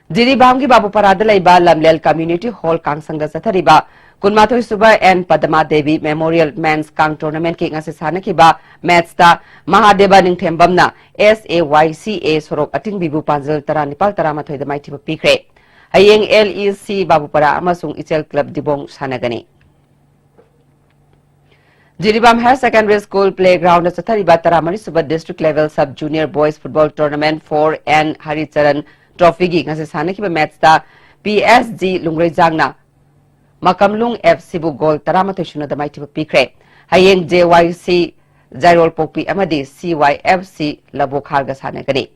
ꯖꯤꯔꯤꯕꯥꯝꯒꯤ ꯕꯥꯕꯨꯄꯥꯔꯥꯗ ꯂꯩꯕ ꯂꯝꯂꯦꯜ Community Hall ꯀꯥꯡꯁꯪꯗ ꯆꯠꯊꯔꯤꯕ ꯀꯨꯟꯃꯥꯊꯣꯏ ꯁꯨꯕ ꯑꯦꯟ ꯄꯗꯃꯥ ꯗꯦꯕꯤ Memorial Men's ꯀꯥꯡ Tournamentꯀꯤ ꯉꯁꯤ ꯁꯥꯟꯅꯈꯤꯕ ꯃꯦꯠꯁꯇ ꯃꯍꯥꯗꯦꯕ ꯅꯤꯡꯊꯦꯝꯕꯝꯅ ꯑꯦꯁ ꯑꯦ ꯋꯥꯏ ꯁꯤ ꯑꯦ ꯁꯣꯔꯣꯛ ꯑꯇꯤꯡꯕꯤꯕꯨ ꯄꯥꯟꯖꯜ ꯇꯔꯥꯅꯤꯄꯥꯜ ꯇꯔꯥꯃꯥꯊꯣꯏꯗ ꯃꯥꯏꯊꯤꯕ ꯄꯤꯈ꯭ꯔꯦ꯫ ꯍꯌꯦꯡ ꯑꯦꯜ ꯏ ꯁꯤ ꯕꯥꯕꯨꯄꯥꯔꯥ ꯑꯃꯁꯨꯡ ꯏꯆꯦꯜ ꯀ꯭ꯂꯕ ꯗꯤꯕꯣꯡ ꯁꯥꯟꯅꯒꯅꯤ꯫ ꯖꯤꯔꯤꯕꯥꯝ Higher Secondary School Playgroundꯗ ꯆꯠꯊꯔꯤꯕ ꯇꯔꯥꯃꯔꯤ ꯁꯨꯕ District Level Sub Junior Boys Football Tournament for N Haricharan Trophyꯒꯤ ꯉꯁꯤ ꯁꯥꯟꯅꯈꯤꯕ ꯃꯦꯠꯁꯇ ꯄꯤ ꯑꯦꯁ ꯖꯤ ꯂꯨꯡꯒ꯭ꯔꯩꯖꯥꯡꯅ ꯃꯀꯝꯂꯨꯡ ꯑꯦꯐ ꯁꯤꯕꯨ ꯒꯣꯜ ꯇꯔꯥꯃꯥꯊꯣꯏ ꯁꯨꯞꯅꯗ ꯃꯥꯏꯊꯤꯕ ꯄꯤꯈ꯭ꯔꯦ꯫ ꯍꯌꯦꯡ ꯖꯦ ꯋꯥꯏ ꯁꯤ ꯖꯥꯏꯔꯣꯜꯄꯣꯛꯄꯤ ꯑꯃꯗꯤ ꯁꯤ ꯋꯥꯏ ꯑꯦꯐ ꯁꯤ ꯂꯕꯣꯈꯥꯜꯒ ꯁꯥꯟꯅꯒꯅꯤ꯫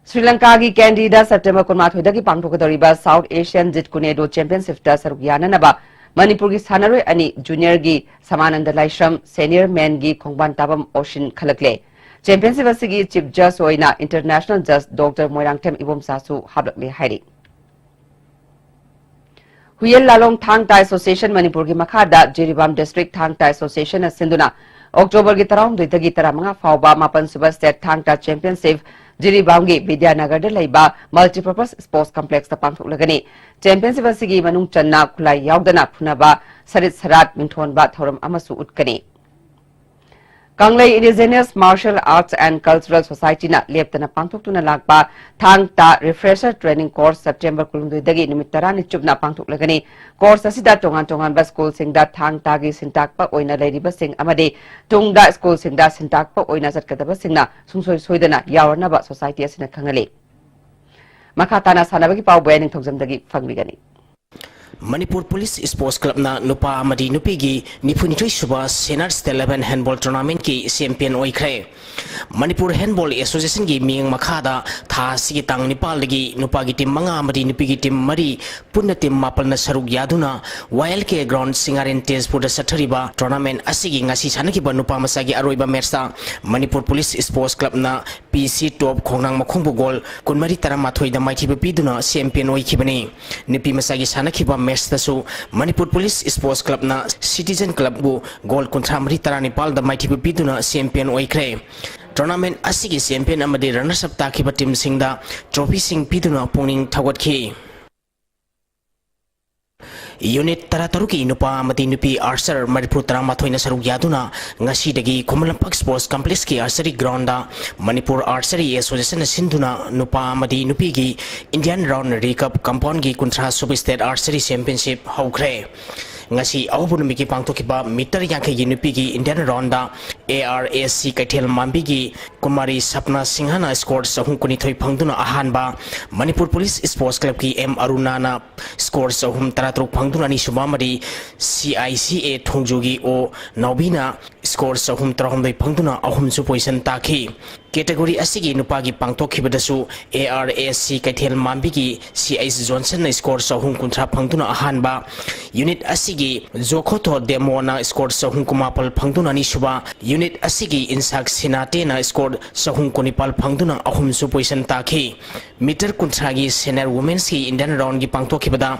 ꯁ꯭ꯔꯤ ꯂꯪꯀꯥꯒꯤ ꯀꯦꯟꯗꯤꯗ ꯁꯦꯞꯇꯦꯝꯕꯔ ꯀꯨꯟꯃꯥꯊꯣꯏꯗꯒꯤ ꯄꯥꯡꯊꯣꯛꯀꯗꯧꯔꯤꯕ South Asian Jit Kunedo Championshipꯇ ꯁꯔꯨꯛ ꯌꯥꯅꯅꯕ ꯃꯅꯤꯄꯨꯔꯒꯤ ꯁꯥꯟꯅꯔꯣꯏ ꯑꯅꯤ, juniorꯒꯤ ꯁꯃꯥꯅꯟꯗ ꯂꯥꯏꯁ꯭ꯔꯝ, senior menꯒꯤ ꯈꯣꯡꯕꯥꯟ ꯇꯥꯕꯝ ꯑꯣꯁꯤꯟ ꯈꯜꯂꯛꯂꯦ꯫ Championship ꯑꯁꯤꯒꯤ chief judge ꯑꯣꯏꯅ international judge ꯗꯣꯛꯇꯔ ꯃꯣꯏꯔꯥꯡꯊꯦꯝ ꯏꯕꯣꯝꯆꯥꯁꯨ ꯍꯥꯞꯂꯛꯂꯦ ꯍꯥꯏꯔꯤ꯫ ꯍꯨꯌꯦꯟ ꯂꯥꯂꯣꯡ ꯊꯥꯡ ꯇꯥ ꯑꯦꯁꯣꯁꯤꯌꯦꯁꯟ ꯃꯅꯤꯄꯨꯔꯒꯤ ꯃꯈꯥꯗ ꯖꯤꯔꯤꯕꯥꯝ ꯗꯤꯁꯇ꯭ꯔꯤꯛ ꯊꯥꯡ ꯇꯥ ꯑꯦꯁꯣꯁꯤꯌꯦꯁꯟꯅ ꯁꯤꯟꯗꯨꯅ ꯑꯣꯛꯇꯣꯕꯔꯒꯤ ꯇꯔꯥꯍꯨꯝꯗꯣꯏꯗꯒꯤ ꯇꯔꯥꯃꯉꯥ ꯐꯥꯎꯕ ꯃꯥꯄꯟꯁꯨꯕ ꯁ꯭ꯇꯦꯠ ꯊꯥꯡ ꯇꯥ ꯆꯦꯝꯄꯤꯌꯟꯁꯤꯞ ꯖꯤꯔꯤꯕꯥꯝꯒꯤ ꯕꯤꯗ꯭ꯌꯥꯅꯒꯔꯗ ꯂꯩꯕ ꯃꯜꯇꯤꯄꯔꯄꯁ ꯁ꯭ꯄꯣꯔꯠꯁ ꯀꯝꯄ꯭ꯂꯦꯛꯁꯇ ꯄꯥꯡꯊꯣꯛꯂꯒꯅꯤ꯫ ꯆꯦꯝꯄꯤꯌꯟꯁꯤꯞ ꯑꯁꯤꯒꯤ ꯃꯅꯨꯡ ꯆꯟꯅ ꯈꯨꯠꯂꯥꯏ ꯌꯥꯎꯗꯅ ꯐꯨꯅꯕ, ꯁꯔꯤꯠ ꯁꯔꯥꯠ, ꯃꯤꯡꯊꯣꯟꯕ ꯊꯧꯔꯝ ꯑꯃꯁꯨ ꯎꯠꯀꯅꯤ꯫ ꯀꯪꯂꯩ Indigenous Martial Arts and Cultural Societyꯅ ꯂꯦꯞꯇꯅ ꯄꯥꯡꯊꯣꯛꯇꯨꯅ ꯂꯥꯛꯄ ꯊꯥꯡ ꯇꯥ ꯔꯤꯐ꯭ꯔꯦꯁꯔ ꯇ꯭ꯔꯦꯅꯤꯡ ꯀꯣꯔꯁ ꯁꯦꯞꯇꯦꯝꯕꯔ ꯀꯨꯟꯍꯨꯝꯗꯣꯏꯗꯒꯤ ꯅꯨꯃꯤꯠ ꯇꯔꯥꯅꯤ ꯆꯨꯞꯅ ꯄꯥꯡꯊꯣꯛꯂꯒꯅꯤ꯫ ꯀꯣꯔꯁ ꯑꯁꯤꯗ ꯇꯣꯉꯥꯟ ꯇꯣꯉꯥꯟꯕ ꯁ꯭ꯀꯨꯜꯁꯤꯡꯗ ꯊꯥꯡ ꯇꯥꯒꯤ ꯁꯤꯟꯇꯥꯛꯄ ꯑꯣꯏꯅ ꯂꯩꯔꯤꯕꯁꯤꯡ ꯑꯃꯗꯤ ꯇꯨꯡꯗ ꯁ꯭ꯀꯨꯜꯁꯤꯡꯗ ꯁꯤꯟꯇꯥꯛꯄ ꯑꯣꯏꯅ ꯆꯠꯀꯗꯕꯁꯤꯡꯅ ꯁꯨꯡꯁꯣꯏ ꯁꯣꯏꯗꯅ ꯌꯥꯎꯔꯅꯕ ꯁꯣꯁꯥꯏꯇꯤ ꯑꯁꯤꯅ ꯈꯪꯍꯜꯂꯤ꯫ ꯃꯈꯥ ꯇꯥꯅ ꯁꯥꯟꯅꯕꯒꯤ ꯄꯥꯎ ꯕꯣꯌꯥ ꯅꯤꯡꯊꯧꯖꯝꯗꯒꯤ ꯐꯪꯕꯤꯒꯅꯤ꯫ ꯃꯅꯤꯄꯨꯔ ꯄꯨꯂꯤꯁ ꯁ꯭ꯄꯣꯔꯠꯁ ꯀ꯭ꯂꯕꯅ ꯅꯨꯄꯥ ꯑꯃꯗꯤ ꯅꯨꯄꯤꯒꯤ ꯅꯤꯐꯨꯅꯤꯊꯣꯏ ꯁꯨꯕ Seniors State Eleven Handball Tournamentꯀꯤ ꯆꯦꯝꯄꯤꯌꯟ ꯑꯣꯏꯈ꯭ꯔꯦ꯫ ꯃꯅꯤꯄꯨꯔ ꯍꯦꯟꯕꯣꯜ ꯑꯦꯁꯣꯁꯤꯌꯦꯁꯟꯒꯤ ꯃꯤꯠꯌꯦꯡ ꯃꯈꯥꯗ ꯊꯥ ꯑꯁꯤꯒꯤ ꯇꯥꯡ ꯅꯤꯄꯥꯜꯗꯒꯤ ꯅꯨꯄꯥꯒꯤ ꯇꯤꯝ ꯃꯉꯥ ꯑꯃꯗꯤ ꯅꯨꯄꯤꯒꯤ ꯇꯤꯝ ꯃꯔꯤ, ꯄꯨꯟꯅ ꯇꯤꯝ ꯃꯥꯄꯜꯅ ꯁꯔꯨꯛ ꯌꯥꯗꯨꯅ ꯋꯥꯏ ꯑꯦꯜ ꯀꯦ ꯒ꯭ꯔꯥꯎꯟ ꯁꯤꯡꯒꯥꯔꯦꯟ ꯇꯦꯖꯄꯨꯔꯗ ꯆꯠꯊꯔꯤꯕ ꯇꯣꯔꯅꯥꯃꯦꯟ ꯑꯁꯤꯒꯤ ꯉꯁꯤ ꯁꯥꯟꯅꯈꯤꯕ ꯅꯨꯄꯥ ꯃꯆꯥꯒꯤ ꯑꯔꯣꯏꯕ ꯃꯦꯠꯁꯇ ꯃꯅꯤꯄꯨꯔ ꯄꯨꯂꯤꯁ ꯁ꯭ꯄꯣꯔꯠꯁ ꯀ꯭ꯂꯕꯅ ꯄꯤ ꯁꯤ ꯇꯣꯞ ꯈꯣꯡꯅꯥꯡ ꯃꯈꯣꯡꯕꯨ ꯒꯣꯜ ꯀꯨꯟꯃꯔꯤ ꯇꯔꯥꯃꯥꯊꯣꯏꯗ ꯃꯥꯏꯊꯤꯕ ꯄꯤꯗꯨꯅ ꯆꯦꯝꯄꯤꯌꯟ ꯑꯣꯏꯈꯤꯕꯅꯤ꯫ ꯅꯨꯄꯤ ꯃꯆꯥꯒꯤ ꯁꯥꯟꯅꯈꯤꯕ ꯃꯦꯠꯁꯇꯁꯨ ꯃꯅꯤꯄꯨꯔ ꯄꯨꯂꯤꯁ ꯁ꯭ꯄꯣꯔꯠꯁ ꯀ꯭ꯂꯕꯅ ꯁꯤꯇꯤꯖꯟ ꯀ꯭ꯂꯕꯕꯨ ꯒꯣꯜ ꯀꯨꯟꯊ꯭ꯔꯥ ꯃꯔꯤ ꯇꯔꯥꯅꯤꯄꯥꯜꯗ ꯃꯥꯏꯊꯤꯕ ꯄꯤꯗꯨꯅ ꯆꯦꯝꯄꯤꯌꯟ ꯑꯣꯏꯈ꯭ꯔꯦ꯫ ꯇꯣꯔꯅꯥꯃꯦꯟ ꯑꯁꯤꯒꯤ ꯆꯦꯝꯄꯤꯌꯟ ꯑꯃꯗꯤ ꯔꯅꯔꯁ ꯑꯞ ꯇꯥꯈꯤꯕ ꯇꯤꯝꯁꯤꯡꯗ ꯇ꯭ꯔꯣꯐꯤꯁꯤꯡ ꯄꯤꯗꯨꯅ ꯄꯨꯛꯅꯤꯡ ꯊꯧꯒꯠꯈꯤ꯫ ꯌꯨꯅꯤꯠ ꯇꯔꯥꯇꯔꯨꯛꯀꯤ ꯅꯨꯄꯥ ꯑꯃꯗꯤ ꯅꯨꯄꯤ ꯑꯥꯔꯆꯔ ꯃꯔꯤꯐꯨ ꯇꯔꯥꯃꯥꯊꯣꯏꯅ ꯁꯔꯨꯛ ꯌꯥꯗꯨꯅ ꯉꯁꯤꯗꯒꯤ ꯈꯨꯃꯟ ꯂꯝꯄꯥꯛ ꯁ꯭ꯄꯣꯔꯠꯁ ꯀꯝꯄ꯭ꯂꯦꯛꯁꯀꯤ ꯑꯥꯔꯆꯔꯤ ꯒ꯭ꯔꯥꯎꯟꯗ ꯃꯅꯤꯄꯨꯔ ꯑꯥꯔꯆꯔꯤ ꯑꯦꯁꯣꯁꯤꯌꯦꯁꯟꯅ ꯁꯤꯟꯗꯨꯅ ꯅꯨꯄꯥ ꯑꯃꯗꯤ ꯅꯨꯄꯤꯒꯤ ꯏꯟꯗꯤꯌꯥꯟ ꯔꯥꯎꯟ ꯔꯤꯀꯞ ꯀꯝꯄꯥꯎꯟꯒꯤ ꯀꯨꯟꯊ꯭ꯔꯥ ꯁꯨꯕ ꯁ꯭ꯇꯦꯠ ꯑꯥꯔꯆꯔꯤ ꯆꯦꯝꯄꯤꯌꯟꯁꯤꯞ ꯍꯧꯈ꯭ꯔꯦ꯫ ꯉꯁꯤ ꯑꯍꯧꯕ ꯅꯨꯃꯤꯠꯀꯤ ꯄꯥꯡꯊꯣꯛꯈꯤꯕ ꯃꯤꯇꯔ ꯌꯥꯡꯈꯩꯒꯤ ꯅꯨꯄꯤꯒꯤ Indian round A R S C ꯀꯩꯊꯦꯜ ꯃꯥꯟꯕꯤꯒꯤ ꯀꯨꯃꯥꯔꯤ ꯁꯞꯅꯥ ꯁꯤꯡꯍꯅ ꯁ꯭ꯀꯣꯔ ꯆꯍꯨꯝ ꯀꯨꯟꯅꯤꯊꯣꯏ ꯐꯪꯗꯨꯅ ꯑꯍꯥꯟꯕ, ꯃꯅꯤꯄꯨꯔ ꯄꯨꯂꯤꯁ ꯁ꯭ꯄꯣꯔꯠꯁ ꯀ꯭ꯂꯕꯀꯤ ꯑꯦꯝ ꯑꯔꯨꯅꯥꯅ ꯁ꯭ꯀꯣꯔ ꯆꯍꯨꯝ ꯇꯔꯥꯇꯔꯨꯛ ꯐꯪꯗꯨꯅ ꯑꯅꯤꯁꯨꯕ ꯑꯃꯗꯤ ꯁꯤ ꯑꯥꯏ ꯁꯤ ꯑꯦ ꯊꯣꯡꯖꯨꯒꯤ ꯑꯣ ꯅꯥꯎꯕꯤꯅ ꯁ꯭ꯀꯣꯔ ꯆꯍꯨꯝ ꯇꯔꯥꯍꯨꯝꯗꯣꯏ ꯐꯪꯗꯨꯅ ꯑꯍꯨꯝꯁꯨ ꯄꯣꯖꯤꯁꯟ ꯇꯥꯈꯤ꯫ ꯀꯦꯇꯦꯒꯣꯔꯤ ꯑꯁꯤꯒꯤ ꯅꯨꯄꯥꯒꯤ ꯄꯥꯡꯊꯣꯛꯈꯤꯕꯗꯁꯨ ꯑꯦ ꯑꯥꯔ ꯑꯦꯁ ꯁꯤ ꯀꯩꯊꯦꯜ ꯃꯥꯟꯕꯤꯒꯤ ꯁꯤ ꯑꯩꯆ ꯖꯣꯟꯁꯟꯅ ꯁ꯭ꯀꯣꯔ ꯆꯍꯨꯝ ꯀꯨꯟꯊ꯭ꯔꯥ ꯐꯪꯗꯨꯅ ꯑꯍꯥꯟꯕ, ꯌꯨꯅꯤꯠ ꯑꯁꯤꯒꯤ ꯖꯣꯈꯣꯊꯣ ꯗꯦꯃꯣꯅ ꯁ꯭ꯀꯣꯔ ꯆꯍꯨꯝ ꯀꯨꯟꯃꯥꯄꯜ ꯐꯪꯗꯨꯅ ꯑꯅꯤꯁꯨꯕ, ꯌꯨꯅꯤꯠ ꯑꯁꯤꯒꯤ ꯏꯟꯁꯥꯛ ꯁꯤꯅꯥꯇꯦꯅ ꯁ꯭ꯀꯣꯔ ꯆꯍꯨꯝ ꯀꯨꯟꯅꯤꯄꯥꯜ ꯐꯪꯗꯨꯅ ꯑꯍꯨꯝꯁꯨ ꯄꯣꯖꯤꯁꯟ ꯇꯥꯈꯤ꯫ ꯃꯤꯇꯔ ꯀꯨꯟꯊ꯭ꯔꯥꯒꯤ ꯁꯦꯅꯤꯌꯔ ꯋꯨꯃꯦꯟꯁꯀꯤ ꯏꯟꯗꯤꯌꯟ ꯔꯥꯎꯟꯒꯤ ꯄꯥꯡꯊꯣꯛꯈꯤꯕꯗ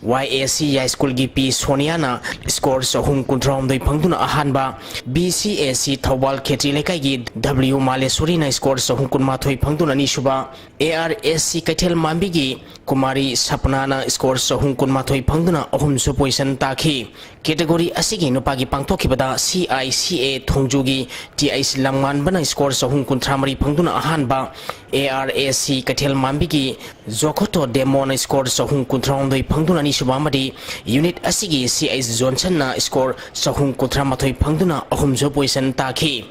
YAC ꯌꯥꯏꯁ꯭ꯀꯨꯜꯒꯤ ꯄꯤ ꯁꯣꯅꯤꯌꯥꯅ score ꯆꯍꯨꯝ ꯀꯨꯟꯊ꯭ꯔꯥꯍꯨꯝꯗꯣꯏ ꯐꯪꯗꯨꯅ ꯑꯍꯥꯟꯕ, BCAC ꯊꯧꯕꯥꯜ ꯈꯦꯇ꯭ꯔꯤ ꯂꯩꯀꯥꯏꯒꯤ W ꯃꯥꯂꯦꯁꯣꯔꯤꯅ score ꯆꯍꯨꯝ ꯀꯨꯟꯃꯥꯊꯣꯏ ꯐꯪꯗꯨꯅ ꯑꯅꯤꯁꯨꯕ, ARSC ꯀꯩꯊꯦꯜ ꯃꯥꯟꯕꯤꯒꯤ ꯀꯨꯃꯥꯔꯤ ꯁꯄꯅꯥꯅ score ꯆꯍꯨꯝ ꯀꯨꯟꯃꯥꯊꯣꯏ ꯐꯪꯗꯨꯅ ꯑꯍꯨꯝꯁꯨ position ꯇꯥꯈꯤ꯫ Category ꯑꯁꯤꯒꯤ ꯅꯨꯄꯥꯒꯤ ꯄꯥꯡꯊꯣꯛꯈꯤꯕꯗ CICA ꯊꯣꯡꯖꯨꯒꯤ T H ꯂꯝꯉꯥꯟꯕꯅ score ꯆꯍꯨꯝ ꯀꯨꯟꯊ꯭ꯔꯥ ꯃꯔꯤ ꯐꯪꯗꯨꯅ ꯑꯍꯥꯟꯕ, ARAC ꯀꯩꯊꯦꯜ ꯃꯥꯟꯕꯤꯒꯤ ꯖꯣꯈꯣꯇꯣ ꯗꯦꯃꯣꯅ score ꯆꯍꯨꯝ ꯀꯨꯟꯊ꯭ꯔꯥ ꯍꯨꯝꯗꯣꯏ ꯐꯪꯗꯨꯅ ꯑꯅꯤꯁꯨꯕ ꯑꯃꯗꯤ unit ꯑꯁꯤꯒꯤ C H ꯖꯣꯟꯁꯟꯅ score ꯆꯍꯨꯝ ꯀꯨꯟꯊ꯭ꯔꯥ ꯃꯥꯊꯣꯏ ꯐꯪꯗꯨꯅ ꯑꯍꯨꯝꯁꯨ position ꯇꯥꯈꯤ꯫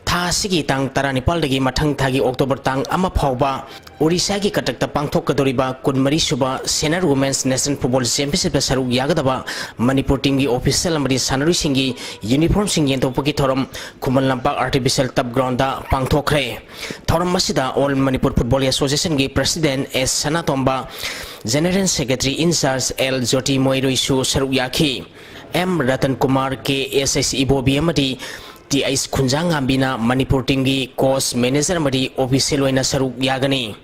ꯊꯥ ꯑꯁꯤꯒꯤ ꯇꯥꯡ ꯇꯔꯥꯅꯤꯄꯥꯜꯗꯒꯤ ꯃꯊꯪ ꯊꯥꯒꯤ October ꯇꯥꯡ ꯑꯃ ꯐꯥꯎꯕ ꯑꯣꯔꯤꯁꯥꯒꯤ ꯀꯇꯛꯇ ꯄꯥꯡꯊꯣꯛꯀꯗꯧꯔꯤꯕ ꯀꯨꯟꯃꯔꯤ ꯁꯨꯕ Senior Women's National Football Championshipꯇ ꯁꯔꯨꯛ ꯌꯥꯒꯗꯕ ꯃꯅꯤꯄꯨꯔ teamꯒꯤ official ꯑꯃꯗꯤ ꯁꯥꯟꯅꯔꯣꯏꯁꯤꯡꯒꯤ uniformꯁꯤꯡ ꯌꯦꯟꯊꯣꯛꯄꯒꯤ ꯊꯧꯔꯝ ꯈꯨꯃꯟ ꯂꯝꯄꯥꯛ Artificial Turf Groundꯗ ꯄꯥꯡꯊꯣꯛꯈ꯭ꯔꯦ꯫ ꯊꯧꯔꯝ ꯑꯁꯤꯗ All Manipur Football Associationꯒꯤ President S Sanatomba, General Secretary in charge L ꯖꯣꯇꯤ ꯃꯣꯏꯔꯣꯏꯁꯨ ꯁꯔꯨꯛ ꯌꯥꯈꯤ꯫ M Ratan Kumar, K S H ꯏꯕꯣꯕꯤ ꯑꯃꯗꯤ T H ꯈꯨꯟꯖꯥꯉꯥꯝꯕꯤꯅ Manipur teamꯒꯤ coach, manager ꯑꯃꯗꯤ official ꯑꯣꯏꯅ ꯁꯔꯨꯛ ꯌꯥꯒꯅꯤ꯫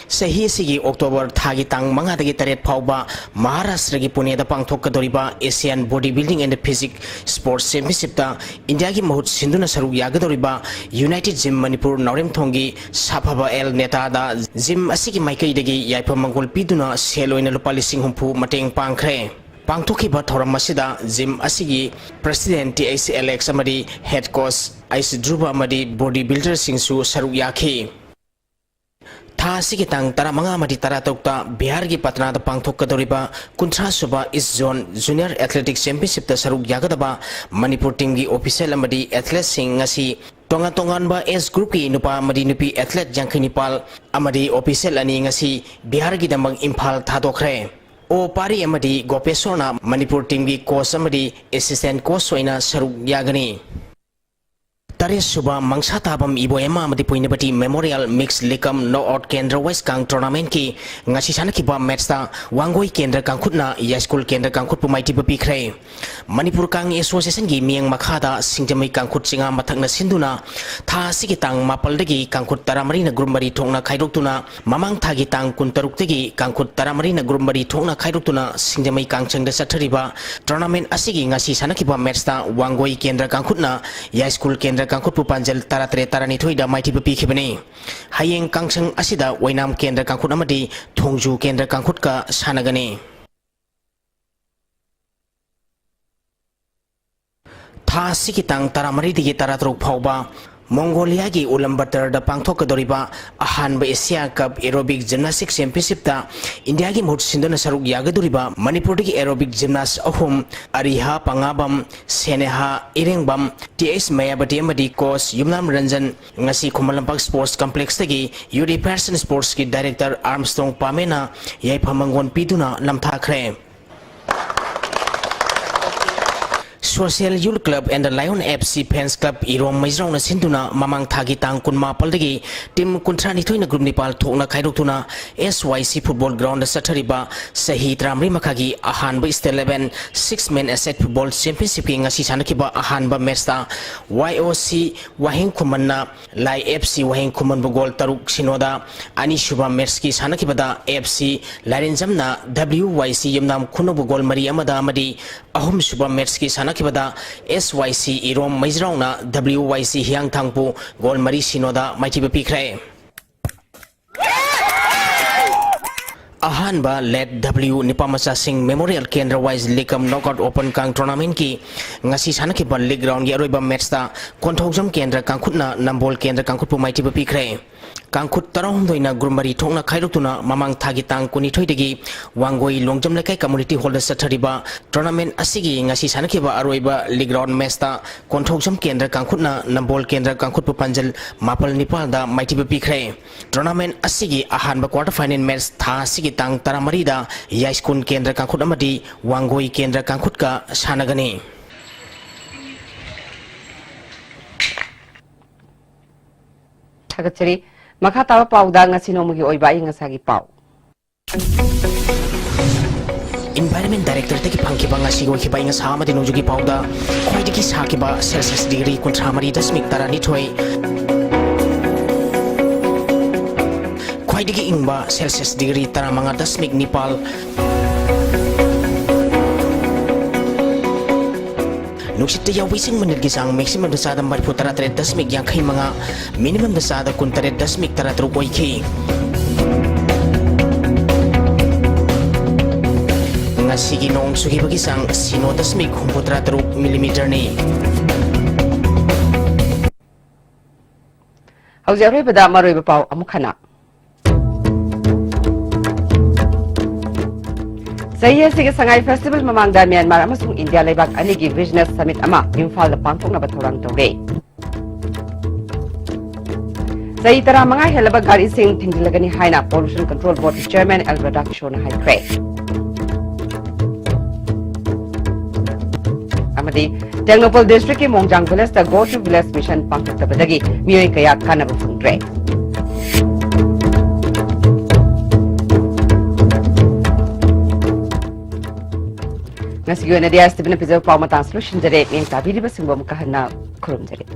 ꯆꯍꯤ ꯑꯁꯤꯒꯤ October ꯊꯥꯒꯤ ꯇꯥꯡ ꯃꯉꯥꯗꯒꯤ ꯇꯔꯦꯠ ꯐꯥꯎꯕ ꯃꯍꯥꯔꯥꯁꯇ꯭ꯔꯒꯤ ꯄꯨꯅꯦꯗ ꯄꯥꯡꯊꯣꯛꯀꯗꯧꯔꯤꯕ Asian Body Building and Physique Sports Championshipꯇ ꯏꯟꯗꯤꯌꯥꯒꯤ ꯃꯍꯨꯠ ꯁꯤꯟꯗꯨꯅ ꯁꯔꯨꯛ ꯌꯥꯒꯗꯧꯔꯤꯕ United Gym ꯃꯅꯤꯄꯨꯔ ꯅꯥꯎꯔꯦꯝꯊꯣꯡꯒꯤ ꯁꯥꯐꯕ ꯑꯦꯜ ꯅꯦꯇꯥꯗ gym ꯑꯁꯤꯒꯤ ꯃꯥꯏꯀꯩꯗꯒꯤ ꯌꯥꯏꯐ ꯃꯪꯒꯣꯜ ꯄꯤꯗꯨꯅ ꯁꯦꯜ ꯑꯣꯏꯅ ꯂꯨꯄꯥ ꯂꯤꯁꯤꯡ ꯍꯨꯝꯐꯨ ꯃꯇꯦꯡ ꯄꯥꯡꯈ꯭ꯔꯦ꯫ ꯄꯥꯡꯊꯣꯛꯈꯤꯕ ꯊꯧꯔꯝ ꯑꯁꯤꯗ gym ꯑꯁꯤꯒꯤ President T H Alex ꯑꯃꯗꯤ Head Coach H ꯙ꯭ꯔꯨꯕ ꯑꯃꯗꯤ body builderꯁꯤꯡꯁꯨ ꯁꯔꯨꯛ ꯌꯥꯈꯤ꯫ ꯊꯥ ꯑꯁꯤꯒꯤ ꯇꯥꯡ ꯇꯔꯥꯃꯉꯥ ꯑꯃꯗꯤ ꯇꯔꯥꯇꯔꯨꯛꯇ ꯕꯤꯍꯥꯔꯒꯤ ꯄꯠꯅꯥꯗ ꯄꯥꯡꯊꯣꯛꯀꯗꯧꯔꯤꯕ ꯀꯨꯟꯊ꯭ꯔꯥ ꯁꯨꯕ East Zone Junior Athletic Championshipꯇ ꯁꯔꯨꯛ ꯌꯥꯒꯗꯕ ꯃꯅꯤꯄꯨꯔ teamꯒꯤ official ꯑꯃꯗꯤ athleteꯁꯤꯡ ꯉꯁꯤ ꯇꯣꯉꯥꯟ ꯇꯣꯉꯥꯟꯕ age groupꯀꯤ ꯅꯨꯄꯥ ꯑꯃꯗꯤ ꯅꯨꯄꯤ athlete ꯌꯥꯡꯈꯩ ꯅꯤꯄꯥꯜ ꯑꯃꯗꯤ official ꯑꯅꯤ ꯉꯁꯤ ꯕꯤꯍꯥꯔꯒꯤꯗꯃꯛ ꯏꯝꯐꯥꯜ ꯊꯥꯗꯣꯛꯈ꯭ꯔꯦ꯫ ꯑꯣ ꯄꯥꯔꯤ ꯑꯃꯗꯤ ꯒꯣꯄꯦꯁꯣꯔꯅ ꯃꯅꯤꯄꯨꯔ teamꯒꯤ coach ꯑꯃꯗꯤ assistant coach ꯑꯣꯏꯅ ꯁꯔꯨꯛ ꯌꯥꯒꯅꯤ꯫ ꯇꯔꯦꯠ ꯁꯨꯕ ꯃꯪꯁꯥ ꯇꯥꯕꯝ ꯏꯕꯣꯌꯥꯃꯥ ꯑꯃꯗꯤ ꯄꯣꯏꯅꯕꯇꯤ ꯃꯦꯃꯣꯔꯤꯌꯦꯜ ꯃꯤꯛꯁ ꯂꯤꯛ ꯀꯝ ꯅꯣꯛ ꯑꯥꯎꯠ ꯀꯦꯟꯗ꯭ꯔ ꯋꯥꯏꯁ ꯀꯥꯡ ꯇꯣꯔꯅꯥꯃꯦꯟꯠꯀꯤ ꯉꯁꯤ ꯁꯥꯟꯅꯈꯤꯕ ꯃꯦꯠꯁꯇ ꯋꯥꯡꯒꯣꯏ ꯀꯦꯟꯗ꯭ꯔ ꯀꯥꯡꯈꯨꯠꯅ ꯌꯥꯏꯁ꯭ꯀꯨꯜ ꯀꯦꯟꯗ꯭ꯔ ꯀꯥꯡꯈꯨꯠꯄꯨ ꯃꯥꯏꯊꯤꯕ ꯄꯤꯈ꯭ꯔꯦ꯫ ꯃꯅꯤꯄꯨꯔ ꯀꯥꯡ ꯑꯦꯁꯣꯁꯤꯌꯦꯁꯟꯒꯤ ꯃꯤꯠꯌꯦꯡ ꯃꯈꯥꯗ ꯁꯤꯡꯖꯃꯩ ꯀꯥꯡꯈꯨꯠ ꯆꯤꯉꯥ ꯃꯊꯛꯅ ꯁꯤꯟꯗꯨꯅ ꯊꯥ ꯑꯁꯤꯒꯤ ꯇꯥꯡ ꯃꯥꯄꯜꯗꯒꯤ ꯀꯥꯡꯈꯨꯠ ꯇꯔꯥꯃꯔꯤꯅ ꯒ꯭ꯔꯨꯞ ꯃꯔꯤ ꯊꯣꯛꯅ ꯈꯥꯏꯗꯣꯛꯇꯨꯅ ꯃꯃꯥꯡ ꯊꯥꯒꯤ ꯇꯥꯡ ꯀꯨꯟꯇꯔꯨꯛꯇꯒꯤ ꯀꯥꯡꯈꯨꯠ ꯇꯔꯥꯃꯔꯤꯅ ꯒ꯭ꯔꯨꯞ ꯃꯔꯤ ꯊꯣꯛꯅ ꯈꯥꯏꯗꯣꯛꯇꯨꯅ ꯁꯤꯡꯖꯃꯩ ꯀꯥꯡꯁꯪꯗ ꯆꯠꯊꯔꯤꯕ ꯇꯣꯔꯅꯥꯃꯦꯟꯠ ꯑꯁꯤꯒꯤ ꯉꯁꯤ ꯁꯥꯟꯅꯈꯤꯕ ꯃꯦꯠꯁꯇ ꯋꯥꯡꯒꯣꯏ ꯀꯦꯟꯗ꯭ꯔ ꯀꯥꯡꯈꯨꯠꯅ ꯌꯥꯏꯁ꯭ꯀꯨꯜ ꯀꯦꯟꯗ꯭ꯔ ꯀꯥꯡꯈꯨꯠꯄꯨ ꯄꯥꯟꯖꯜ ꯇꯔꯥꯇꯔꯦꯠ ꯇꯔꯥꯅꯤꯊꯣꯏꯗ ꯃꯥꯏꯊꯤꯕ ꯄꯤꯈꯤꯕꯅꯤ꯫ ꯍꯌꯦꯡ ꯀꯥꯡꯁꯪ ꯑꯁꯤꯗ ꯑꯣꯏꯅꯥꯝ ꯀꯦꯟꯗ꯭ꯔ ꯀꯥꯡꯈꯨꯠ ꯑꯃꯗꯤ ꯊꯣꯡꯖꯨ ꯀꯦꯟꯗ꯭ꯔ ꯀꯥꯡꯈꯨꯠꯀ ꯁꯥꯟꯅꯒꯅꯤ꯫ ꯊꯥ ꯑꯁꯤꯒꯤ ꯇꯥꯡ ꯇꯔꯥꯃꯔꯤꯗꯒꯤ ꯇꯔꯥꯇꯔꯨꯛ ꯐꯥꯎꯕ ꯃꯣꯡꯒꯣꯂꯤꯌꯥꯒꯤ ꯎꯂꯝꯕꯇꯔꯗ ꯄꯥꯡꯊꯣꯛꯀꯗꯧꯔꯤꯕ ꯑꯍꯥꯟꯕ ꯑꯦꯁꯤꯌꯥ ꯀꯞ ꯑꯦꯔꯣꯕꯤꯛ ꯖꯤꯝꯅꯥꯁꯇꯤꯛ ꯆꯦꯝꯄꯤꯌꯟꯁꯤꯞꯇ ꯏꯟꯗꯤꯌꯥꯒꯤ ꯃꯍꯨꯠ ꯁꯤꯟꯗꯨꯅ ꯁꯔꯨꯛ ꯌꯥꯒꯗꯧꯔꯤꯕ ꯃꯅꯤꯄꯨꯔꯗꯒꯤ ꯑꯦꯔꯣꯕꯤꯛ ꯖꯤꯝꯅꯥꯁ ꯑꯍꯨꯝ, ꯑꯔꯤꯍꯥ ꯄꯉꯥꯕꯝ, ꯁꯦꯅꯦꯍꯥ ꯏꯔꯦꯡꯕꯝ, ꯇꯤ ꯑꯩꯆ ꯃꯌꯥꯕꯇꯤ ꯑꯃꯗꯤ ꯀꯣꯆ ꯌꯨꯝꯅꯥꯝ ꯔꯟꯖꯟ ꯉꯁꯤ ꯈꯨꯃꯟ ꯂꯝꯄꯥꯛ ꯁ꯭ꯄꯣꯔꯠꯁ ꯀꯝꯄ꯭ꯂꯦꯛꯁꯇꯒꯤ ꯌꯨꯠ ꯑꯦꯐꯤꯌꯔꯁ ꯑꯦꯟ ꯁ꯭ꯄꯣꯔꯠꯁꯀꯤ ꯗꯥꯏꯔꯦꯛꯇꯔ ꯑꯥꯔꯝꯁꯇ꯭ꯔꯣꯡ ꯄꯥꯃꯦꯅ ꯌꯥꯏꯐ ꯃꯪꯒꯣꯜ ꯄꯤꯗꯨꯅ ꯂꯝꯊꯥꯈ꯭ꯔꯦ꯫ Social youth club and the lion F C fans club Irom ꯃꯩꯖ꯭ꯔꯥꯎꯅ ꯁꯤꯟꯗꯨꯅ ꯃꯃꯥꯡ ꯊꯥꯒꯤ ꯇꯥꯡ ꯀꯨꯟꯃꯥꯄꯜꯗꯒꯤ ꯇꯤꯝ ꯀꯨꯟꯊ꯭ꯔꯥꯅꯤꯊꯣꯏꯅ ꯒ꯭ꯔꯨꯞ ꯅꯤꯄꯥꯜ ꯊꯣꯛꯅ ꯈꯥꯏꯗꯣꯛꯇꯨꯅ ꯑꯦꯁ ꯋꯥꯏ ꯁꯤ ꯐꯨꯠꯕꯣꯜ ꯒ꯭ꯔꯥꯎꯟꯗ ꯆꯠꯊꯔꯤꯕ ꯆꯍꯤ ꯇꯔꯥꯃꯔꯤ ꯃꯈꯥꯒꯤ ꯑꯍꯥꯟꯕ ꯁ꯭ꯇꯦꯠ ꯂꯦꯚꯦꯜ ꯁꯤꯛꯁ ꯃꯦꯟ ꯑꯦꯁꯦꯠ ꯐꯨꯠꯕꯣꯜ ꯆꯦꯝꯄꯤꯌꯟꯁꯤꯞꯀꯤ ꯉꯁꯤ ꯁꯥꯟꯅꯈꯤꯕ ꯑꯍꯥꯟꯕ ꯃꯦꯠꯁꯇ ꯋꯥꯏ ꯑꯣ ꯁꯤ ꯋꯥꯍꯦꯡ ꯈꯨꯃꯟꯅ ꯂꯥꯏ ꯑꯦꯐ ꯁꯤ ꯋꯥꯍꯦꯡ ꯈꯨꯃꯟꯕꯨ ꯒꯣꯜ ꯇꯔꯨꯛ ꯁꯤꯅꯣꯗ, ꯑꯅꯤꯁꯨꯕ ꯃꯦꯠꯁꯀꯤ ꯁꯥꯟꯅꯈꯤꯕꯗ ꯑꯦꯐ ꯁꯤ ꯂꯥꯏꯔꯦꯟꯖꯝꯅ ꯗꯕ꯭ꯂꯤꯌꯨ ꯋꯥꯏ ꯁꯤ ꯌꯨꯝꯅꯥꯝ ꯈꯨꯅꯧꯕꯨ ꯒꯣꯜ ꯃꯔꯤ ꯑꯃꯗ ꯑꯃꯗꯤ ꯑꯍꯨꯝꯁꯨꯕ ꯃꯦꯠꯁꯀꯤ ꯁꯥꯟꯅꯈꯤꯕꯗ ꯑꯦꯁ ꯋꯥꯏ ꯁꯤ ꯏꯔꯣꯝ ꯃꯩꯖ꯭ꯔꯥꯎꯅ ꯗꯕ꯭ꯂꯤꯌꯨ ꯋꯥꯏ ꯁꯤ ꯍꯤꯌꯥꯡꯊꯥꯡꯕꯨ ꯒꯣꯜ ꯃꯔꯤ ꯁꯤꯅꯣꯗ ꯃꯥꯏꯊꯤꯕ ꯄꯤꯈ꯭ꯔꯦ꯫ ꯑꯍꯥꯟꯕ ꯂꯦꯠ ꯗꯕ꯭ꯂꯤꯌꯨ ꯅꯤꯄꯥꯃꯆꯥꯁꯤꯡ ꯃꯦꯃꯣꯔꯤꯌꯦꯜ ꯀꯦꯟꯗ꯭ꯔ ꯋꯥꯏꯁ ꯂꯤꯛ ꯀꯝ ꯅꯣꯛ ꯑꯥꯎꯠ ꯑꯣꯄꯟ ꯀꯥꯡ ꯇꯣꯔꯅꯥꯃꯦꯟꯠꯀꯤ ꯉꯁꯤ ꯁꯥꯟꯅꯈꯤꯕ ꯂꯤꯛ ꯔꯥꯎꯟꯒꯤ ꯑꯔꯣꯏꯕ ꯃꯦꯠꯁꯇ ꯀꯣꯟꯊꯧꯖꯝ ꯀꯦꯟꯗ꯭ꯔ ꯀꯥꯡꯈꯨꯠꯅ ꯅꯝꯕꯣꯜ ꯀꯦꯟꯗ꯭ꯔ ꯀꯥꯡꯈꯨꯠꯄꯨ ꯃꯥꯏꯊꯤꯕ ꯄꯤꯈ꯭ꯔꯦ꯫ ꯀꯥꯡꯈꯨꯠ ꯇꯔꯥꯍꯨꯝꯗꯣꯏꯅ ꯒ꯭ꯔꯨꯞ ꯃꯔꯤ ꯊꯣꯛꯅ ꯈꯥꯏꯗꯣꯛꯇꯨꯅ ꯃꯃꯥꯡ ꯊꯥꯒꯤ ꯇꯥꯡ ꯀꯨꯟꯅꯤꯊꯣꯏꯗꯒꯤ ꯋꯥꯡꯒꯣꯏ ꯂꯣꯡꯖꯝ ꯂꯩꯀꯥꯏ ꯀꯝꯃꯨꯅꯤꯇꯤ ꯍꯣꯜꯗ ꯆꯠꯊꯔꯤꯕ ꯇꯣꯔꯅꯥꯃꯦꯟꯠ ꯑꯁꯤꯒꯤ ꯉꯁꯤ ꯁꯥꯟꯅꯈꯤꯕ ꯑꯔꯣꯏꯕ ꯂꯤꯛ ꯔꯥꯎꯟ ꯃꯦꯠꯁꯇ ꯀꯣꯟꯊꯧꯖꯝ ꯀꯦꯟꯗ꯭ꯔ ꯀꯥꯡꯈꯨꯠꯅ ꯅꯝꯕꯣꯜ ꯀꯦꯟꯗ꯭ꯔ ꯀꯥꯡꯈꯨꯠꯄꯨ ꯄꯥꯟꯖꯜ ꯃꯥꯄꯜ ꯅꯤꯄꯥꯜꯗ ꯃꯥꯏꯊꯤꯕ ꯄꯤꯈ꯭ꯔꯦ꯫ ꯇꯣꯔꯅꯥꯃꯦꯟꯠ ꯑꯁꯤꯒꯤ ꯑꯍꯥꯟꯕ ꯀ꯭ꯋꯥꯔꯇꯔ ꯐꯥꯏꯅꯦꯜ ꯃꯦꯠꯁ ꯊꯥ ꯑꯁꯤꯒꯤ ꯇꯥꯡ ꯇꯔꯥꯃꯔꯤꯗ ꯌꯥꯏꯁ꯭ꯀꯨꯜ ꯀꯦꯟꯗ꯭ꯔ ꯀꯥꯡꯈꯨꯠ ꯑꯃꯗꯤ ꯋꯥꯡꯒꯣꯏ ꯀꯦꯟꯗ꯭ꯔ ꯀꯥꯡꯈꯨꯠꯀ ꯁꯥꯟꯅꯒꯅꯤ꯫ ꯊꯥꯒꯠꯆꯔꯤ꯫ ꯃꯈꯥ ꯇꯥꯕ ꯄꯥꯎꯗ ꯉꯁꯤ ꯅꯣꯡꯃꯒꯤ ꯑꯣꯏꯕ ꯑꯏꯪ ꯑꯁꯥꯒꯤ ꯄꯥꯎ꯫ Environment Directorate ꯇꯒꯤ ꯐꯪꯈꯤꯕ ꯉꯁꯤꯒꯤ ꯑꯣꯏꯈꯤꯕ ꯑꯏꯪ ꯑꯁꯥ ꯑꯃꯗꯤ ꯅꯣꯡꯖꯨꯒꯤ ꯄꯥꯎꯗ ꯈ꯭ꯋꯥꯏꯗꯒꯤ ꯁꯥꯈꯤꯕ Celsius degree ꯀꯨꯟꯊ꯭ꯔꯥ ꯃꯔꯤ ꯗꯁꯃꯤꯛ ꯇꯔꯥꯅꯤꯊꯣꯏ, ꯈ꯭ꯋꯥꯏꯗꯒꯤ ꯏꯪꯕ Celsius degree ꯇꯔꯥꯃꯉꯥ ꯗꯁꯃꯤꯛ ꯅꯤꯄꯥꯜ, ꯅꯨꯡꯁꯤꯠꯇ ꯌꯥꯎꯕ ꯏꯁꯤꯡ ꯃꯅꯤꯜꯒꯤ ꯆꯥꯡ maximum ꯗ ꯆꯥꯗ ꯃꯔꯤꯐꯨ ꯇꯔꯥ ꯇꯔꯦꯠ ꯗꯁꯃꯤꯛ ꯌꯥꯡꯈꯩ ꯃꯉꯥ, minimum ꯗ ꯆꯥꯗ ꯀꯨꯟꯇꯔꯦꯠ ꯗꯁꯃꯤꯛ ꯇꯔꯥꯇꯔꯨꯛ ꯑꯣꯏꯈꯤ꯫ ꯉꯁꯤꯒꯤ ꯅꯣꯡ ꯆꯨꯈꯤꯕꯒꯤ ꯆꯥꯡ ꯁꯤꯅꯣ ꯗꯁꯃꯤꯛ ꯍꯨꯝꯐꯨꯇꯔꯥ ꯇꯔꯨꯛ millimeter ꯅꯤ꯫ ꯍꯧꯖꯤꯛ ꯑꯔꯣꯏꯕꯗ ꯃꯔꯨꯑꯣꯏꯕ ꯄꯥꯎ ꯑꯃꯨꯛ ꯍꯟꯅ꯫ ꯆꯍꯤ ꯑꯁꯤꯒꯤ ꯁꯉꯥꯏ ꯐꯦꯁꯇꯤꯚꯦꯜ ꯃꯃꯥꯡꯗ ꯃ꯭ꯌꯥꯟꯃꯥꯔ ꯑꯃꯁꯨꯡ ꯏꯟꯗꯤꯌꯥ ꯂꯩꯕꯥꯛ ꯑꯅꯤꯒꯤ ꯕꯤꯖꯤꯅꯦꯁ ꯁꯃꯤꯠ ꯑꯃ ꯏꯝꯐꯥꯜꯗ ꯄꯥꯡꯊꯣꯛꯅꯕ ꯊꯧꯔꯥꯡ ꯇꯧꯔꯦ꯫ ꯆꯍꯤ ꯇꯔꯥꯃꯉꯥ ꯍꯦꯜꯂꯕ ꯒꯥꯔꯤꯁꯤꯡ ꯊꯤꯡꯖꯤꯜꯂꯒꯅꯤ ꯍꯥꯏꯅ Pollution Control Board chairman L ꯔꯥꯙꯥꯀ꯭ꯔꯤꯁꯅꯅ ꯍꯥꯏꯈ꯭ꯔꯦ꯫ ꯑꯃꯗꯤ ꯇꯦꯡꯅꯧꯄꯜ ꯗꯤꯁꯇ꯭ꯔꯤꯛꯀꯤ ꯃꯣꯡꯖꯥꯡ ꯚꯤꯂꯦꯖꯇ Go to Village ꯃꯤꯁꯟ ꯄꯥꯡꯊꯣꯛꯇꯕꯗꯒꯤ ꯃꯤꯑꯣꯏ ꯀꯌꯥ ꯀꯥꯟꯅꯕ ꯐꯪꯗ꯭ꯔꯦ꯫ ꯉꯁꯤꯒꯤ ꯑꯣꯏꯅꯗꯤ ꯑꯦꯁ ꯇꯤ ꯚꯤꯅ ꯄꯤꯖꯕ ꯄꯥꯎ ꯃꯇꯥꯡꯁꯤ ꯂꯣꯏꯁꯤꯟꯖꯔꯦ꯫ ꯃꯤꯠꯌꯦꯡ ꯇꯥꯕꯤꯔꯤꯕꯁꯤꯡꯕꯨ ꯑꯃꯨꯛꯀ ꯍꯟꯅ ꯈꯨꯔꯨꯝꯖꯔꯤ꯫